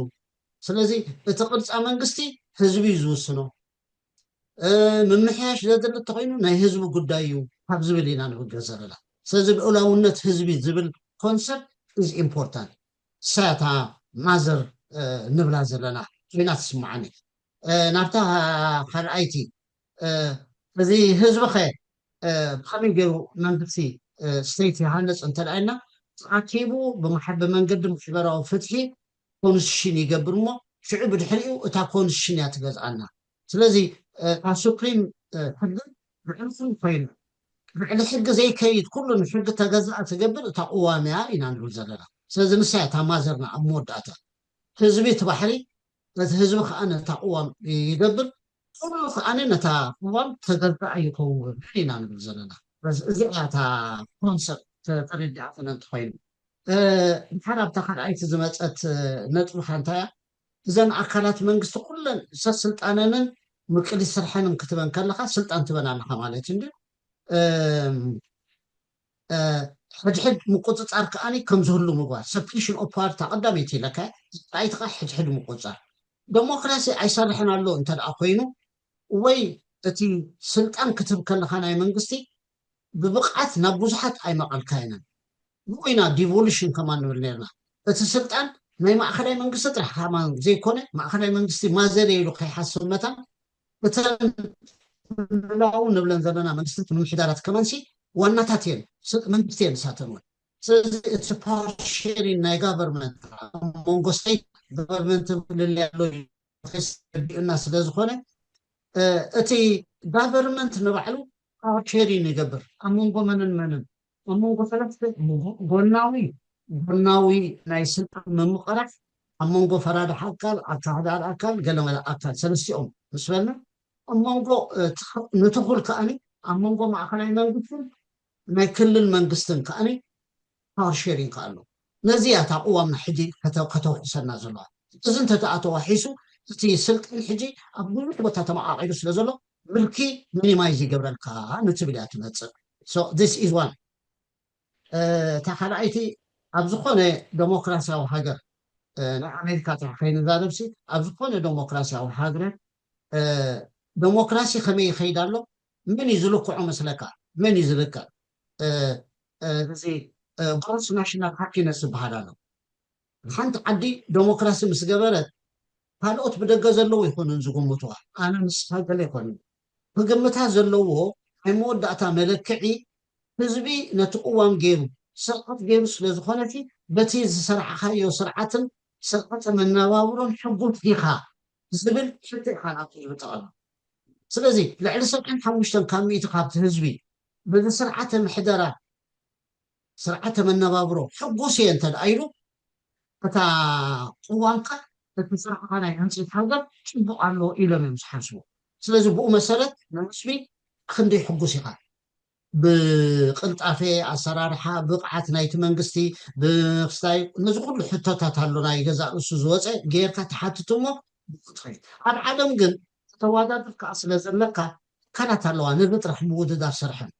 ስለዚ እቲ ቅርፃ መንግስቲ ህዝቢ እዩ ዝውስኖ። እ፣ ምምሕያሽ ዘድሊ እንተኾይኑ ናይ ህዝቢ ጉዳይ እዩ ካብ ዝብል ኢና ንብገር ዘለና። ስለዚ ልኡላውነት ህዝቢ ዝብል ኮንሰፕት ኢዝ ኢምፖርታንት። እሳ እታ ማዘር፣ እ፣ ንብላ ዘለና ኮይና ትስምዓኒ። እ፣ ናብታ ካልኣይቲ፣ እ፣ እዚ ህዝቢ ኸ፣ እ፣ ብኸመይ ገይሩ መንግስቲ፣ እ፣ ስቴት ይሃንፅ እንተ ደኣ ኢልና፣ ተኣኪቡ ብመሓ-፣ ብመንገዲ ማሕበራዊ ፍትሒ ኮንስቲቱሽን ይገብር እሞ፣ ሽዑ ብድሕሪኡ እታ ኮንስቲቱሽን እያ ትገዝኣና። ስለዚ፣ እ፣ እታ ሱፕሪም፣ እ፣ ሕጊ ልዕሊ ኩሉ ኮይና፣ ልዕሊ ሕጊ ዘይከይድ ኩሉ ንሕጊ ተገዛእ ትገብር እታ ቅዋም እያ ኢና ንብል ዘለና። ስለዚ ንሳ እያ እታ ማዘርና ኣብ መወዳእታ። ህዝቢ እቲ ባሕሪ፣ ነቲ ህዝቢ ከኣ ነታ ቅዋም ይገብር፣ ኩሉ ከኣ ነታ ቅዋም ተገዛእ ይኸውን ኢና ንብል ዘለና። ስለዚ እዚኣ እያ እታ ኮንሰፕት ተረዲኣትና እንተኾይኑ። እ፣ ድሓር ኣብታ ካልኣይቲ ዝመጸት፣ እ፣ ነጥብኻ እንታይ እያ? እዘን ኣካላት መንግስቲ ኩለን ሰስልጣነንን ምቅሊት ስርሐንን ክትበን ከለካ ስልጣን ትበን ኣለካ ማለት እዩ። ሕድሕድ ምቁፅፃር ከዓኒ ከም ዝህሉ ምግባር፣ ሰፕሬሽን ኦፍ ፓወር እታ ቀዳመይቲ ኢለካ። ራእይቲ ከዓ ሕድሕድ ምቁፅፃር። ዴሞክራሲ ኣይሰርሕን ኣሎ እንተ ደኣ ኮይኑ፣ ወይ እቲ ስልጣን ክትህብ ከለካ ናይ መንግስቲ ብብቕዓት ናብ ብዙሓት ኣይመቐልካይንን። ብኡ ኢና ዲቮሉሽን ከማን ንብል ነርና። እቲ ስልጣን ናይ ማእኸላይ መንግስቲ ጥራሕ ከማን ዘይኮነ፣ ማእኸላይ መንግስቲ ማዘለ ኢሉ ከይሓስብ መታን እተን ክልላዊ ንብለን ዘለና መንግስታት ምምሕዳራት ከማንሲ ዋናታት እየን፣ መንግስቲ እየን ንሳተን እውን። ስለዚ እቲ ፓወር ሼሪን ናይ ጋቨርንመንት ኣብ መንጎ ስቴት ጋቨርንመንት ክልል ያለው እና ስለዝኾነ እቲ ጋቨርንመንት ንባዕሉ ፓወር ሼሪን ይገብር ኣብ መንጎ መንን መንን፣ ኣብ መንጎ ሰለስተ ጎናዊ ጎናዊ ናይ ስልጣን ምምቕራሕ ኣብ መንጎ ፈራዳሕ ኣካል፣ ኣካሕዳር ኣካል፣ ገለመለ ኣካል ሰለስቲኦም ምስ በልና ኣብ መንጎ ንትኹል ከኣኒ ኣብ መንጎ ማእኸላይ መንግስትን ናይ ክልል መንግስትን ከኣኒ ፓወር ሼሪንግ ኣሎ። ነዚ እያ እታ ቅዋምና ሕጂ ከተውሕሰና ዘለዋ። እዚ እንተተኣተዋሒሱ እቲ ስልጣን ሕጂ ኣብ ብዙሕ ቦታ ተመቃቂሉ ስለ ዘሎ ምልኪ ሚኒማይዝ ይገብረልካ ንትብል እያ ትመፅእ። ስ ዋን እታ ካልኣይቲ ኣብ ዝኾነ ዴሞክራሲያዊ ሃገር ናይ ኣሜሪካ ጥራሕ ከይንዛረብሲ ኣብ ዝኾነ ዴሞክራሲያዊ ሃገራት ዴሞክራሲ ከመይ ይኸይድ ኣሎ? መን እዩ ዝልክዖ መስለካ? መን እዩ ዝልክዕ? እዚ ግሮስ ናሽናል ሃፒነስ ዝበሃል ኣሎ። ሓንቲ ዓዲ ዴሞክራሲ ምስ ገበረት ካልኦት ብደገ ዘለዉ ይኾኑን ዝግምትዋ። ኣነ ንስኻ ገለ ይኾኑ ክግምታ ዘለዎ ናይ መወዳእታ መለክዒ ህዝቢ ነቲ ቅዋም ገይሩ ስርዓት ገይሩ ስለ ዝኾነቲ በቲ ዝሰራሕኻዮ ስርዓትን ስርዓተ መነባብሮን ሕጉስ ዲኻ ዝብል ሕቶ ኢኻ ናብቲ ዝብጠቐሉ። ስለዚ ልዕሊ ሰብዓን ሓሙሽተን ካብ ሚእቲ ካብቲ ህዝቢ በዚ ስርዓተ ምሕደራ ስርዓተ መነባብሮ ሕጉስ እየ እንተ ደኣ ኢሉ እታ ቅዋምካ እቲ ስርዓኻ ናይ ህንፅት ሃገር ፅቡቕ ኣሎ ኢሎም እዮም ዝሓስቡ። ስለዚ ብኡ መሰረት ንህዝቢ ክንደይ ሕጉስ ኢኻ ብቅልጣፌ ኣሰራርሓ ብቕዓት ናይቲ መንግስቲ ብክስታይ ነዚ ኩሉ ሕቶታት ኣሎ ናይ ገዛእ ርእሱ ዝወፀ ጌርካ ትሓትት እሞ ብቁፅሪ ኣብ ዓለም ግን ተዋዳድር ከዓ ስለ ዘለካ ትካላት ኣለዋ ነዚ ጥራሕ ምውድዳር ስርሐን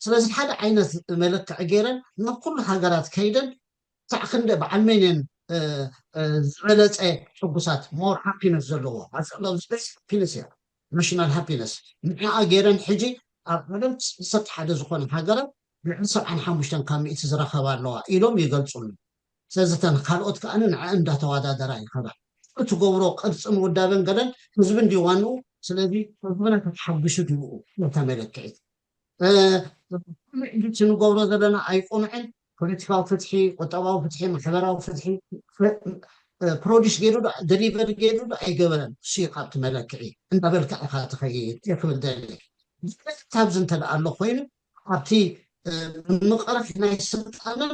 ስለዚ ሓደ ዓይነት መለክዒ ገይረን ናብ ኩሉ ሃገራት ከይደን ክሳዕ ክንደ በዓል መን እየን ዝበለፀ ሕጉሳት ሞር ሃፒነስ ዘለዎ ኣፀሎም ስፔስ ሃፒነስ እያ ናሽናል ሃፒነስ ንዓ ገይረን ሕጂ ኣብ ዓለም ዓሰርተ ሓደ ዝኾነ ሃገራት ልዕሊ ሰብዓን ሓሙሽተን ካብ ሚእቲ ዝረኸባ ኣለዋ ኢሎም ይገልፁሉ። ስለዚ እተን ካልኦት ከኣ ንዐ እንዳተዋዳደራ ይኸዳ። እትገብሮ ቅርፅን ውዳበን ገለን ህዝቢ እንዲዋንኡ ስለዚ ህዝብና ተተሓጒሱ ድብኡ ነታ መለክዒት ኩሉ ኢሉቲ ንገብሮ ዘለና ኣይቁኑዕን ፖለቲካዊ ፍትሒ፣ ቁጠባዊ ፍትሒ፣ ማሕበራዊ ፍትሒ ፕሮዲስ ገይሩ ዶ ደሊቨሪ ገይሩ ዶ ኣይገበረን እሱ እዩ ካብቲ መለክዒ እንዳበልካ ኢኻ ትኸይድ እየ ክብል ደሊ ካብዚ እንተ ደኣ ኣሎ ኮይኑ ኣብቲ ምምቕራሕ ናይ ስልጣንን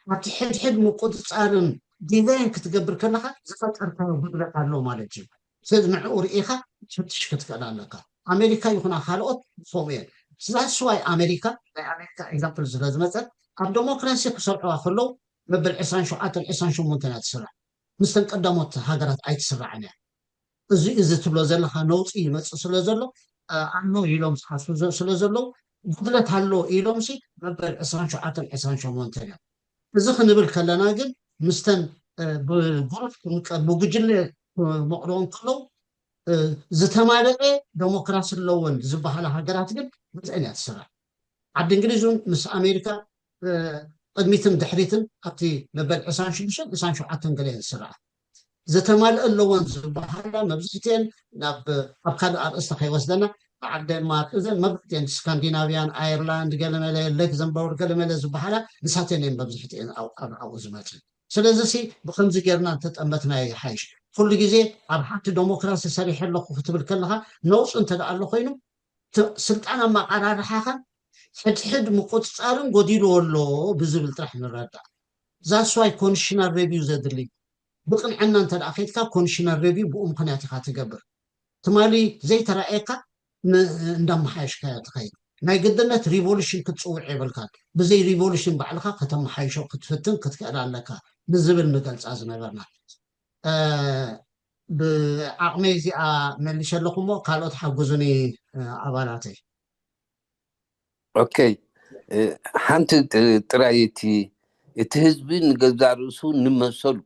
ኣብቲ ሕድሕድ ምቁፅፃርን ዲዛይን ክትገብር ከለካ ዝፈጠርካዮ ጉድለት ኣሎ ማለት እዩ ስለዚ ንዕኡ ርኢኻ ክትፍትሽ ክትክእል ኣለካ ኣሜሪካ ይኹና ካልኦት ዝኸምኡ እየን ስላስዋይ ኣሜሪካ ናይ ኣሜሪካ ኤግዛምፕል ስለ ዝመፀ ኣብ ዴሞክራሲ ክሰርሕዋ ከለዉ መበል ዕስራን ሸውዓተን ዕስራን ሸሞንተን እያ ትስራሕ ምስተን ቀዳሞት ሃገራት ኣይትስራዕን እያ እዚ እዚ ትብሎ ዘለካ ነውፂ ይመፅእ ስለ ዘሎ ኣሎ ኢሎም ዝሓስቡ ስለ ዘለዉ ጉድለት ኣሎ ኢሎም ሲ መበል ዕስራን ሸውዓተን ዕስራን ሸሞንተን እዮም እዚ ክንብል ከለና ግን ምስተን ብጉሩፕ ብጉጅለ መቕርቦም ከለዉ ዝተማለአ ዴሞክራሲ ኣለወን ዝበሃላ ሃገራት ግን ብዝአን እያ ትስራሕ ዓዲ እንግሊዝ እውን ምስ ኣሜሪካ ቅድሚትን ድሕሪትን ኣብቲ መበል ዕስራን ሽዱሽተን ዕስራን ሸውዓተን ገለ እየን ዝስርዓ ዝተማልአ ኣለወን ዝበሃላ መብዛሕትኤን ናብ ኣብ ካልእ ኣርእስቲ ከይወስደና በዓል ደንማርክ እዘን መብዛሕትኤን ስካንዲናቪያን ኣየርላንድ ገለመለ ለግዘንበርግ ገለመለ ዝበሃላ ንሳተን እየን መብዛሕትኤን ኣብኡ ዝመፅእ ስለዚ ሲ ብከምዚ ጌርና እንተጠመትና ይሓይሽ ኩሉ ግዜ ኣብ ሓንቲ ዴሞክራሲ ሰሪሐ ኣለኹ ክትብል ከለካ ነውፂ እንተ ኣሎ ኮይኑ ስልጣን ኣመቃራርሓኻ ሕድሕድ ምቁፅፃርን ጎዲልዎ ኣሎ ብዝብል ጥራሕ ንረዳእ that's why constitutional review ዘድሊ ብቕንዕና እንተ ደኣ ከይድካ ኮንሽናል ሬቪው ብኡ ምኽንያት ኢኻ ትገብር ትማሊ ዘይተረኣየካ እንዳመሓየሽካዮ ትኸይድ ናይ ግድነት ሪቮሉሽን ክትፅውዕ የብልካን ብዘይ ሪቮሉሽን ባዕልኻ ከተመሓይሾ ክትፍትን ክትክእል ኣለካ ንዝብል ንገልፃ ዝነበርና ብዓቕመይ እዚኣ መሊሸ ኣለኹ እሞ ካልኦት ሓግዙኒ፣ እ፣ ኣባላተይ። ኦኬ። እ፣ ሓንቲ ጥ- ጥራይ እቲ እቲ ህዝቢ ንገዛእ ርእሱ ንመሰሉ፣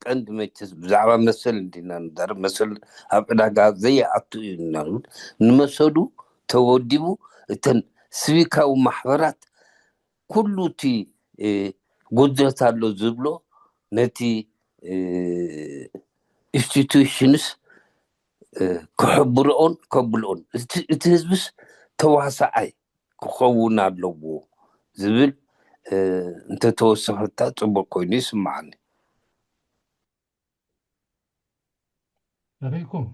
ቀንዲ መቸስ ብዛዕባ መሰል እንዲና ንዛረብ፣ መሰል ኣብ ዕዳጋ ዘይኣቱ እዩ ኢና ንብል። ንመሰሉ ተወዲቡ፣ እተን ሲቪካዊ ማሕበራት ኩሉ እቲ፣ እ፣ ጉድለት ኣሎ ዝብሎ ነቲ፣ እ፣ ኢንስቲትዩሽንስ፣ እ፣ ክሕብርኦን ከብልኦን፣ እቲ እቲ ህዝብስ ተዋሳኣይ ክኸውን ኣለዎ ዝብል፣ እ፣ እንተተወሰኸልካ ጽቡቕ ኮይኑ ይስምዓኒ። ኣበይኩም?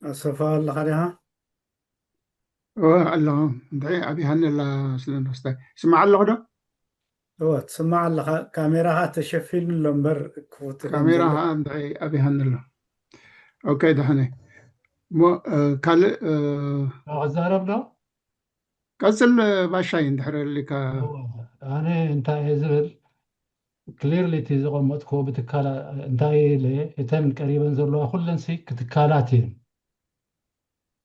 ኣሰፋ ኣለኻ ዲኻ? እወ ኣለኹ። እንታይ ኣብይሃኒ ኣላ ስለ ንስታይ ስማዕ ኣለኹ ዶ? እወ ትስማዕ ኣለኻ። ካሜራኻ ተሸፊኑ ኣሎ እምበር ክፉት ከም ካሜራ ዘሎ። ኸዓ እንታይ ኣብይሃኒ ኣሎ። ኦኬ ደሕነ። እሞ እ፣ ካልእ እ፣ ክዛረብ ዶ? ቀጽል እ፣ ባሻይ እንድሕር ኣሊካ። እወ፣ ኣነ እንታይ እየ ዝብል ክሊርሊ እቲ ዘቐመጥክዎ ብትካላ እንታይ ኢለ እተን ቀሪበን ዘለዋ ኩለን ሲ ክትካላት እየን።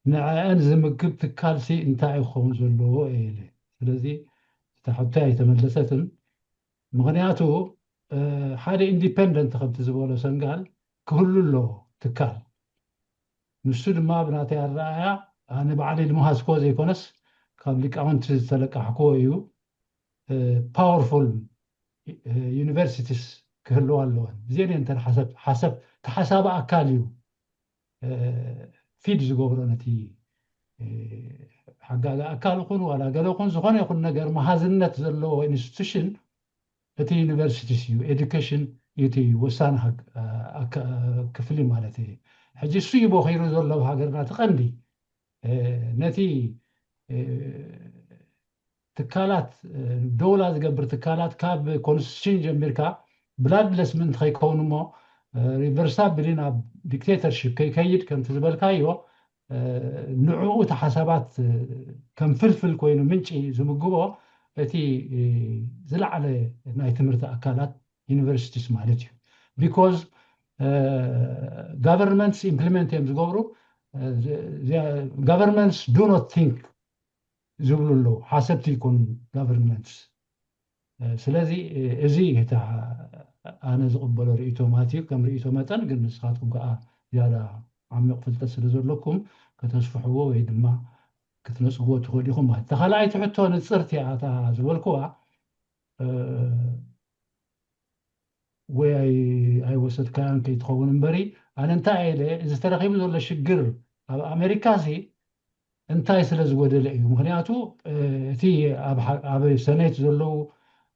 ንዕአን ዝምግብ ትካል ሲ እንታይ እዩ ክኸውን ዘለዎ እየ ኢለ። ስለዚ እታ ሕቶይ ኣይተመለሰትን። ምኽንያቱ እ፣ ሓደ ኢንዲፐንደንት ከምቲ ዝበሎ ሰንጋል ክህሉ ኣለዎ ትካል። ንሱ ድማ ብናተይ ኣረኣያ ኣነ ባዕለይ ልምሃዝክዎ ዘይኮነስ ካብ ሊቃውንቲ ዝተለቃሕክዎ እዩ። ፓወርፉል ዩኒቨርሲቲስ ክህልዋ ኣለወን። እዚአን እየን እተን ሓሰብ ሓሰብ ተሓሳቢ ኣካል እዩ እ፣ ፊድ ዝገብሮ ነቲ እ፣ ሓጋጊ ኣካል ይኹን ዋላ ገለ ይኹን ዝኾነ ይኹን ነገር መሃዝነት ዘለዎ ኢንስቲቱሽን እቲ ዩኒቨርሲቲስ እዩ። ኤዱኬሽን እዩ እቲ ወሳኒ ሃግ- እ፣ ኣካ- ክፍሊ ማለት እዩ። ሕጂ እሱ እዩ ቦኺሩ ዘሎ ኣብ ሃገርና እቲ ቀንዲ እ፣ ነቲ እ፣ ትካላት እ፣ ደውላ ዝገብር ትካላት ካብ ኮንስቲቱሽን ጀሚርካ ብላድለስ ምእንቲ ከይከውን እሞ እ፣ ሪቨርሳብሊ ናብ ዲክቴተርሽፕ ከይከይድ ከምቲ ዝበልካዮ እ፣ ንዕኡ እቲ ሓሳባት እ፣ ከም ፍልፍል ኮይኑ ምንጪ ዝምግቦ እቲ እ፣ ዝለዓለ ናይ ትምህርቲ ኣካላት ዩኒቨርሲቲስ ማለት እዩ። ቢኮዝ ጋቨርንመንትስ ኢምፕሊመንት እዮም ዝገብሩ። ጋቨርንመንትስ ዱ ኖት ቲንክ ዝብሉ ኣለዉ። ሓሰብቲ ይኮኑ ጋቨርንመንትስ። ስለዚ እዚ እታ ኣነ ዝቕበሎ ርእይቶ ማለት እዩ። ከም ርእይቶ መጠን ግን ንስኻትኩም ከዓ ዝያዳ ዓሚቕ ፍልጠት ስለ ዘለኩም ከተስፍሕዎ ወይ ድማ ክትነፅግዎ ትኽእሉ ኢኹም ማለት። እታ ካልኣይቲ ሕቶ ንፅርቲ እያ እታ ዝበልክዋ እ፣ ወይ ኣይ- ኣይወሰድካያን ከይትኸውን እምበሪ ኣነ እንታይ ኢለ እዚ ተረኺቡ ዘሎ ሽግር ኣብ ኣሜሪካ ሲ እንታይ ስለ ዝጎደለ እዩ? ምክንያቱ እ፣ እቲ ኣብ ሓ- ኣብ ሰኔት ዘለዉ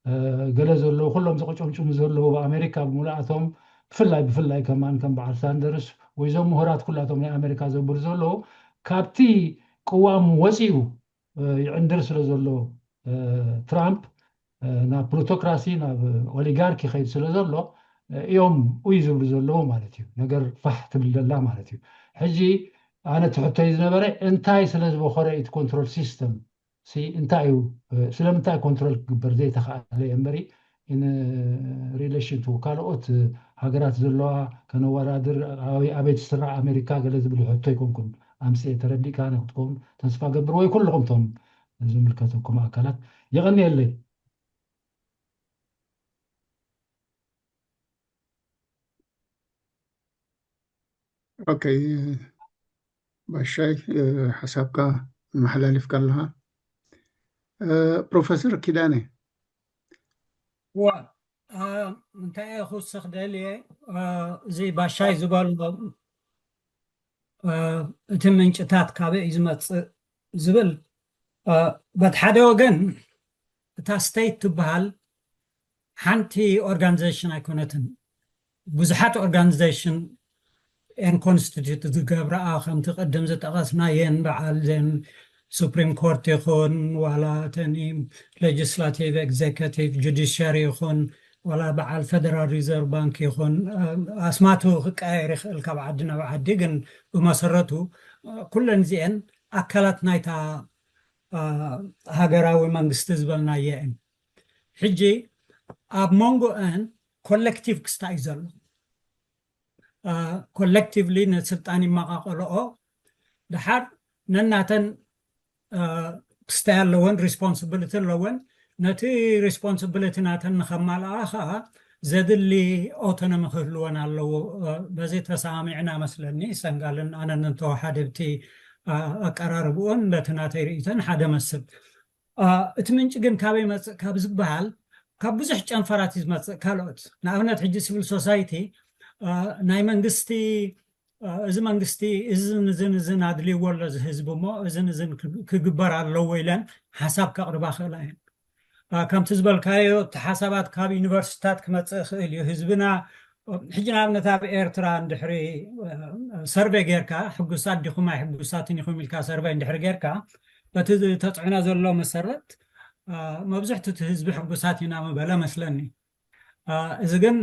እ፣ ገለ ዘለዉ ኩሎም ዝቅጭምጭሙ ዘለዉ ኣብ ኣሜሪካ ብምሉኣቶም ብፍላይ ብፍላይ ከማን ከም በዓል ሳንደርስ ወይ ዞም ምሁራት ኩላቶም ናይ ኣሜሪካ ዘብሉ ዘለዉ ካብቲ ቅዋም ወፂኡ እ፣ ይዕንድር ስለ ዘሎ እ፣ ትራምፕ እ፣ ናብ ፕሉቶክራሲ ናብ ኦሊጋርኪ ይኸይድ ስለ ዘሎ እ፣ እዮም ኡይ ዝብሉ ዘለዉ ማለት እዩ። ነገር ፋሕ ትብል ዘላ ማለት እዩ። ሕጂ ኣነ ትሕቶይ ዝነበረ እንታይ ስለ ዝበኾረ እቲ ኮንትሮል ሲስተም ሲ እንታይ እዩ እ፣ ስለምንታይ ኮንትሮል ክግበር ዘይተኻእለ እየ እምበሪ in relation to ካልኦት ሃገራት ዘለዋ ከነወዳድር ኣበይ ኣበይ ትስራዕ ኣሜሪካ ገለ ዝብል ሕቶ ኣይኮንኩን ኣምፅኤ ተረዲእካ ክትከውን ተስፋ ገብር ወይ ኩልኹም ቶም ዝምልከተኩም ኣካላት የቐንየለይ። ኦኬ ባሻይ ሓሳብካ መሓላሊፍካ ኣለኻ። ፕሮፌሰር ኪዳነ ዋ እንታይ እየ ክውስኽ ደልየ እዚ ባሻይ ዝበሎ እቲ ምንጭታት ካበይ እዩ ዝመፅእ ዝብል በቲ ሓደ ወገን እታ ስቴት ትበሃል ሓንቲ ኦርጋኒዜሽን ኣይኮነትን። ብዙሓት ኦርጋኒዜሽን ኤን ኮንስቲቱት ዝገብረኣ ከምቲ ቅድም ዝጠቐስናየን በዓል ዘን ሱፕሪም ኮርት ይኹን ዋላ እተን ሌጅስላቲቭ ኤግዜከቲቭ ጁዲሽሪ ይኹን ዋላ በዓል ፌደራል ሪዘርቭ ባንክ ይኹን ኣስማቱ ክቀያየር ይኽእል ካብ ዓዲ ናብ ዓዲ ግን ብመሰረቱ ኩለን እዚአን ኣካላት ናይታ ሃገራዊ መንግስቲ ዝበልናየ እን ሕጂ ኣብ መንጎአን ኮሌክቲቭ ክስታ እዩ ዘሎ። ኮሌክቲቭሊ ንስልጣን ይመቓቐልኦ። ደሓር ነናተን ክስታይ ኣለወን፣ ሪስፖንስብሊቲ ኣለወን። ነቲ ሪስፖንስብሊቲ ናተን ንኸማልኣ ከዓ ዘድሊ ኦቶኖሚ ክህልወን ኣለዎ። በዚ ተሰማሚዕና መስለኒ፣ ሰንጋልን ኣነን እንተወሓደ ብቲ ኣቀራርብኦን በቲ ናተይ ርእይቶን ሓደ መስል። እቲ ምንጪ ግን ካበይ መፅእ ካብ ዝበሃል፣ ካብ ብዙሕ ጨንፈራት እዩ ዝመፅእ። ካልኦት ንኣብነት ሕጂ ሲቪል ሶሳይቲ ናይ መንግስቲ እዚ መንግስቲ እዝን እዝን እዝን ኣድልይዎ ኣሎ እዚ ህዝቢ እሞ እዝን እዝን ክግበር ኣለዎ ኢለን ሓሳብ ከቕርባ ክእላ እየን። ከምቲ ዝበልካዮ እቲ ሓሳባት ካብ ዩኒቨርሲታት ክመፅእ ይኽእል እዩ። ህዝብና ሕጂ ንኣብነት ኣብ ኤርትራ እንድሕሪ ሰርቬ ጌርካ ሕጉሳት ዲኹም ኣይሕጉሳትን ኢኹም ኢልካ ሰርቬይ እንድሕሪ ጌርካ በቲ ተፅዕኖ ዘሎ መሰረት መብዝሕቱ እቲ ህዝቢ ሕጉሳት ኢና ምበለ መስለኒ። እዚ ግን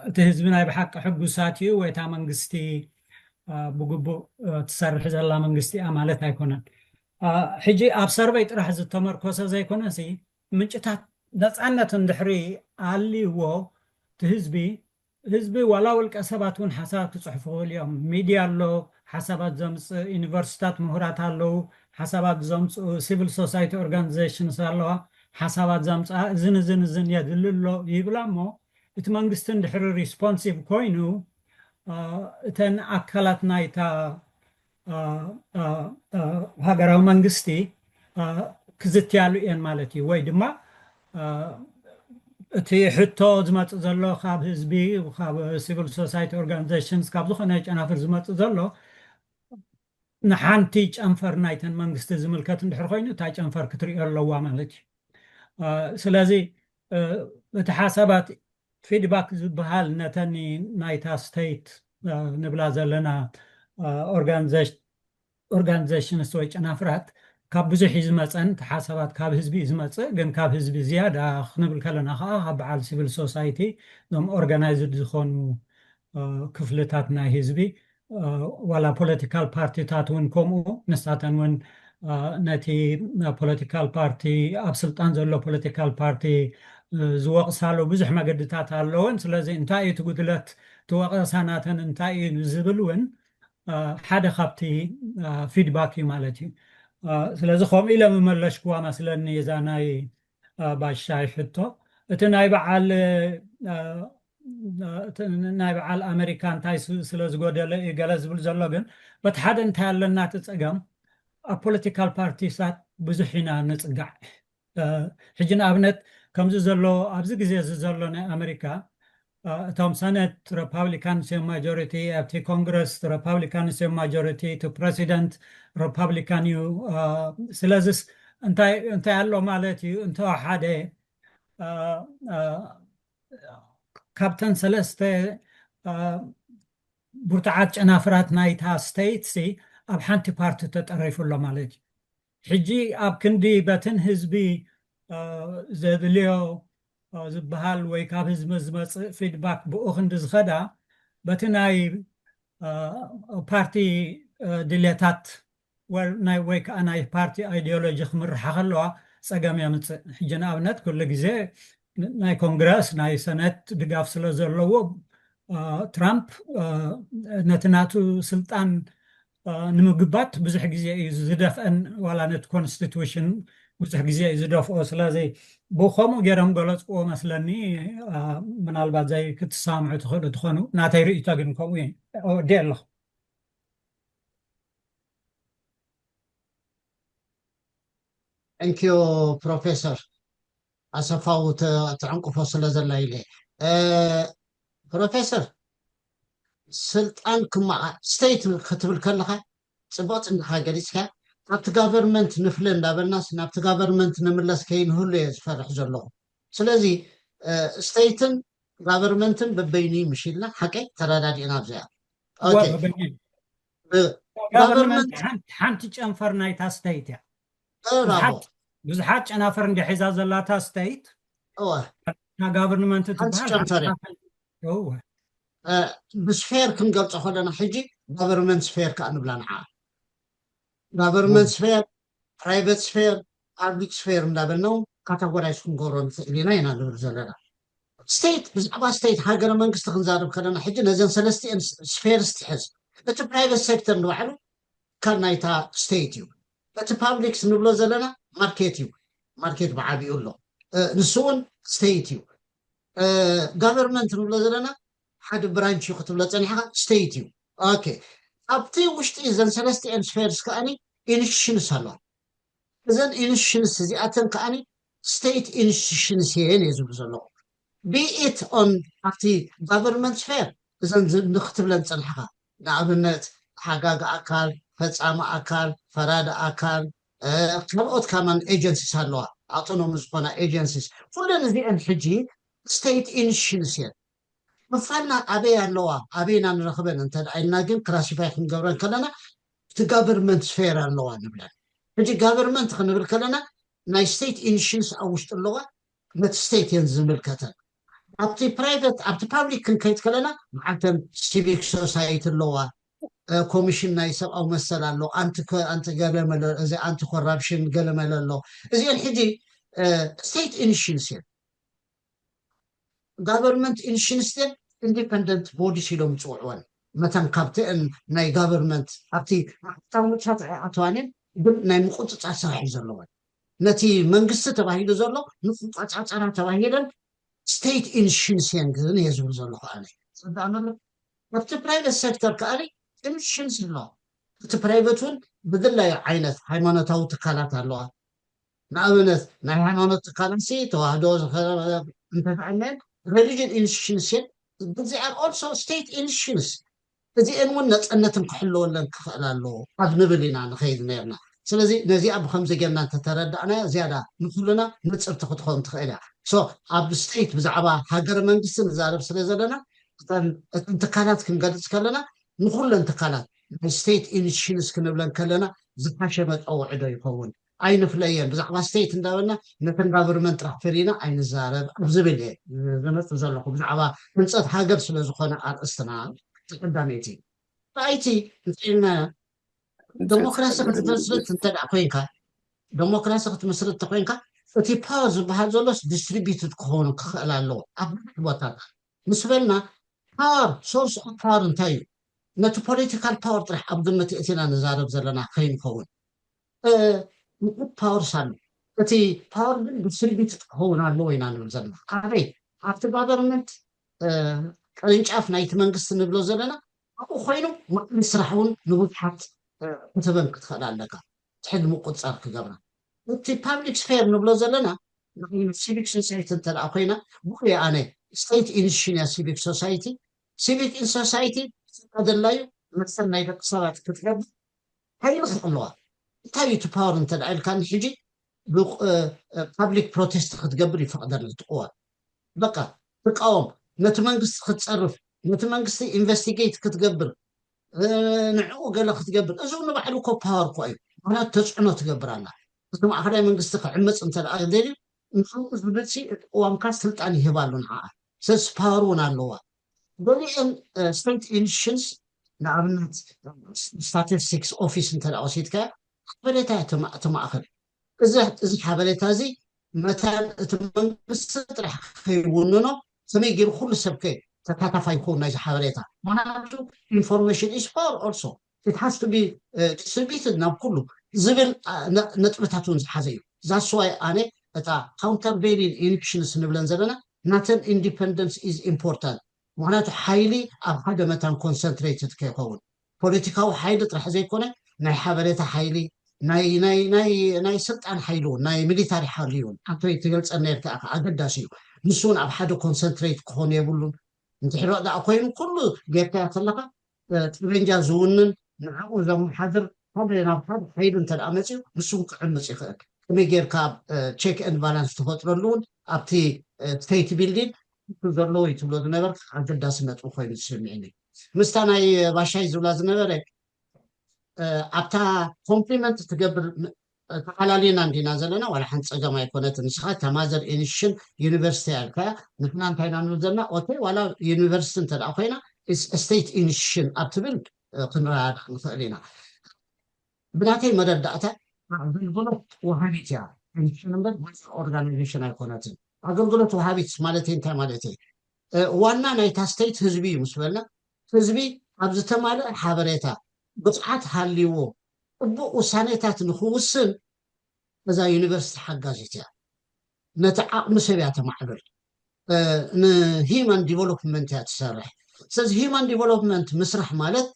እቲ ህዝቢ ናይ ብሓቂ ሕጉሳት እዩ ወይ እታ መንግስቲ ብግቡእ ትሰርሕ ዘላ መንግስቲ እያ ማለት ኣይኮነን። ሕጂ ኣብ ሰርቨይ ጥራሕ ዝተመርኮሰ ዘይኮነሲ ምንጭታት ነፃነት እንድሕሪ ኣልይዎ እቲ ህዝቢ ህዝቢ ዋላ ውልቀ ሰባት እውን ሓሳባት ክፅሕፉ ክኽእሉ እዮም። ሚድያ ኣሎ፣ ሓሳባት ዘምፅእ፣ ዩኒቨርሲታት ምሁራት ኣለዉ፣ ሓሳባት ዘምፅኡ፣ ሲቪል ሶሳይቲ ኦርጋኒዜሽንስ ኣለዋ፣ ሓሳባት ዘምፅኣ፣ እዝን እዝን እዝን የድሊ ኣሎ ይብላ እሞ እቲ መንግስቲ እንድሕሪ ሪስፖንሲቭ ኮይኑ እተን ኣካላት ናይታ ሃገራዊ መንግስቲ ክዝትያሉ እየን ማለት እዩ። ወይ ድማ እቲ ሕቶ ዝመፅእ ዘሎ ካብ ህዝቢ፣ ካብ ሲቪል ሶሳይቲ ኦርጋኒዜሽንስ፣ ካብ ዝኾነ ጨናፍር ዝመፅእ ዘሎ ንሓንቲ ጨንፈር ናይተን መንግስቲ ዝምልከት እንድሕር ኮይኑ እታ ጨንፈር ክትሪኦ ኣለዋ ማለት እዩ። ስለዚ እቲ ሓሳባት ፊድባክ ዝበሃል ነተኒ ናይታ ስቴት ንብላ ዘለና ኦርጋኒዜሽንስ ወይ ጨናፍራት ካብ ብዙሕ እዩ ዝመፀን፣ እቲ ሓሳባት ካብ ህዝቢ እዩ ዝመፅእ። ግን ካብ ህዝቢ ዝያዳ ክንብል ከለና ከዓ ካብ በዓል ሲቪል ሶሳይቲ፣ እዞም ኦርጋናይዝድ ዝኾኑ ክፍልታት ናይ ህዝቢ፣ ዋላ ፖለቲካል ፓርቲታት እውን ከምኡ፣ ንሳተን እውን ነቲ ፖለቲካል ፓርቲ፣ ኣብ ስልጣን ዘሎ ፖለቲካል ፓርቲ ዝወቕሳሉ ብዙሕ መገድታት ኣለወን። ስለዚ እንታይ እዩ እቲ ጉድለት፣ እቲ ወቐሳ ናተን እንታይ እዩ ዝብል እውን ሓደ ካብቲ ፊድባክ እዩ ማለት እዩ። ስለዚ ከምኡ ኢለ ምመለሽክዋ መስለኒ እዛ ናይ ባሻይ ሕቶ። እቲ ናይ በዓል ናይ በዓል ኣሜሪካ እንታይ ስለ ዝጎደለ እዩ ገለ ዝብል ዘሎ፣ ግን በቲ ሓደ እንታይ ኣለና እቲ ፀገም፣ ኣብ ፖለቲካል ፓርቲሳት ብዙሕ ኢና ንፅጋዕ። ሕጂ ንኣብነት ከምዚ ዘሎ ኣብዚ ግዜ እዚ ዘሎ ናይ ኣሜሪካ እቶም ሰነት ሪፓብሊካንስ እዮም ማጆሪቲ፣ ኣብቲ ኮንግረስ ሪፓብሊካንስ እዮም ማጆሪቲ፣ እቲ ፕረሲደንት ሪፓብሊካን እዩ። ስለዚስ እንታይ ኣሎ ማለት እዩ? እንተ ሓደ ካብተን ሰለስተ ብርቱዓት ጨናፍራት ናይታ ስቴት ሲ ኣብ ሓንቲ ፓርቲ ተጠሪፉ ኣሎ ማለት እዩ። ሕጂ ኣብ ክንዲ በትን ህዝቢ ዘድልዮ ዝበሃል ወይ ካብ ህዝቢ ዝመፅእ ፊድባክ ብኡ ክንዲ ዝኸዳ በቲ ናይ ፓርቲ ድሌታት ወይ ከዓ ናይ ፓርቲ ኣይዲዮሎጂ ክምርሓ ከለዋ ፀገም የምፅእ። ሕጂ ንኣብነት ኩሉ ግዜ ናይ ኮንግረስ ናይ ሰነት ድጋፍ ስለ ዘለዎ ትራምፕ ነቲ ናቱ ስልጣን ንምግባት ብዙሕ ግዜ እዩ ዝደፍአን ዋላ ነቲ ኮንስቲቱሽን ብዙሕ ግዜ እዩ ዝደፍኦ። ስለዚ ብከምኡ ገይሮም ገለፅዎ መስለኒ። ምናልባት ዘይ ክትሰማምዑ ትኽእሉ ትኾኑ፣ ናተይ ርእይቶ ግን ከምኡ እየ። እወዲእ ኣለኹ። Thank you ፕሮፌሰር ኣሰፋው፣ ትዕንቅፎ ስለ ዘላ ኢለ። ፕሮፌሰር፣ ስልጣን ክመዓ ስቴት ክትብል ከለኻ ፅቡቅ ፅንካ ገሊፅካ፣ ኣብቲ ጋቨርንመንት ንፍለ እንዳበልናስ ናብቲ ጋቨርንመንት ንምለስ ከይንህሉ እየ ዝፈርሕ ዘለኹ። ስለዚ ስቴትን ጋቨርንመንትን በበይኑ ምሽ ኢልና ሓቀይ ተረዳዲእና ኣብዚኣ። ጋቨርንመንት ሓንቲ ጨንፈር ናይታ ስቴት እያ። ብዙሓት ጨናፈር እንዲሒዛ ዘላታ ስቴት ጋቨርንመንት ትበሃል። ብስፌር ክንገልፆ ከለና ሕጂ ጋቨርንመንት ስፌር ከዓ ንብላ ንዓ። ጋቨርንመንት ስፌር፣ ፕራይቨት ስፌር፣ ፓብሊክ ስፌር እንዳበልና እውን ካታጎራይዝ ክንገብሮ ንኽእል ኢና ኢና ንብል ዘለና። state ብዛዕባ state ሃገረ መንግስቲ ክንዛርብ ከለና ሕጂ ነዘን ሰለስቲኤን spheres ትሕዝ። እቲ private sector ንባዕሉ ካብ ናይታ state እዩ። እቲ public ንብሎ ዘለና market እዩ። Market ብዓቢኡ ኣሎ። ንሱ እውን state እዩ። Government ንብሎ ዘለና ሓደ branch እዩ ክትብሎ ፀኒሕካ state እዩ። Okay፣ ኣብቲ ውሽጢ እዘን ሰለስቲኤን spheres ከኣኒ institutions ኣለዋ። እዘን institutions እዚኣተን ከኣኒ state institutions እየን እየ ዝብሉ ዘለኹ። Be it on ኣብቲ government sphere እዘን ንክትብለን ፀንሕካ፣ ንኣብነት ሓጋጊ ኣካል፣ ፈፃሚ ኣካል፣ ፈራዲ ኣካል፣ ካልኦት ከማን agencies ኣለዋ፣ autonomy ዝኾና agencies። ኩለን እዚአን ሕጂ state institutions እየን። ምፋና ኣበይ ኣለዋ፣ ኣበይ ኢና ንረኽበን እንተ ደኣ ኢልና ግን classify ክንገብረን ከለና እቲ government sphere ኣለዋ ንብለን። ሕጂ government ክንብል ከለና ናይ state institutions ኣብ ውሽጢ ኣለዋ፣ ነቲ state እየን ዝምልከተን። ኣብቲ private ኣብቲ public ክንከይድ ከለና መዓልተን civic society ኣለዋ፣ ኮሚሽን ናይ ሰብኣዊ መሰል ኣሎ፣ ኣንቲ ገለመለ እዚ ኣንቲ corruption ገለመለ ኣሎ። እዚአን ሕጂ state institutions እየን። Government institutions independent bodies ኢሎም ይፅውዕወን። መተን ካብተን ናይ government ኣብቲ ማዕታዊ መሻርዕ ኣተዋንን ግን ናይ ምቁፅፃር ስራሕ እዩ ዘለወን። ነቲ መንግስቲ ተባሂሉ ዘሎ ምቁፃፃራ ተባሂለን state institutions እየን ግን እየ ዝብል ዘለኹ ኣነ። ኣብቲ private sector ከኣኒ institutions ኣሎ። እቲ private እውን ብድላዩ ዓይነት ሃይማኖታዊ ትካላት ኣለዋ። ንኣብነት ናይ ሃይማኖት ትካላት ሲ ተዋህዶ እንተተኣመን religion institutions እየን። They are also state institutions። እዚአን እውን ነፀነትን ክሕለወለን ክኽእል ኣለዎ ኣብ ንብል ኢና ንኸይድ ነርና። ስለዚ ነዚኣ ብከምዚ ጌርና እንተተረዳእና ዝያዳ ንኩልና ንፅርቲ ክትኸውን ትኽእል እያ። So ኣብ state ብዛዕባ ሃገረ መንግስቲ ንዛረብ ስለ ዘለና እተን ትካላት ክንገልፅ ከለና ንኩለን ትካላት ናይ state institutions ክንብለን ከለና ዝሓሸ መፀውዒ ዶ ይኸውን? ኣይንፍለየን። ብዛዕባ state እንዳበልና ነተን government ጥራሕ ፈሊና ኣይንዛረብ ኣብ ዝብል እየ ዝመፅእ ዘለኹ። ብዛዕባ ህንፀት ሃገር ስለ ዝኾነ ኣርእስትና ቀዳመይቲ። ራይቲ እንተኢልና ዴሞክራሲ ክትመስርት እንተ ደኣ ኮይንካ፣ ዴሞክራሲ ክትመስርት እንተ ኮይንካ እቲ power ዝበሃል ዘሎስ distributed ክኸውን ክኽእል ኣለዎ ኣብ ብዙሕ ቦታታት ምስ በልና power፣ source of power እንታይ እዩ? ነቲ political power ጥራሕ ኣብ ግምት እቲና ንዛረብ ዘለና ከይንኸውን ንቁጥ power ሳሉ እቲ power ግን distributed ክኸውን ኣለዎ ኢና ንብል ዘለና። ኣበይ? ኣብቲ government ቅርንጫፍ ናይቲ መንግስቲ ንብሎ ዘለና ኣብኡ ኮይኑ ማዕሪ ስራሕ እውን ንብዙሓት ክትበን ክትኽእል ኣለካ። ትሕድ ምቁፅፃር ክገብራ እቲ public sphere ንብሎ ዘለና ንዓይነት civic society እንተ ደኣ ኮይና ብኡ ኣነ state institution እያ civic society። Civic society ዝፈቀደላዩ መሰል ናይ ደቂ ሰባት ክትገብር ሓይሊ ኣለዋ። እንታይ እዩ እቲ power እንተ ደኣ ኢልካኒ ሕጂ public protest ክትገብር ይፈቅደልካ እቲ ቅዋም። በቃ ትቃወም፣ ነቲ መንግስቲ ክትፀርፍ፣ ነቲ መንግስቲ ኢንቨስቲጌት ክትገብር፣ ንዕኡ ገለ ክትገብር፣ እዚ ንባዕሉ እኮ power እኮ እዩ። ምክንያቱ ተፅዕኖ ትገብር ኣላ። እቲ ማእኸላይ መንግስቲ ክዕምፅ እንተ ደኣ ደልዩ ንዕኡ ዝብል ሲ እቲ ቅዋምካ ስልጣን ይህብ ኣሎ ንዓኣ። ስለዚ power እውን ኣለዋ። ገሊአን state institutions ንኣብነት statistics office እንተ ደኣ ወሲድካያ ሓበሬታ እያ እቲ ማእኸል። እዚ ሓበሬታ እዚ መታን እቲ መንግስቲ ጥራሕ ከይውንኖ ከመይ ገይሩ ኩሉ ሰብ ከ ተካታፋይ ይኸውን ናይዚ ሓበሬታ? ምክንያቱ information is power also, it has to be distributed ናብ ኩሉ ዝብል ነጥብታት እውን ዝሓዘ እዩ። That's why ኣነ እታ countervailing institutions ንብለን ዘለና ናተን independence is important። ምክንያቱ ሓይሊ ኣብ ሓደ መታን concentrated ከይኸውን ፖለቲካዊ ሓይሊ ጥራሕ ዘይኮነ ናይ ሓበሬታ ሓይሊ፣ ናይ ስልጣን ሓይሊ እውን፣ ናይ ሚሊታሪ ሓይሊ እውን ኣንተ ትገልፀ ነርካ ኣገዳሲ እዩ። ንሱ እውን ኣብ ሓደ concentrate ክኾን የብሉን። እንድሕር ደኣ ኮይኑ ኩሉ ጌርካዮ ከለካ ጠበንጃ ዝውንን ንዕኡ ዘመሓድር ሓደ ናብ ሓደ ሓይሊ እንተ ደኣ መፅዩ ንሱ ክዕምፅ ይኽእል። ከመይ ጌርካ check and balance ትፈጥረሉ እውን ኣብቲ state building እቱ ዘለዎ እዩ ትብሎ ዝነበርካ ኣገዳሲ ነጥቢ ኮይኑ ዝስምዕኒ። ምስታ ናይ ባሻይ ዝብላ ዝነበረ ኣብታ compliment ትገብር ተሓላሊና እንዲና ዘለና ዋላ ሓንቲ ፀገም ኣይኮነትን። ንስኻ እታ mother institution university ኣልካ ንሕና እንታይ ኢና ንብል ዘለና? Okay ዋላ university እንተ ደኣ ኮይና state institution ኣብ ትብል ክንረዳዳእ ንኽእል ኢና። ብናተይ መረዳእታ ኣገልግሎት ወሃቢት እያ። Institution እምበር organization ኣይኮነትን። ኣገልግሎት ወሃቢት ማለት እንታይ ማለት እዩ? ዋና ናይታ ስተይት ህዝቢ እዩ ምስ በልና፣ ህዝቢ ኣብ ዝተማልአ ሓበሬታ፣ ብቕዓት ሃልይዎ፣ ፅቡቅ ውሳኔታት ንክውስን እዛ ዩኒቨርሲቲ ሓጋዚት እያ። ነቲ ዓቕሚ ሰብ እያ ተማዕብል። ንሂማን ዲቨሎፕመንት እያ ትሰርሕ። ስለዚ ሂማን ዲቨሎፕመንት ምስራሕ ማለት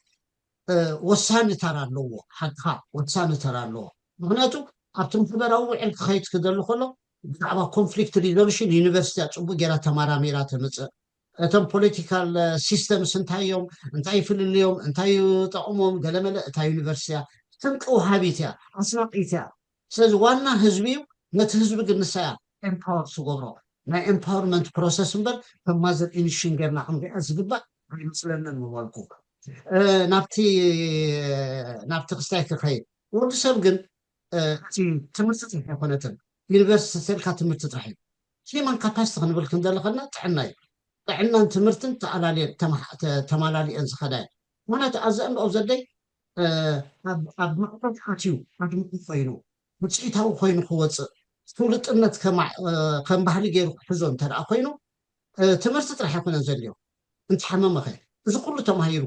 ወሳኒ ተራ ኣለዎ። ሓቅኻ፣ ወሳኒ ተራ ኣለዎ። ምክንያቱ ኣብቲ ማሕበራዊ ውዕል ክኸይድ ክደሊ ከሎ ብዛዕባ ኮንፍሊክት ሪዞሉሽን ዩኒቨርሲቲ እያ ፅቡቅ ጌራ ተማራሚራ ተምፅእ። እቶም ፖለቲካል ሲስተምስ እንታይ እዮም፣ እንታይ ይፍልልዮም፣ እንታይ ይጠቕሞም፣ ገለመለ እታ ዩኒቨርሲቲ እያ። ስንቂ ውሃቢት እያ፣ ኣስናቂት እያ። ስለዚ ዋና ህዝቢ እዩ። ነቲ ህዝቢ ግን ንሳ እያ ኤምፓወር ትገብሮ። ናይ ኤምፓወርመንት ፕሮሰስ እምበር ከም ማዘር ኢኒሽን ጌርና ክንሪኣ ዝግባእ ኣይመስለንን ምበልኩ። ናብቲ ናብቲ ክስታይ ክኸይድ፣ ወዲ ሰብ ግን እቲ ትምህርቲ ጥራሕ ኣይኮነትን። ዩኒቨርሲቲ ተልካ ትምህርቲ ጥራሕ እዩ። ሂማን ካፓሲቲ ክንብል ክንደለኸና ጥዕና እዩ። ጥዕናን ትምህርትን ተማላሊአን ዝኸዳ እየን። ምክንያቱ ኣዘ እንድ ኦፍ ዘደይ ኣብ ማዕከል ኣትዩ ኣድምዑ ኮይኑ ውፅኢታዊ ኮይኑ ክወፅእ ፍሉጥነት ከም ባህሊ ገይሩ ክሕዞ እንተደኣ ኮይኑ ትምህርቲ ጥራሕ ኣይኮነን ዘድልዮ። እንተሓመመኸ እዚ ኩሉ ተማሂሩ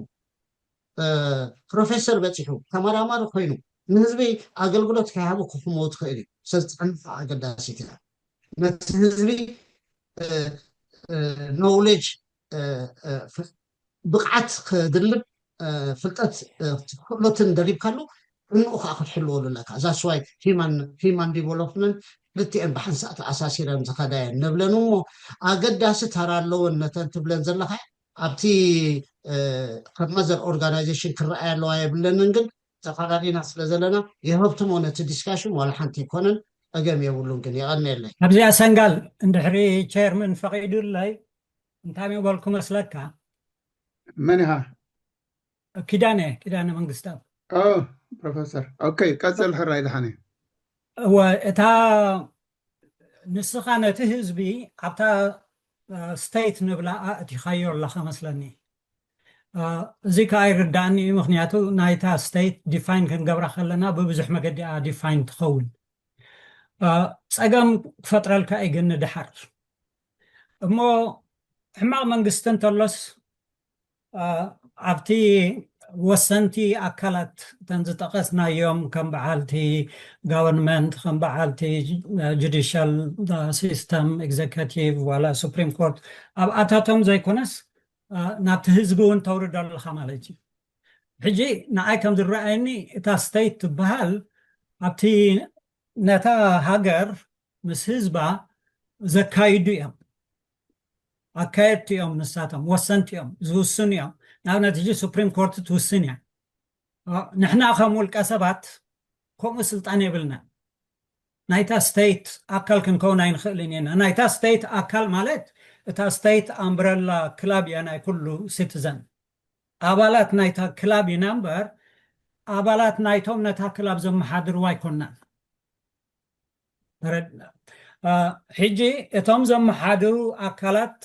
ፕሮፌሰር በፂሑ ተመራማሪ ኮይኑ ንህዝቢ ኣገልግሎት ከይሃቡ ክሕመው ትኽእል እዩ። ስለዚ ጥዕና ኣገዳሲት እያ። ነቲ ህዝቢ ኖውሌጅ ብቕዓት ክድልብ ፍልጠት ክእሎትን ደሪብካሉ እንኡ ከዓ ክትሕልወሉ ኣለካ። ዛስዋይ ሂማን ዲቨሎፕመንት ክልቲኤን ብሓንሳእ ተኣሳሲረን ዝኸዳየን ንብለን እሞ ኣገዳሲ ተራ ኣለወን ነተን ትብለን ዘለኻ ኣብቲ ከም መዘር ኦርጋናይዜሽን ክረኣያ ኣለዋ የብለንን ግን ተፈላለና ስለ ዘለና የሀብትሞ ነቲ ዲስካሽን ዋላ ሓንቲ ይኮነን ጸገም የብሉን ግን የቐንየለይ። ኣብዚኣ ሰንጋል እንድሕሪ ቸርምን ፈቒዱለይ እንታይ ምበልኩ መስለካ? መን ኢኻ? ኪዳነ ኪዳነ መንግስታብ። ፕሮፌሰር ኦኬ ቀጽል ሕራይ ድሓነ። እወ እታ ንስኻ ነቲ ህዝቢ ኣብታ ስቴት ንብላ ኣእቲኻዮ ኣለኻ መስለኒ። እዚ ከዓ ይርዳእኒ እዩ ምክንያቱ ናይታ ስቴት ዲፋይን ክንገብራ ከለና ብብዙሕ መገዲ እያ ዲፋይን ትኸውን። ፀገም ክፈጥረልካ እዩ ግን ንድሓር እሞ ሕማቕ መንግስቲ እንተሎስ ኣብቲ ወሰንቲ ኣካላት እተን ዝጠቐስናዮም ከም በዓልቲ ጋቨርንመንት ከም በዓልቲ ጁዲሻል ሲስተም ኤግዘኪቲቭ ዋላ ሱፕሪም ኮርት ኣብኣታቶም ዘይኮነስ ናብቲ ህዝቢ እውን ተውርዶ ኣለካ ማለት እዩ። ሕጂ ንኣይ ከም ዝረኣየኒ እታ ስቴት ትበሃል ኣብቲ ነታ ሃገር ምስ ህዝባ ዘካይዱ እዮም። ኣካየድቲ እዮም፣ ንሳቶም ወሰንቲ እዮም፣ ዝውስኑ እዮም። ንኣብነት ሕጂ ሱፕሪም ኮርት ትውስን እያ። ንሕና ከም ውልቀ ሰባት ከምኡ ስልጣን የብልና። ናይታ ስቴት ኣካል ክንከውን ኣይንኽእልን ኢና። ናይታ ስቴት ኣካል ማለት እታ ስቴት ኣምብረላ ክላብ እያ ናይ ኩሉ ሲቲዘን። ኣባላት ናይታ ክላብ ኢና እምበር ኣባላት ናይቶም ነታ ክላብ ዘመሓድርዋ ኣይኮናን። ተረድና። ሕጂ እቶም ዘመሓድሩ ኣካላት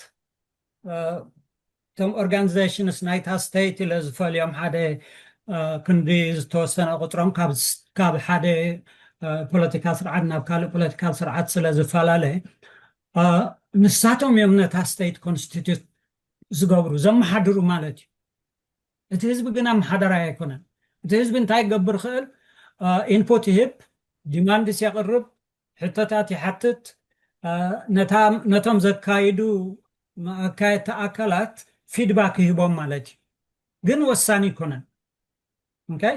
እቶም ኦርጋኒዜሽንስ ናይታ ስቴት ኢለ ዝፈልዮም ሓደ ክንዲ ዝተወሰነ ቁፅሮም ካብ ሓደ ፖለቲካ ስርዓት ናብ ካልእ ፖለቲካል ስርዓት ስለ ዝፈላለ ንሳቶም እዮም ነታ ስቴት ኮንስቲቱት ዝገብሩ ዘመሓድሩ ማለት እዩ። እቲ ህዝቢ ግን ኣመሓዳራይ ኣይኮነን። እቲ ህዝቢ እንታይ ክገብር ይኽእል? ኢንፑት ይህብ፣ ዲማንድስ የቕርብ፣ ሕቶታት ይሓትት፣ ነቶም ዘካይዱ ኣካየድቲ ኣካላት ፊድባክ ይህቦም ማለት እዩ። ግን ወሳኒ ኣይኮነን።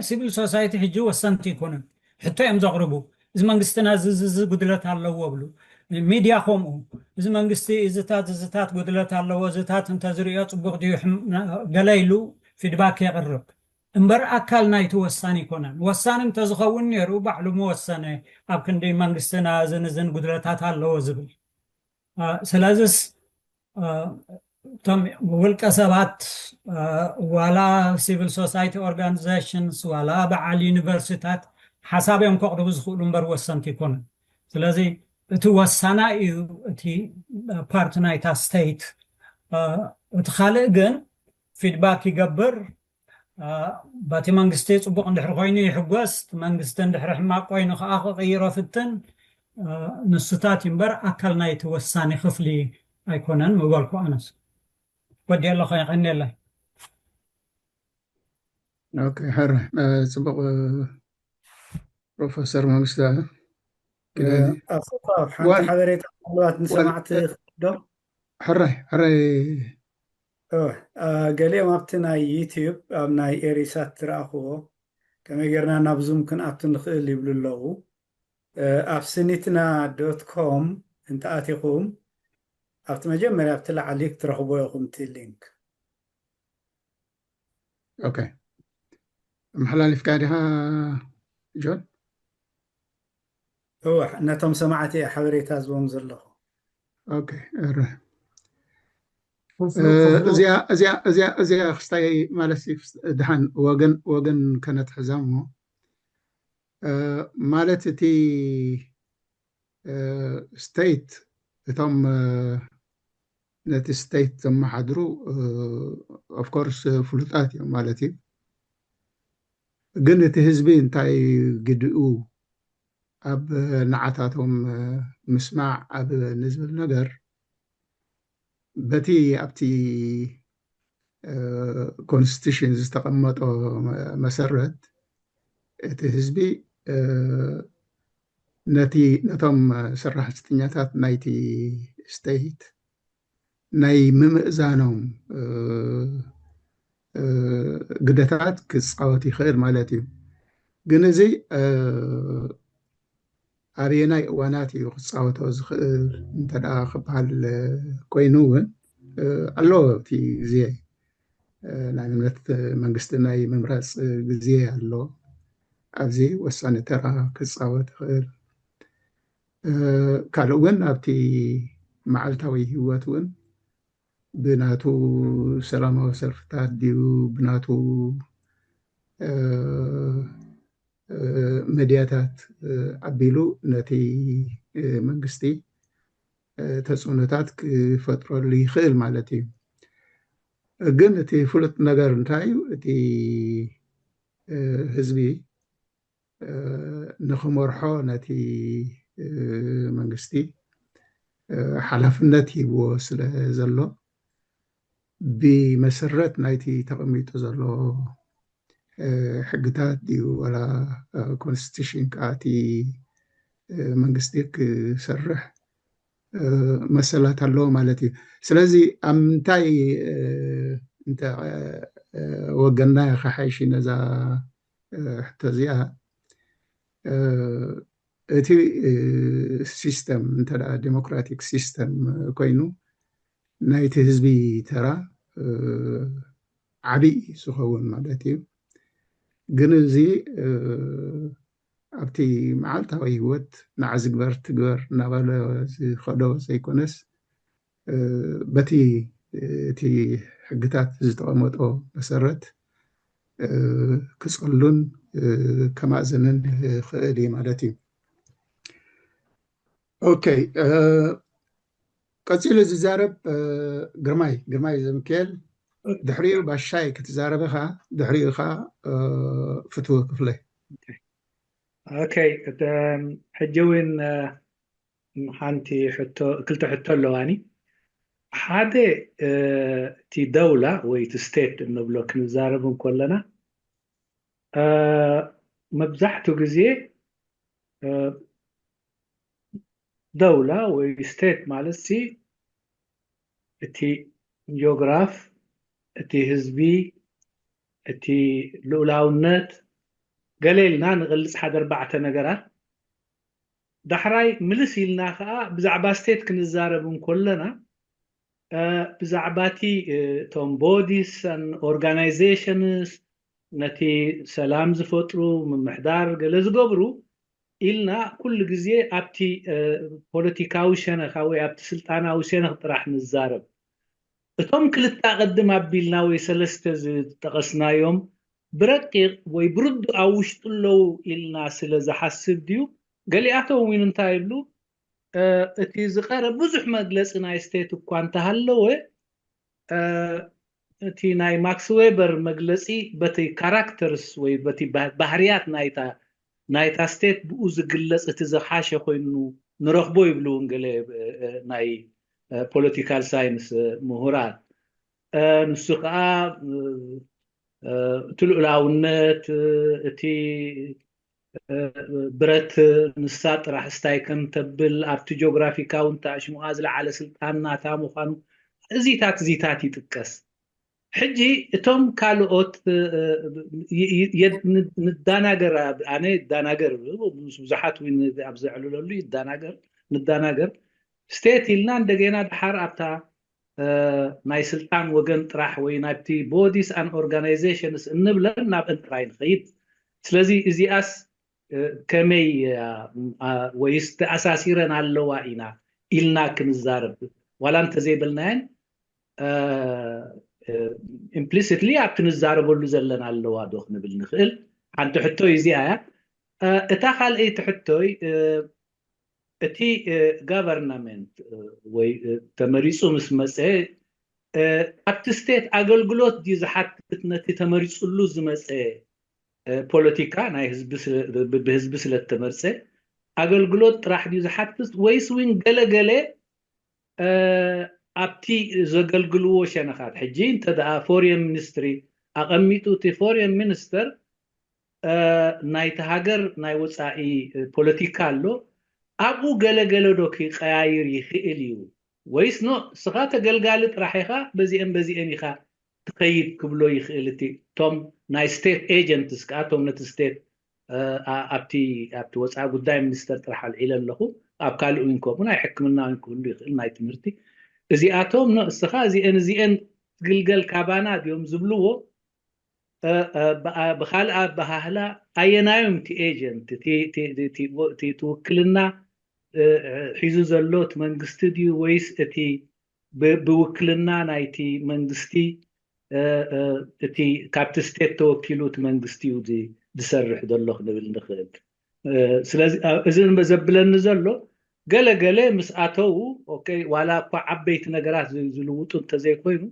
ሲቪል ሶሳይቲ ሕጂ ወሰንቲ ኣይኮኑን። ሕቶ እዮም ዘቕርቡ። እዚ መንግስትና እዚ ጉድለት ኣለዎ ብሉ። ሚድያ ከምኡ። እዚ መንግስቲ እዚታት እዚታት ጉድለት ኣለዎ፣ እዚታት እንተዝሪኦ ፅቡቅ ድዩ ገለ ኢሉ ፊድባክ የቕርብ። እምበር ኣካል ናይቲ ወሳኒ ኣይኮነን። ወሳኒ እንተዝኸውን ነይሩ ባዕሉ ምወሰነ ኣብ ክንዲ መንግስትና እዝን እዝን ጉድለታት ኣለዎ ዝብል። ስለዚስ እቶም ውልቀ ሰባት ዋላ ሲቪል ሶሳይቲ ኦርጋኒዜሽንስ ዋላ በዓል ዩኒቨርሲታት ሓሳብ እዮም ከቕርቡ ዝኽእሉ እምበር ወሰንቲ ኣይኮኑን። ስለዚ እቲ ወሳናይ እዩ እቲ ፓርት ናይታ ስቴት። እቲ ካልእ ግን ፊድባክ ይገብር። በቲ መንግስቲ ፅቡቅ እንድሕር ኮይኑ ይሕጎስ፣ መንግስቲ እንድሕር ሕማቅ ኮይኑ ከዓ ክቅይሮ ፍትን። ንሱታት እዩ እምበር ኣካል ናይቲ ወሳኒ ክፍሊ ኣይኮነን ምበልኩ። ኣነስ ወዲ ኣለኹ። የቐንየለይ። ኦኬ፣ ሕረ ጽቡቕ። ፕሮፌሰር መንግስቱ ኣፉካ ሓንቲ ሓበሬታ ምናልባት ንሰማዕቲ ክዶ ሕራይ ሕራይ ገሊኦም ኣብቲ ናይ ዩቲዩብ ኣብ ናይ ኤሪሳት ዝረኣኽዎ ከመይ ጌርና ናብ ዙም ክንኣቱ ንኽእል ይብሉ ኣለዉ። ኣብ ስኒትና ዶት ኮም እንተኣቲኹም ኣብቲ መጀመርያ ኣብቲ ላዕሊ ክትረኽቦ ኢኹም እቲ ሊንክ። ኦኬ፣ ኣመሓላሊፍካ ዲኻ ጆን? እወ፣ ነቶም ሰማዕቲ እየ ሓበሬታ ዝቦም ዘለኹ። ኦኬ፣ እረ እዚኣ እዚኣ እዚኣ እዚኣ ክስታይ ማለት ድሓን ወገን ወገን ከነትሕዛ እሞ ማለት እቲ ስቴት እቶም ነቲ ስቴት ዘመሓድሩ ኦፍኮርስ ፍሉጣት እዮም ማለት እዩ። ግን እቲ ህዝቢ እንታይ ግድኡ ኣብ ንዓታቶም ምስማዕ ኣብ ንዝብል ነገር በቲ ኣብቲ ኮንስቲቱሽን ዝተቐመጦ መሰረት እቲ ህዝቢ ነቲ ነቶም ሰራሕተኛታት ናይቲ ስቴት ናይ ምምእዛኖም ግደታት ክፃወት ይኽእል ማለት እዩ። ግን እዚ ኣበየናይ እዋናት እዩ ክፃወቶ ዝኽእል እንተ ደኣ ክበሃል ኮይኑ እውን ኣሎ። እቲ ግዜ ናይ እምነት መንግስቲ ናይ ምምራፅ ግዜ ኣሎ። ኣብዚ ወሳኒ ተራ ክፃወት ይኽእል። ካልእ እውን ኣብቲ መዓልታዊ ህይወት እውን ብናቱ ሰላማዊ ሰልፍታት ድዩ ብናቱ መድያታት ኣቢሉ ነቲ መንግስቲ ተፅዕኖታት ክፈጥረሉ ይኽእል ማለት እዩ። ግን እቲ ፍሉጥ ነገር እንታይ እዩ? እቲ ህዝቢ ንኽመርሖ ነቲ መንግስቲ ሓላፍነት ሂብዎ ስለ ዘሎ ብመሰረት ናይቲ ተቐሚጡ ዘሎ ሕግታት ድዩ ዋላ ኮንስቲቱሽን ከዓ እቲ መንግስቲ ክሰርሕ መሰላት ኣለዎ ማለት እዩ። ስለዚ ኣብ ምንታይ እንተ ወገንና ክሓይሽ ነዛ ሕቶ እዚኣ እቲ ሲስተም እንተ ዴሞክራቲክ ሲስተም ኮይኑ ናይቲ ህዝቢ ተራ ዓብይ ዝኸውን ማለት እዩ። ግን እዚ ኣብቲ መዓልታዊ ህይወት ንዓ ዝግበር ትግበር እናበለ ዝኸዶ ዘይኮነስ በቲ እቲ ሕግታት ዝተቐመጦ መሰረት ክፀሉን ከማእዝንን ይኽእል እዩ ማለት እዩ። ኦኬ፣ ቀፂሉ ዝዛረብ ግርማይ ግርማይ ዘምክኤል፣ ድሕሪኡ ባሻይ ክትዛረብ ኢኻ፣ ድሕሪኡ ኢኻ ፍትዊ ክፍለ። ኦኬ፣ ሕጂ እውን ሓንቲ ክልተ ሕቶ ኣለዋኒ። ሓደ እቲ ደውላ ወይ እቲ ስቴት እንብሎ ክንዛረብ እንከለና መብዛሕትኡ ግዜ ደውላ ወይ ስቴት ማለት ሲ እቲ ጂኦግራፍ፣ እቲ ህዝቢ፣ እቲ ልኡላውነት ገለ ኢልና ንገልፅ ሓደ ኣርባዕተ ነገራት። ዳሕራይ ምልስ ኢልና ከዓ ብዛዕባ ስቴት ክንዛረብ እንከለና ብዛዕባ እቲ እቶም ቦዲስ ኦርጋናይዜሽንስ ነቲ ሰላም ዝፈጥሩ ምምሕዳር ገለ ዝገብሩ ኢልና ኩሉ ግዜ ኣብቲ ፖለቲካዊ ሸነኻ ወይ ኣብቲ ስልጣናዊ ሸነኽ ጥራሕ ንዛረብ። እቶም ክልተ ኣቐድም ኣቢልና ወይ ሰለስተ ዝጠቐስናዮም ብረቂቕ ወይ ብርዱእ ኣብ ውሽጡ ኣለዉ ኢልና ስለ ዝሓስብ ድዩ? ገሊኣቶም እውን እንታይ ይብሉ? እቲ ዝቐረ ብዙሕ መግለፂ ናይ ስቴት እኳ እንተሃለወ እቲ ናይ ማክስ ዌበር መግለፂ በቲ ካራክተርስ ወይ በቲ ባህርያት ናይታ ናይታ ስቴት ብኡ ዝግለፅ እቲ ዝሓሸ ኮይኑ ንረኽቦ ይብሉ እውን ገለ ናይ ፖለቲካል ሳይንስ ምሁራት። ንሱ ከዓ እቲ ልኡላውነት፣ እቲ ብረት ንሳ ጥራሕ ስታይ ከም ተብል ኣብቲ ጂኦግራፊካዊ እንተኣሽሙኣ ዝለዓለ ስልጣን ናታ ምዃኑ እዚታት እዚታት ይጥቀስ። ሕጂ እቶም ካልኦት ንዳናገር ኣነ ይዳናገር ብዙሓት እውን ኣብ ዘዕልለሉ ይዳናገር ንዳናገር ስቴት ኢልና እንደገና ድሓር ኣብታ ናይ ስልጣን ወገን ጥራሕ ወይ ናብቲ bodies and organizations እንብለን ናብአን ጥራይ ንኸይድ። ስለዚ እዚኣስ ከመይ ወይስ ተኣሳሲረን ኣለዋ ኢና ኢልና ክንዛረብ ዋላ እንተዘይበልናየን implicitly ኣብቲ ንዛረበሉ ዘለና ኣለዋ ዶ ክንብል ንኽእል። ሓንቲ ሕቶይ እዚኣ እያ። እታ ካልኣይቲ ሕቶይ እቲ government ወይ ተመሪፁ ምስ መፀ ኣብቲ ስቴት ኣገልግሎት ድዩ ዝሓትት ነቲ ተመሪፁሉ ዝመፀ ፖለቲካ ናይ ብህዝቢ ስለተመርፀ ኣገልግሎት ጥራሕ ድዩ ዝሓትት ወይስ እውን ገለገለ ኣብቲ ዘገልግልዎ ሸነኻት ሕጂ እንተ ደኣ ፎሬን ሚኒስትሪ ኣቐሚጡ እቲ ፎሬን ሚኒስተር ናይቲ ሃገር ናይ ወፃኢ ፖለቲካ ኣሎ ኣብኡ ገለገለ ዶ ክቀያይር ይኽእል እዩ ወይስ ኖ እስኻ ተገልጋሊ ጥራሕ ኢኻ በዚአን በዚአን ኢኻ ትኸይድ ክብሎ ይኽእል እቲ እቶም ናይ ስቴት ኤጀንትስ ከዓ እቶም ነቲ ስቴት ኣብቲ ኣብቲ ወፃኢ ጉዳይ ሚኒስተር ጥራሕ ኣልዒለ ኣለኹ ኣብ ካልእ እውን ከምኡ ናይ ሕክምና እውን ክህሉ ይኽእል ናይ ትምህርቲ እዚኣቶም ንስኻ እዚአን እዚአን ትግልገል ካባና ድዮም ዝብልዎ ብካልእ ኣበሃህላ ኣየናዮም እቲ ኤጀንት እቲ ትውክልና ሒዙ ዘሎ እቲ መንግስቲ ድዩ ወይስ እቲ ብውክልና ናይቲ መንግስቲ እቲ ካብቲ ስቴት ተወኪሉ እቲ መንግስቲ እዩ ዝሰርሕ ዘሎ ክንብል ንኽእል ስለዚ እዚ ዘብለኒ ዘሎ ገለ ገለ ምስ ኣተዉ ዋላ እኳ ዓበይቲ ነገራት ዝልውጡ እንተዘይኮይኑ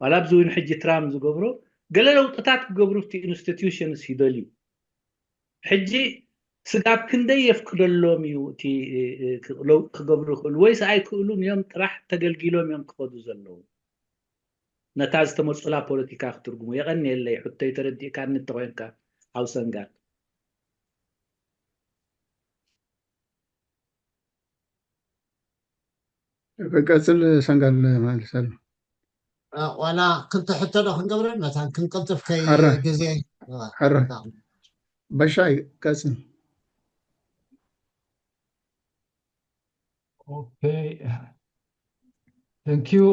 ዋላ ኣብዚ እውን ሕጂ ትራም ዝገብሮ ገለ ለውጥታት ክገብሩ እቲ ኢንስቲትዩሽንስ ይደልዩ ሕጂ ስጋብ ክንደይ የፍቅደሎም እዩ እቲ ለውጢ ክገብሩ ይኽእሉ ወይስ ኣይክእሉን እዮም ጥራሕ ተገልጊሎም እዮም ክኸዱ ዘለዉ ነታ ዝተመርፁላ ፖለቲካ ክትርጉሙ የቐንየለይ ሕቶይ ተረዲእካኒ እንተኮይንካ ሓው ሰንጋል ቀፅል ሰንጋል ማለት ኣሎ ዋላ ክልተ ሕቶ ዶ ክንገብረ መታን ክንቅልጥፍ ከይ ግዜ ሕረ በሻይ ቀፅል ኦኬ thank you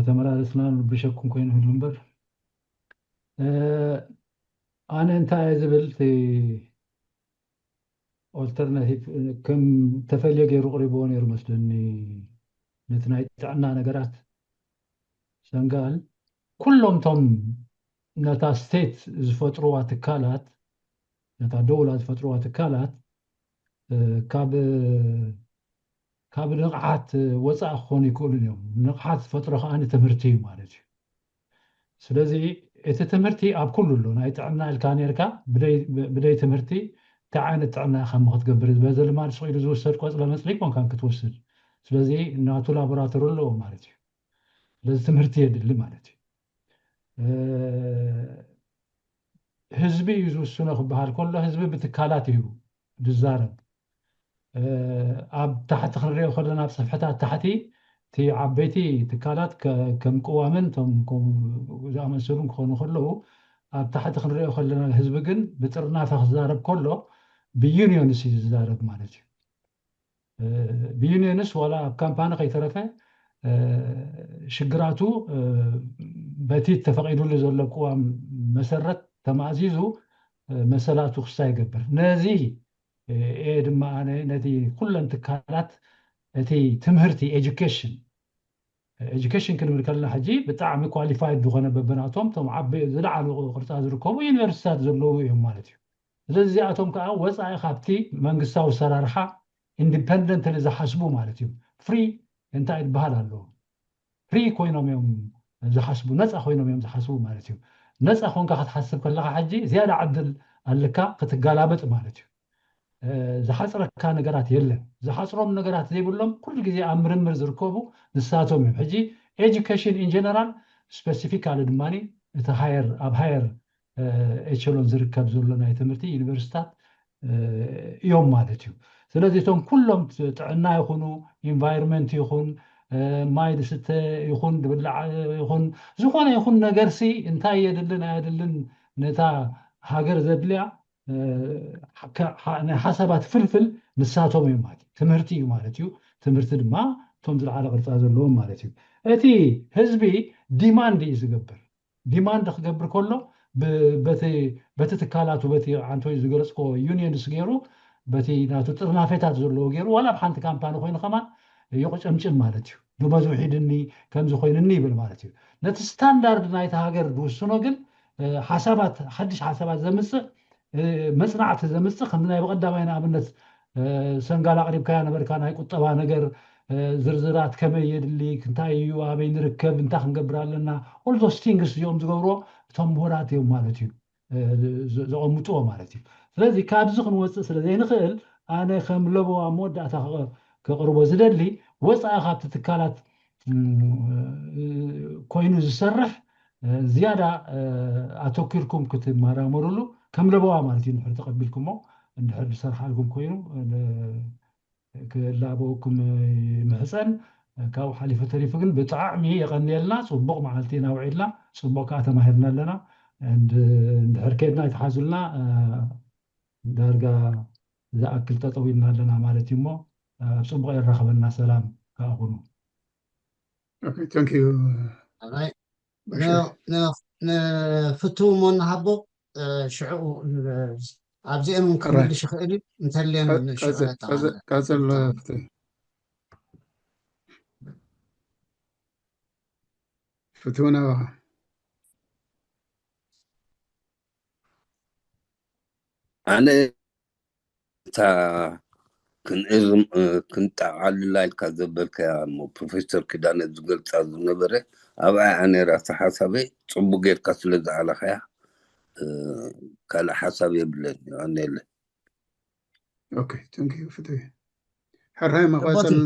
ተመላለስና ብሸኩም ኮይኑ ህሉ እምበር ኣነ እንታይ እየ ዝብል alternative ከም ተፈልየ ገይሩ ቅሪብዎ ነይሩ መስለኒ ነቲ ናይ ጥዕና ነገራት ሰንጋል ኩሎም ቶም ነታ ስቴት ዝፈጥርዋ ትካላት ነታ ደውላ ዝፈጥርዋ ትካላት ካብ ካብ ንቕሓት ወፃኢ ክኾኑ ይክእሉን እዮም ንቕሓት ዝፈጥሮ ከዓ ትምህርቲ እዩ ማለት እዩ ስለዚ እቲ ትምህርቲ ኣብ ኩሉ ኣሎ ናይ ጥዕና ኢልካ ነርካ ብደይ ትምህርቲ እንታይ ዓይነት ጥዕና ኢኻ ክትገብር በዚ ልማድ ስኢሉ ዝውሰድ ቆፅለ መፅሊ ኮንካ ክትወስድ ስለዚ ናቱ ላቦራቶሪ ኣለዎ ማለት እዩ ስለዚ ትምህርቲ የድሊ ማለት እዩ ህዝቢ እዩ ዝውስኖ ክበሃል ከሎ ህዝቢ ብትካላት እዩ ዝዛረብ ኣብ ታሕቲ ክንሪኦ ከለና ኣብ ፅፍሕታት ታሕቲ እቲ ዓበይቲ ትካላት ከም ቅዋምን ዝኣመሰሉን ክኾኑ ከለዉ ኣብ ታሕቲ ክንሪኦ ከለና ህዝቢ ግን ብጥርናፈ ክዛረብ ከሎ ብዩኒዮንስ እዩ ዝዛረብ ማለት እዩ ብዩኒየንስ ዋላ ኣብ ካምፓኒ ከይተረፈ ሽግራቱ በቲ ተፈቒዱሉ ዘሎ ቅዋም መሰረት ተማእዚዙ መሰላቱ ክሳ ይገብር ነዚ እየ ድማ ኣነ ነቲ ኩለን ትካላት እቲ ትምህርቲ education education ክንብል ከለና ሕጂ ብጣዕሚ qualified ዝኾነ በብናቶም ቶም ዓበ ዝለዓሉ ቅርፃ ዝርከቡ ዩኒቨርሲታት ዘለዉ እዮም ማለት እዩ ስለዚ እዚኣቶም ከዓ ወፃኢ ካብቲ መንግስታዊ ሰራርሓ independently ዝሓስቡ ማለት እዩ free እንታይ ዝበሃል ኣለዎ free ኮይኖም እዮም ዝሓስቡ ነፃ ኮይኖም እዮም ዝሓስቡ ማለት እዩ ነፃ ኮንካ ክትሓስብ ከለካ ሕጂ ዝያዳ ዕድል ኣለካ ክትገላበጥ ማለት እዩ ዝሓፅረካ ነገራት የለን። ዝሓፅሮም ነገራት ዘይብሎም ኩሉ ግዜ ኣብ ምርምር ዝርከቡ ንሳቶም እዮም። ሕጂ education in general specifically ድማ እቲ higher ኣብ higher echelon ዝርከብ ዘሎ ናይ ትምህርቲ ዩኒቨርሲታት እዮም ማለት እዩ። ስለዚ እቶም ኩሎም ጥዕና ይኹኑ፣ environment ይኹን፣ ማይ ዝስተ ይኹን፣ ዝብላዕ ይኹን፣ ዝኾነ ይኹን ነገር ሲ እንታይ የድልን ኣየድልን ነታ ሃገር ዘድልያ ናይ ሓሳባት ፍልፍል ንሳቶም እዮም ማለት እዩ። ትምህርቲ እዩ ማለት እዩ። ትምህርቲ ድማ እቶም ዝለዓለ ቅርፃ ዘለዎም ማለት እዩ። እቲ ህዝቢ demand እዩ ዝገብር። demand ክገብር ከሎ በቲ ትካላቱ በቲ ዓንቶይ ዝገለፅኮ ዩኒየንስ ገይሩ በቲ ናቱ ጥርናፌታት ዘለዎ ገይሩ ዋላ ኣብ ሓንቲ ካምፓኒ ኮይኑ ከማን ይቁጨምጭም ማለት እዩ። ደሞዝ ውሒድኒ ከምዚ ኮይንኒ ይብል ማለት እዩ። ነቲ ስታንዳርድ ናይቲ ሃገር ዝውስኖ ግን ሓሳባት ሓድሽ ሓሳባት ዘምፅእ መፅናዕቲ ዘምፅእ ከም ናይ ብቐዳማይ ንኣብነት ሰንጋል ኣቕሪብካያ ነበርካ ናይ ቁጠባ ነገር ዝርዝራት ከመይ የድሊ እንታይ እዩ ኣበይ ንርከብ እንታይ ክንገብር ኣለና all those things እዚኦም ዝገብርዎ እቶም ምሁራት እዮም ማለት እዩ። ዘቐምጥዎ ማለት እዩ። ስለዚ ካብዚ ክንወፅእ ስለ ዘይንኽእል ኣነ ከም ለቦ ኣብ መወዳእታ ከቕርቦ ዝደሊ ወፃኢ ካብቲ ትካላት ኮይኑ ዝሰርሕ ዝያዳ ኣተኪርኩም ክትመራመሩሉ ከም ለበዋ ማለት እዩ። እንድሕር ተቐቢልኩሞ እንድሕር ዝሰርሓልኩም ኮይኑ ክላበወኩም ይምሕፀን። ካብኡ ሓሊፉ ተሪፉ ግን ብጣዕሚ የቐንየልና። ፅቡቕ መዓልቲ ኢና ውዒልና፣ ፅቡቕ ከዓ ተማሂርና ኣለና። እንድሕር ከድና ይትሓዙልና። ዳርጋ ዝኣክል ጠጠው ኢልና ኣለና ማለት እዩ። እሞ ኣብ ፅቡቕ የራኸበና። ሰላም ከዓ ኩኑ። ንፍትው እሞ ንሃቦ ሽዕኡ ኣብዚአን እውን ክምልሽ ይኽእል እዩ እንተልየን ቀፅል ፍትው ናባኻ። ኣነ እታ ክንእርም ክንጠዓልላ ኢልካ ዘበልካያ እሞ ፕሮፌሰር ኪዳነ ዝገልፃ ዝነበረ ኣብኣ እያ ነይራ። እቲ ሓሳበይ ፅቡቅ ጌርካ ስለ ዝኣለኻያ ካልእ ሓሳብ የብለን። ኣነለ ኦኬ፣ thank you ፍትዊ። ሕራይ መቐፀል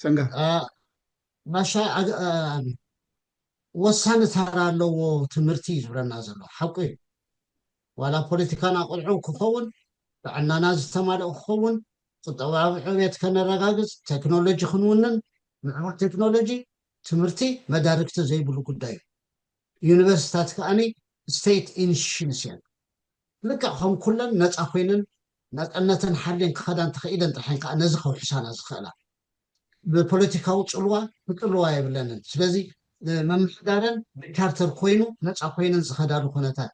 ሰንጋ ባሻ ወሳኒ ተራ ኣለዎ ትምህርቲ እዩ ዝብለና ዘሎ ሓቁ እዩ። ዋላ ፖለቲካና ቅልዑ ክኸውን፣ ጥዕናና ዝተማልኦ ክኸውን፣ ቁጠባዊ ዕብየት ከነረጋግፅ፣ ቴክኖሎጂ ክንውንን፣ ምዕቡል ቴክኖሎጂ፣ ትምህርቲ መዳርግቲ ዘይብሉ ጉዳይ እዩ። ዩኒቨርሲታት ከዓኒ ስቴት ኢንስቲትዩሽንስ እየን። ልክዕ ከም ኩለን ነፃ ኮይነን ናፃነተን ሓልየን ክኸዳ እንተኽኢለን ጥራሕ እየን ከዓ ነዚ ከውሕሳና ዝኽእላ። ብፖለቲካዊ ፅልዋ ክፅልዋ የብለንን። ስለዚ ምምሕዳረን ብቻርተር ኮይኑ ነፃ ኮይነን ዝኸዳሉ ኩነታት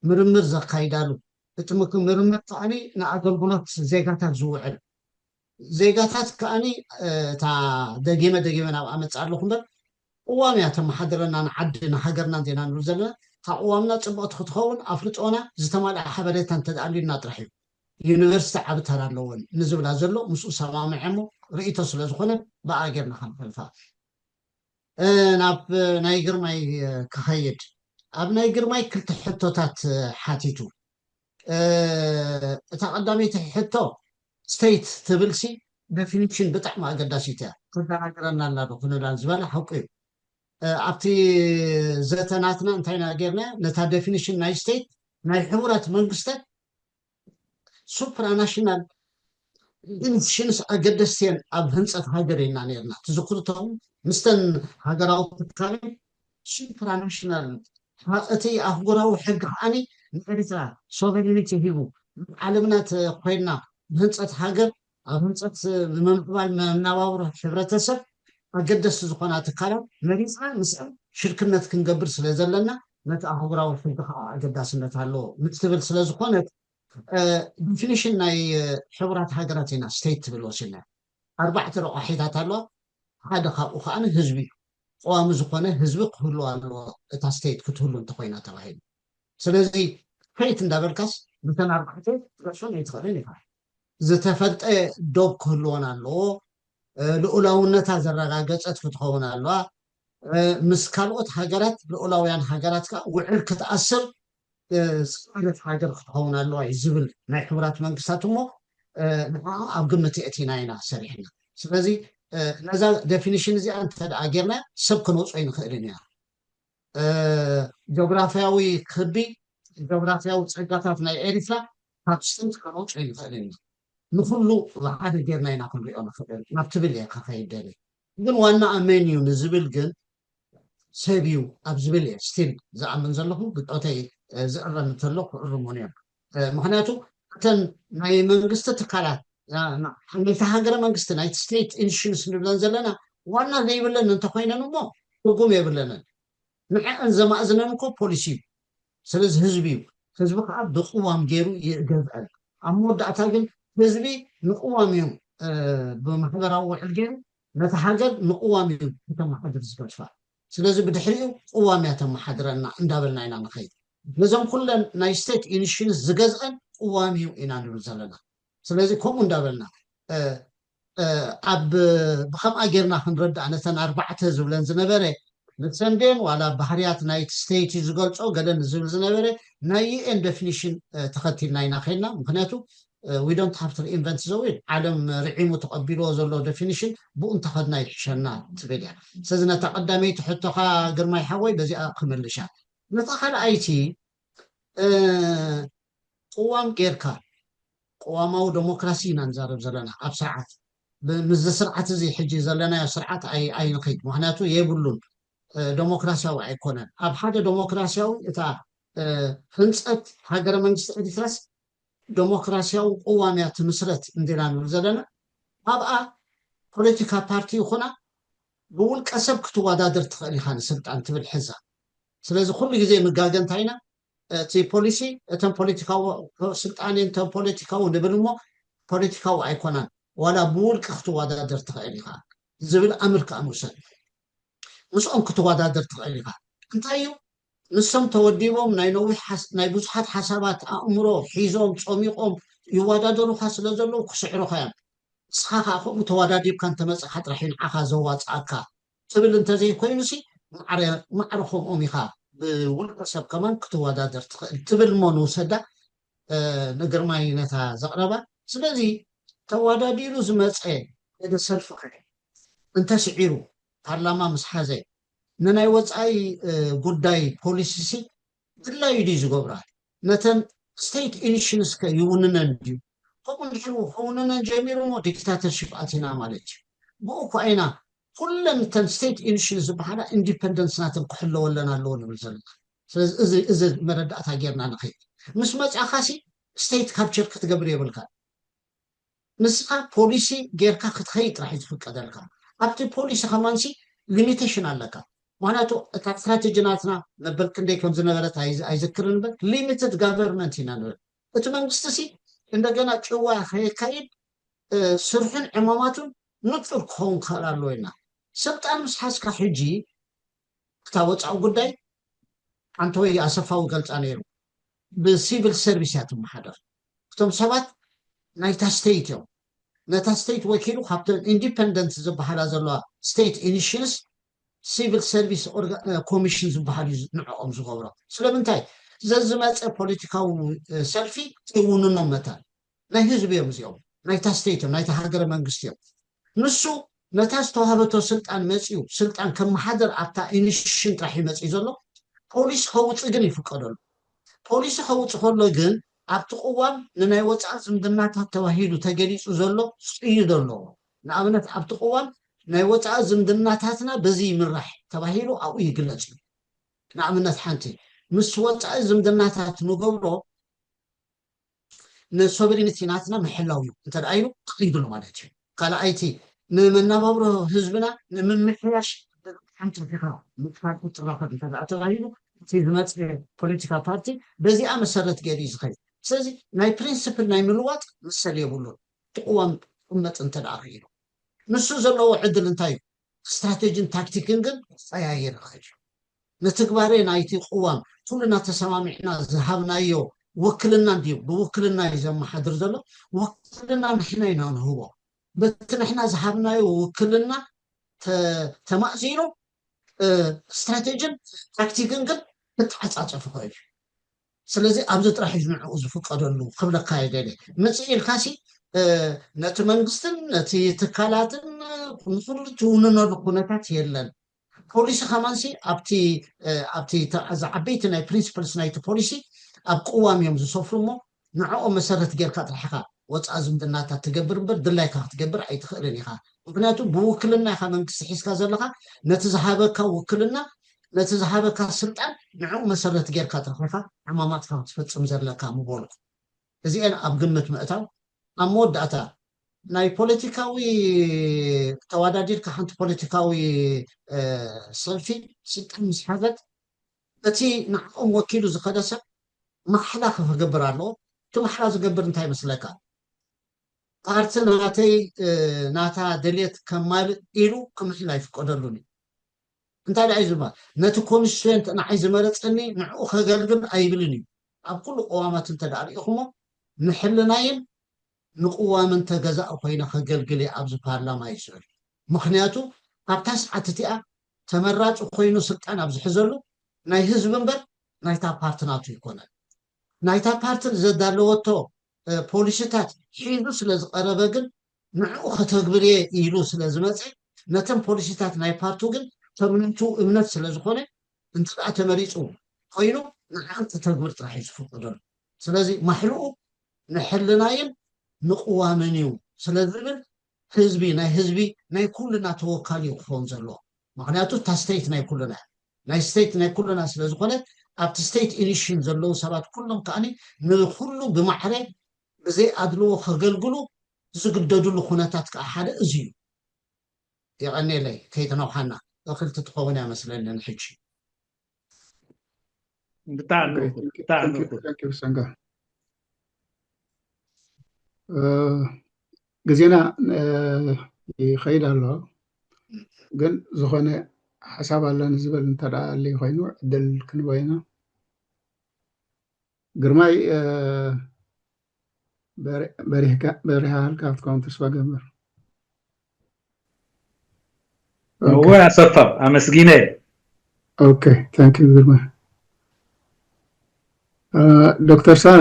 ምርምር ዘካይዳሉ እቲ ምክ- ምርምር ከዓኒ ንኣገልግሎት ዜጋታት ዝውዕል ዜጋታት ከዓኒ እታ ደጊመ ደጊመ ናብኣ መፅእ ኣለኹ እምበር ቅዋም እያ ተመሓድረና ንዓዲ ንሃገርና እንዲና ንብል ዘለና ካብ ቅዋምና ፅብቕቲ ክትኸውን ኣፍልጦና ዝተማልአ ሓበሬታ እንተደኣልዩና ጥራሕ እዩ ዩኒቨርሲቲ ዓቢ ተራ ኣለዎን ንዝብላ ዘሎ ምስኡ ሰማምዐ እሞ ርእይቶ ስለ ዝኾነ ብኣ ጌርና ክንፈልፋ ናብ ናይ ግርማይ ክኸይድ ኣብ ናይ ግርማይ ክልተ ሕቶታት ሓቲቱ እታ ቀዳመይቲ ሕቶ ስቴት ትብል ሲ ዴፊኒሽን ብጣዕሚ ኣገዳሲት እያ ክዘናግረና ኣላ ዶ ክንብላ ዝበለ ሓቁ እዩ ኣብቲ ዘተናትና እንታይ ኢና ጌርና ነታ ዴፊኒሽን ናይ ስቴት ናይ ሕቡራት መንግስታት ሱፕራናሽናል ኢንስቲትዩሽንስ ኣገደስቲ እየን ኣብ ህንፀት ሃገር ኢልና ነርና ትዝክርቶም ምስተን ሃገራዊ ትካል ሱፕራናሽናል እቲ ኣህጉራዊ ሕጊ ከዓኒ ንኤርትራ ሶቨሬኒቲ ሂቡ ዓለምና ኮይና ብህንፀት ሃገር ኣብ ህንፀት ምምዕባል መናባብሮ ሕብረተሰብ ኣገደስቲ ዝኾና ትካላት መሪፅና ምስአን ሽርክነት ክንገብር ስለ ዘለና ነቲ ኣህጉራዊ ሕጊ ከዓ ኣገዳስነት ኣለዎ ምስ ትብል ስለ ዝኾነት ዲፊኒሽን ናይ ሕቡራት ሃገራት ኢና ስቴት ትብል ወሲድና ኣርባዕተ ረቋሒታት ኣለዋ ሓደ ካብኡ ከዓ ህዝቢ እዩ ቀዋሚ ዝኾነ ህዝቢ ክህሉ ኣለዎ እታ ስቴት ክትህሉ እንተኮይና ተባሂሉ ስለዚ ስቴት እንዳበልካስ ብተን ኣርባዕተ ክትረሶን ኣይትኽእልን ኢኻ ዝተፈልጠ ዶብ ክህልወን ኣለዎ ልኡላውነታ ዘረጋገፀት ክትኸውን ኣለዋ ምስ ካልኦት ሃገራት ልኡላውያን ሃገራት ከዓ ውዕል ክትኣስር ዝዓለት ሃገር ክትኸውን ኣለዋ እዩ ዝብል ናይ ሕቡራት መንግስታት እሞ ንዓ ኣብ ግምት የእቲና ኢና ሰሪሕና። ስለዚ ነዛ ዴፊኒሽን እዚኣ እንተ ደኣ ጌርና ሰብ ከነውፅኦ ይንኽእልን ኢና። ጆግራፊያዊ ክቢ ጆግራፊያዊ ፀጋታት ናይ ኤሪትራ ካብ ስንት ከነውፅኦ ይንኽእልን ኢና። ንኩሉ ብሓደ ጌርና ኢና ክንሪኦ ንኽእል ናብ ትብል እየ ከኸይድ ደሊ። ግን ዋና ኣመን እዩ ንዝብል ግን ሰብ እዩ ኣብ ዝብል እየ ስቲል ዝኣምን ዘለኹ። ብፆተይ ዝእረም እንተሎ ክእርሙን እዮም። ምክንያቱ እተን ናይ መንግስቲ ትካላት ናይቲ ሃገረ መንግስቲ ናይቲ ስቴት ኢንሹንስ ንብለን ዘለና ዋና ዘይብለን እንተኮይነን እሞ ትርጉም የብለንን። ንዐን ዘማእዝነን እኮ ፖሊሲ እዩ። ስለዚ ህዝቢ እዩ። ህዝቢ ከዓ ብቅዋም ገይሩ ይገዝአን። ኣብ መወዳእታ ግን ህዝቢ ንቅዋም እዩ ብማሕበራዊ ውዕል ገይሩ ነቲ ሃገር ንቅዋም እዩ ከተመሓድር ዝገድፋ። ስለዚ ብድሕሪኡ ቅዋም እያ ተመሓድረና እንዳበልና ኢና ንኸይድ። ነዞም ኩለን ናይ ስቴት ኢንሹንስ ዝገዝአን ቅዋም እዩ ኢና ንብል ዘለና። ስለዚ ከምኡ እንዳበልና ኣብ ብከምኣ ጌርና ክንረዳእ ነተን ኣርባዕተ ዝብለን ዝነበረ ንሰንዴን ዋላ ባህርያት ናይቲ ስቴት እዩ ዝገልጾ ገለ ንዝብል ዝነበረ ናይ ዩኤን ዴፊኒሽን ተኸቲልና ኢና ከይድና። ምክንያቱ we don't have to reinvent the wheel። ዓለም ርዒሙ ተቐቢልዎ ዘሎ ዴፊኒሽን ብኡ እንተኸድና ይሕሸና ትብል እያ። ስለዚ ነታ ቀዳመይቲ ሕቶኻ ግርማይ ሓወይ በዚኣ ክምልሻ። ነታ ካልኣይቲ ቅዋም ጌርካ ቅዋማዊ ዴሞክራሲ ኢና ንዛረብ ዘለና ኣብ ስርዓት ምስዚ ስርዓት እዚ ሕጂ ዘለናዮ ስርዓት ኣይንኸይድ። ምክንያቱ የብሉን፣ ዴሞክራሲያዊ ኣይኮነን። ኣብ ሓደ ዴሞክራሲያዊ እታ ህንፀት ሃገረ መንግስቲ ኤሪትራስ ዴሞክራሲያዊ ቅዋም እያ ትምስረት እንዲና ንብል ዘለና። ኣብኣ ፖለቲካ ፓርቲ ይኹና ብውልቀ ሰብ ክትወዳደር ትኽእል ኢኻ ንስልጣን ትብል ሕዛ። ስለዚ ኩሉ ግዜ ንጋገ እንታይ ኢና እቲ ፖሊሲ እተን ፖለቲካዊ ስልጣን እተን ፖለቲካዊ ንብል እሞ ፖለቲካዊ ኣይኮናን ዋላ ብውልቂ ክትወዳደር ትኽእል ኢኻ ዝብል ኣምር ከዓ ንውሰድ። ምስኦም ክትወዳደር ትኽእል ኢኻ። እንታይ እዩ ንሶም ተወዲቦም ናይ ነዊሕ ናይ ብዙሓት ሓሳባት ኣእምሮ ሒዞም ጾሚቖም ይወዳደሩኻ ስለ ዘለዉ ክስዕሩኻ እዮም። ንስኻ ከዓ ከምኡ ተወዳዲብካ እንተመፅእካ ጥራሕ እዩ ንዓኻ ዘዋፅኣካ ትብል እንተዘይኮይኑሲ ማዕረ ከምኦም ኢኻ ብውልቀ ሰብ ከማን ክትወዳደር ትኽእል ትብል እሞ ንውሰዳ ንግርማይ ነታ ዘቕረባ። ስለዚ ተወዳዲሩ ዝመፀ ሓደ ሰልፊ ከ እንተስዒሩ ፓርላማ ምስ ሓዘ ንናይ ወፃኢ ጉዳይ ፖሊሲሲ ድላዩ ድዩ ዝገብራ? ነተን ስቴት ኢንሹንስ ከ ይውንነን ድዩ? ከምኡ እንድሕር ክውንነን ጀሚሩ እሞ ዲክታተርሽፕ ኣቲና ማለት እዩ። ብኡ እኳ ኢና ኩለን እተን ስቴት ኢንሹንስ ዝበሃላ ኢንዲፐንደንስ ናተን ክሕለወለን ኣለዎ ንብል ዘለና። ስለዚ እዚ መረዳእታ ጌርና ንኸይድ። ምስ መፃእኻሲ ስቴት ካፕቸር ክትገብር የብልካ። ንስኻ ፖሊሲ ጌርካ ክትኸይድ ጥራሕ እዩ ዝፍቀደልካ። ኣብቲ ፖሊሲ ከማንሲ ሊሚቴሽን ኣለካ። ምክንያቱ እታ ስትራቴጂ ናትና መበል ክንደይ ከም ዝነበረት ኣይዝክርን እምበር ሊሚትድ ጋቨርንመንት ኢና ንብል። እቲ መንግስቲ ሲ እንደገና ጭዋ ከየካይድ ስርሑን ዕማማቱን ንፁር ክኸውን ክኽእል ኣለዎ ኢልና ስልጣን ምስ ሓዝካ ሕጂ እታ ወፃኢ ጉዳይ ኣንተወይ ኣሰፋዊ ገልፃ ነይሩ ብሲቪል ሰርቪስ እያ ትመሓደር። እቶም ሰባት ናይታ ስቴት እዮም። ነታ ስቴት ወኪሉ ካብተን ኢንዲፐንደንት ዝበሃላ ዘለዋ ስቴት ኢንሽንስ ሲቪል ሰርቪስ ኮሚሽን ዝበሃል እዩ ንዕኦም ዝገብሮ። ስለምንታይ ዘዝመፀ ፖለቲካዊ ሰልፊ ይውንኖም መታን ናይ ህዝቢ እዮም እዚኦም ናይታ ስቴት እዮም ናይታ ሃገረ መንግስቲ እዮም። ንሱ ነታ ዝተዋህበቶ ስልጣን መፅዩ ስልጣን ከመሓደር ኣብታ ኢንሽን ጥራሕ እዩ መፅዩ ዘሎ። ፖሊስ ከውፅእ ግን ይፍቀደሉ። ፖሊሲ ከውፅእ ከሎ ግን ኣብቲ ቅዋም ንናይ ወፃኢ ዝምድናታት ተባሂሉ ተገሊፁ ዘሎ ፅዩ ዘለዎ ንኣብነት ኣብቲ ቅዋም ናይ ወፃኢ ዝምድናታትና በዚ ይምራሕ ተባሂሉ ኣብኡ ይግለፅ እዩ። ንኣብነት ሓንቲ ምስ ወፃኢ ዝምድናታት ንገብሮ ንሶቨሪኒቲ ናትና ምሕላው እዩ እንተ ኢሉ ቀይድሉ ማለት እዩ። ካልኣይቲ ንመናባብሮ ህዝብና ንምምሕያሽ ሓንቲ ዲኻ ምጥፋል ቁጥራኸት እንተ ተባሂሉ እቲ ዝመፅ ፖለቲካ ፓርቲ በዚኣ መሰረት ገይሩ እዩ ዝኸይድ። ስለዚ ናይ ፕሪንስፕል ናይ ምልዋጥ መሰል የብሉን። ትቅዋም ቅመጥ እንተ ደኣ ክኢሉ ንሱ ዘለዎ ዕድል እንታይ እዩ? ስትራቴጂን ታክቲክን ግን ክቀያየር ይኽእል እዩ። ንትግባሬ ናይቲ ቅዋም ኩልና ተሰማሚዕና ዝሃብናዮ ውክልና እንድዩ ብውክልና እዩ ዘመሓድር ዘሎ። ውክልና ንሕና ኢና ንህቦ። በቲ ንሕና ዝሃብናዮ ውክልና ተማእዚኑ ስትራቴጂን ታክቲክን ግን ክተዓፃፀፍ ይኽእል እዩ። ስለዚ ኣብዚ ጥራሕ እዩ ንዕኡ ዝፍቀደሉ ክብለካ ይደሊ። ምፅእ ኢልካሲ ነቲ መንግስትን ነቲ ትካላትን ንኩሉ ትውንነሉ ኩነታት የለን። ፖሊሲ ከማንሲ ኣብቲ ኣብቲ ዓበይቲ ናይ ፕሪንስፕልስ ናይቲ ፖሊሲ ኣብ ቅዋም እዮም ዝሰፍሩ እሞ ንዕኦም መሰረት ጌርካ ጥራሕካ ወፃኢ ዝምድናታት ትገብር እምበር ድላይካ ክትገብር ኣይትኽእልን ኢኻ። ምክንያቱ ብውክልና ኢኻ መንግስቲ ሒዝካ ዘለኻ። ነቲ ዝሃበካ ውክልና ነቲ ዝሃበካ ስልጣን ንዕኡ መሰረት ጌርካ ጥራሕካ ዕማማትካ ክትፈፅም ዘለካ ምበልኩ። እዚአን ኣብ ግምት ምእታው ኣብ መወዳእታ ናይ ፖለቲካዊ ተዋዳዲርካ ሓንቲ ፖለቲካዊ ሰልፊ ስልጣን ምስ ሓዘት እቲ ንዕኦም ወኪሉ ዝኸደ ሰብ ማሕላ ክገብር ኣለዎ። እቲ ማሕላ ዝገብር እንታይ ይመስለካ? ፓርቲ ናተይ ናታ ድልየት ከማልእ ኢሉ ክምሕላ ኣይፍቀደሉን እዩ። እንታይ ደኣ እዩ ዝበሃል? ነቲ ኮንስቲቱዌንት ንዓይ ዝመረፀኒ ንዕኡ ከገልግል ኣይብልን እዩ። ኣብ ኩሉ ቅዋማት እንተ ደኣ ሪኢኹሞ ንሕልናይን ንቅዋምን ተገዛእ ኮይነ ከገልግል እየ ኣብዚ ፓርላማ እዩ ዝብል። ምክንያቱ ኣብታ ሰዓት እቲኣ ተመራፂ ኮይኑ ስልጣን ኣብ ዝሕዘሉ ናይ ህዝቢ እምበር ናይታ ፓርቲ ናቱ ይኮነን። ናይታ ፓርቲ ዘዳለወቶ ፖሊሲታት ሒዙ ስለ ዝቀረበ ግን ንዕኡ ከተግብር እየ ኢሉ ስለ ዝመፀ ነተን ፖሊሲታት ናይ ፓርቱ ግን ከም ናቱ እምነት ስለ ዝኾነ እንተ ደኣ ተመሪፁ ኮይኑ ንዓን ከተግብር ጥራሕ እዩ ዝፍቀደሉ። ስለዚ ማሕልኡ ንሕልናይን ንቅዋምን እዩ ስለ ዝብል ህዝቢ ናይ ህዝቢ ናይ ኩልና ተወካሊ እዩ ክኸውን ዘለዎ። ምክንያቱ እታ ስቴት ናይ ኩልና እያ። ናይ ስቴት ናይ ኩልና ስለ ዝኾነ ኣብቲ ስቴት ኢኒሽን ዘለዉ ሰባት ኩሎም ከዓኒ ንኩሉ ብማዕረ ብዘይ ኣድልዎ ከገልግሉ ዝግደድሉ ኩነታት ከዓ ሓደ እዚ እዩ። የቐኔለይ ከይተነውሓና እኽልቲ ትኸውን እያ መስለኒ ንሕጂ። ብጣዕሚ ብጣዕሚ ሰንጋ ግዜና ይኸይድ ኣሎ። ግን ዝኾነ ሓሳብ ኣለኒ ዝበል እንተ ደኣ ኣለ ኮይኑ ዕድል ክንበይና ግርማይ በሪሃ ሃልካ ክትከውን ተስፋ ገምር። እወ ኣሰፋ ኣመስጊነ። ኦኬ ታንክ ዩ ግርማይ። ዶክተር ሳራ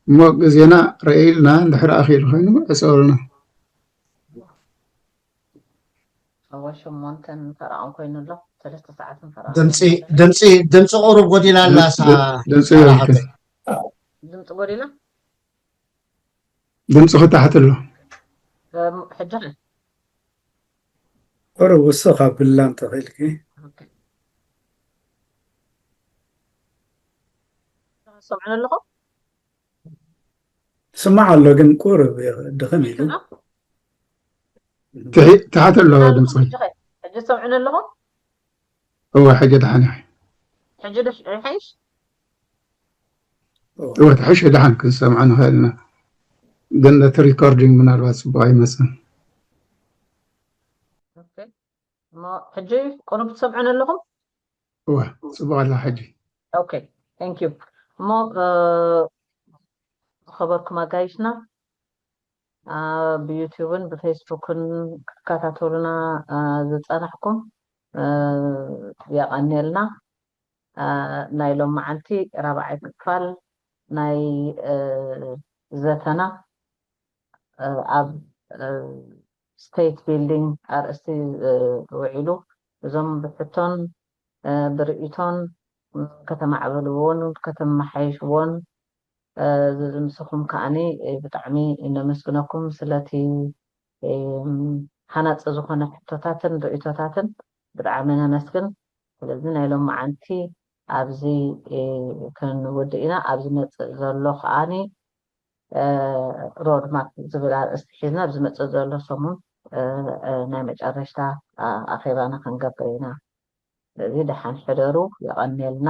እሞ ግዜና ርኢልና እንድሕር ኣኺሉ ኮይኑ ዕፀወልና። እወ ሸሞንተን ፈረቓን ኮይኑ ኣሎ። ሰለስተ ሰዓትን ፈረቓን ድምፂ ድምፂ ድምፂ ቁሩብ ጎዲላ ኣላ። ድምፂ ጎዲላ። ድምፂ ክታሕት ኣሎ። ሕጂ ቁሩብ ውስኽ ኣብላ እንተኽእልኪ። ሰምዑን ኣለኹም? ስማዕ ኣሎ ግን ቁሩብ ድኽም ኢሉ። ትሓት ኣሎ ድምፂ። ሕጂ ሰምዑን ኣለኹም? እወ ሕጂ ደሓን እዩ። ሕጂ ይሓይሽ? እወ ትሕሽ ደሓን ክንሰምዖ ንኽእል ኢና። ግን ነቲ ሪኮርዲንግ ምናልባት ፅቡቅ ኣይመፅን። ኦኬ። እሞ ሕጂ ቁሩብ ትሰምዑን ኣለኹም? እወ ፅቡቅ ኣላ ሕጂ። ኦኬ thank you። እሞ ዝኸበርኩም ኣጋይሽና ብዩቲዩብን ብፌስቡክን ክትከታተሉና ዝፀናሕኩም የቐንየልና። ናይ ሎመዓንቲ ራብዓይ ክፋል ናይ ዘተና ኣብ ስቴት ቢልዲንግ ኣርእስቲ ውዒሉ እዞም ብሕቶን ብርእይቶን ከተማዕበልዎን ከተመሓይሽዎን ዝምስኹም ከዓኒ ብጣዕሚ ነመስግነኩም ስለቲ ሃናፂ ዝኾነ ሕቶታትን ርእይቶታትን ብጣዕሚ ነመስግን። ስለዚ ናይ ሎመዓንቲ ኣብዚ ክንውድእ ኢና። ኣብ ዝመፅእ ዘሎ ከዓኒ ሮድማፕ ዝብል ኣርእስቲ ሒዝና ኣብ ዝመፅእ ዘሎ ሰሙን ናይ መጨረሽታ ኣኼባና ክንገብር ኢና። ስለዚ ደሓን ሕደሩ፣ የቐንየልና።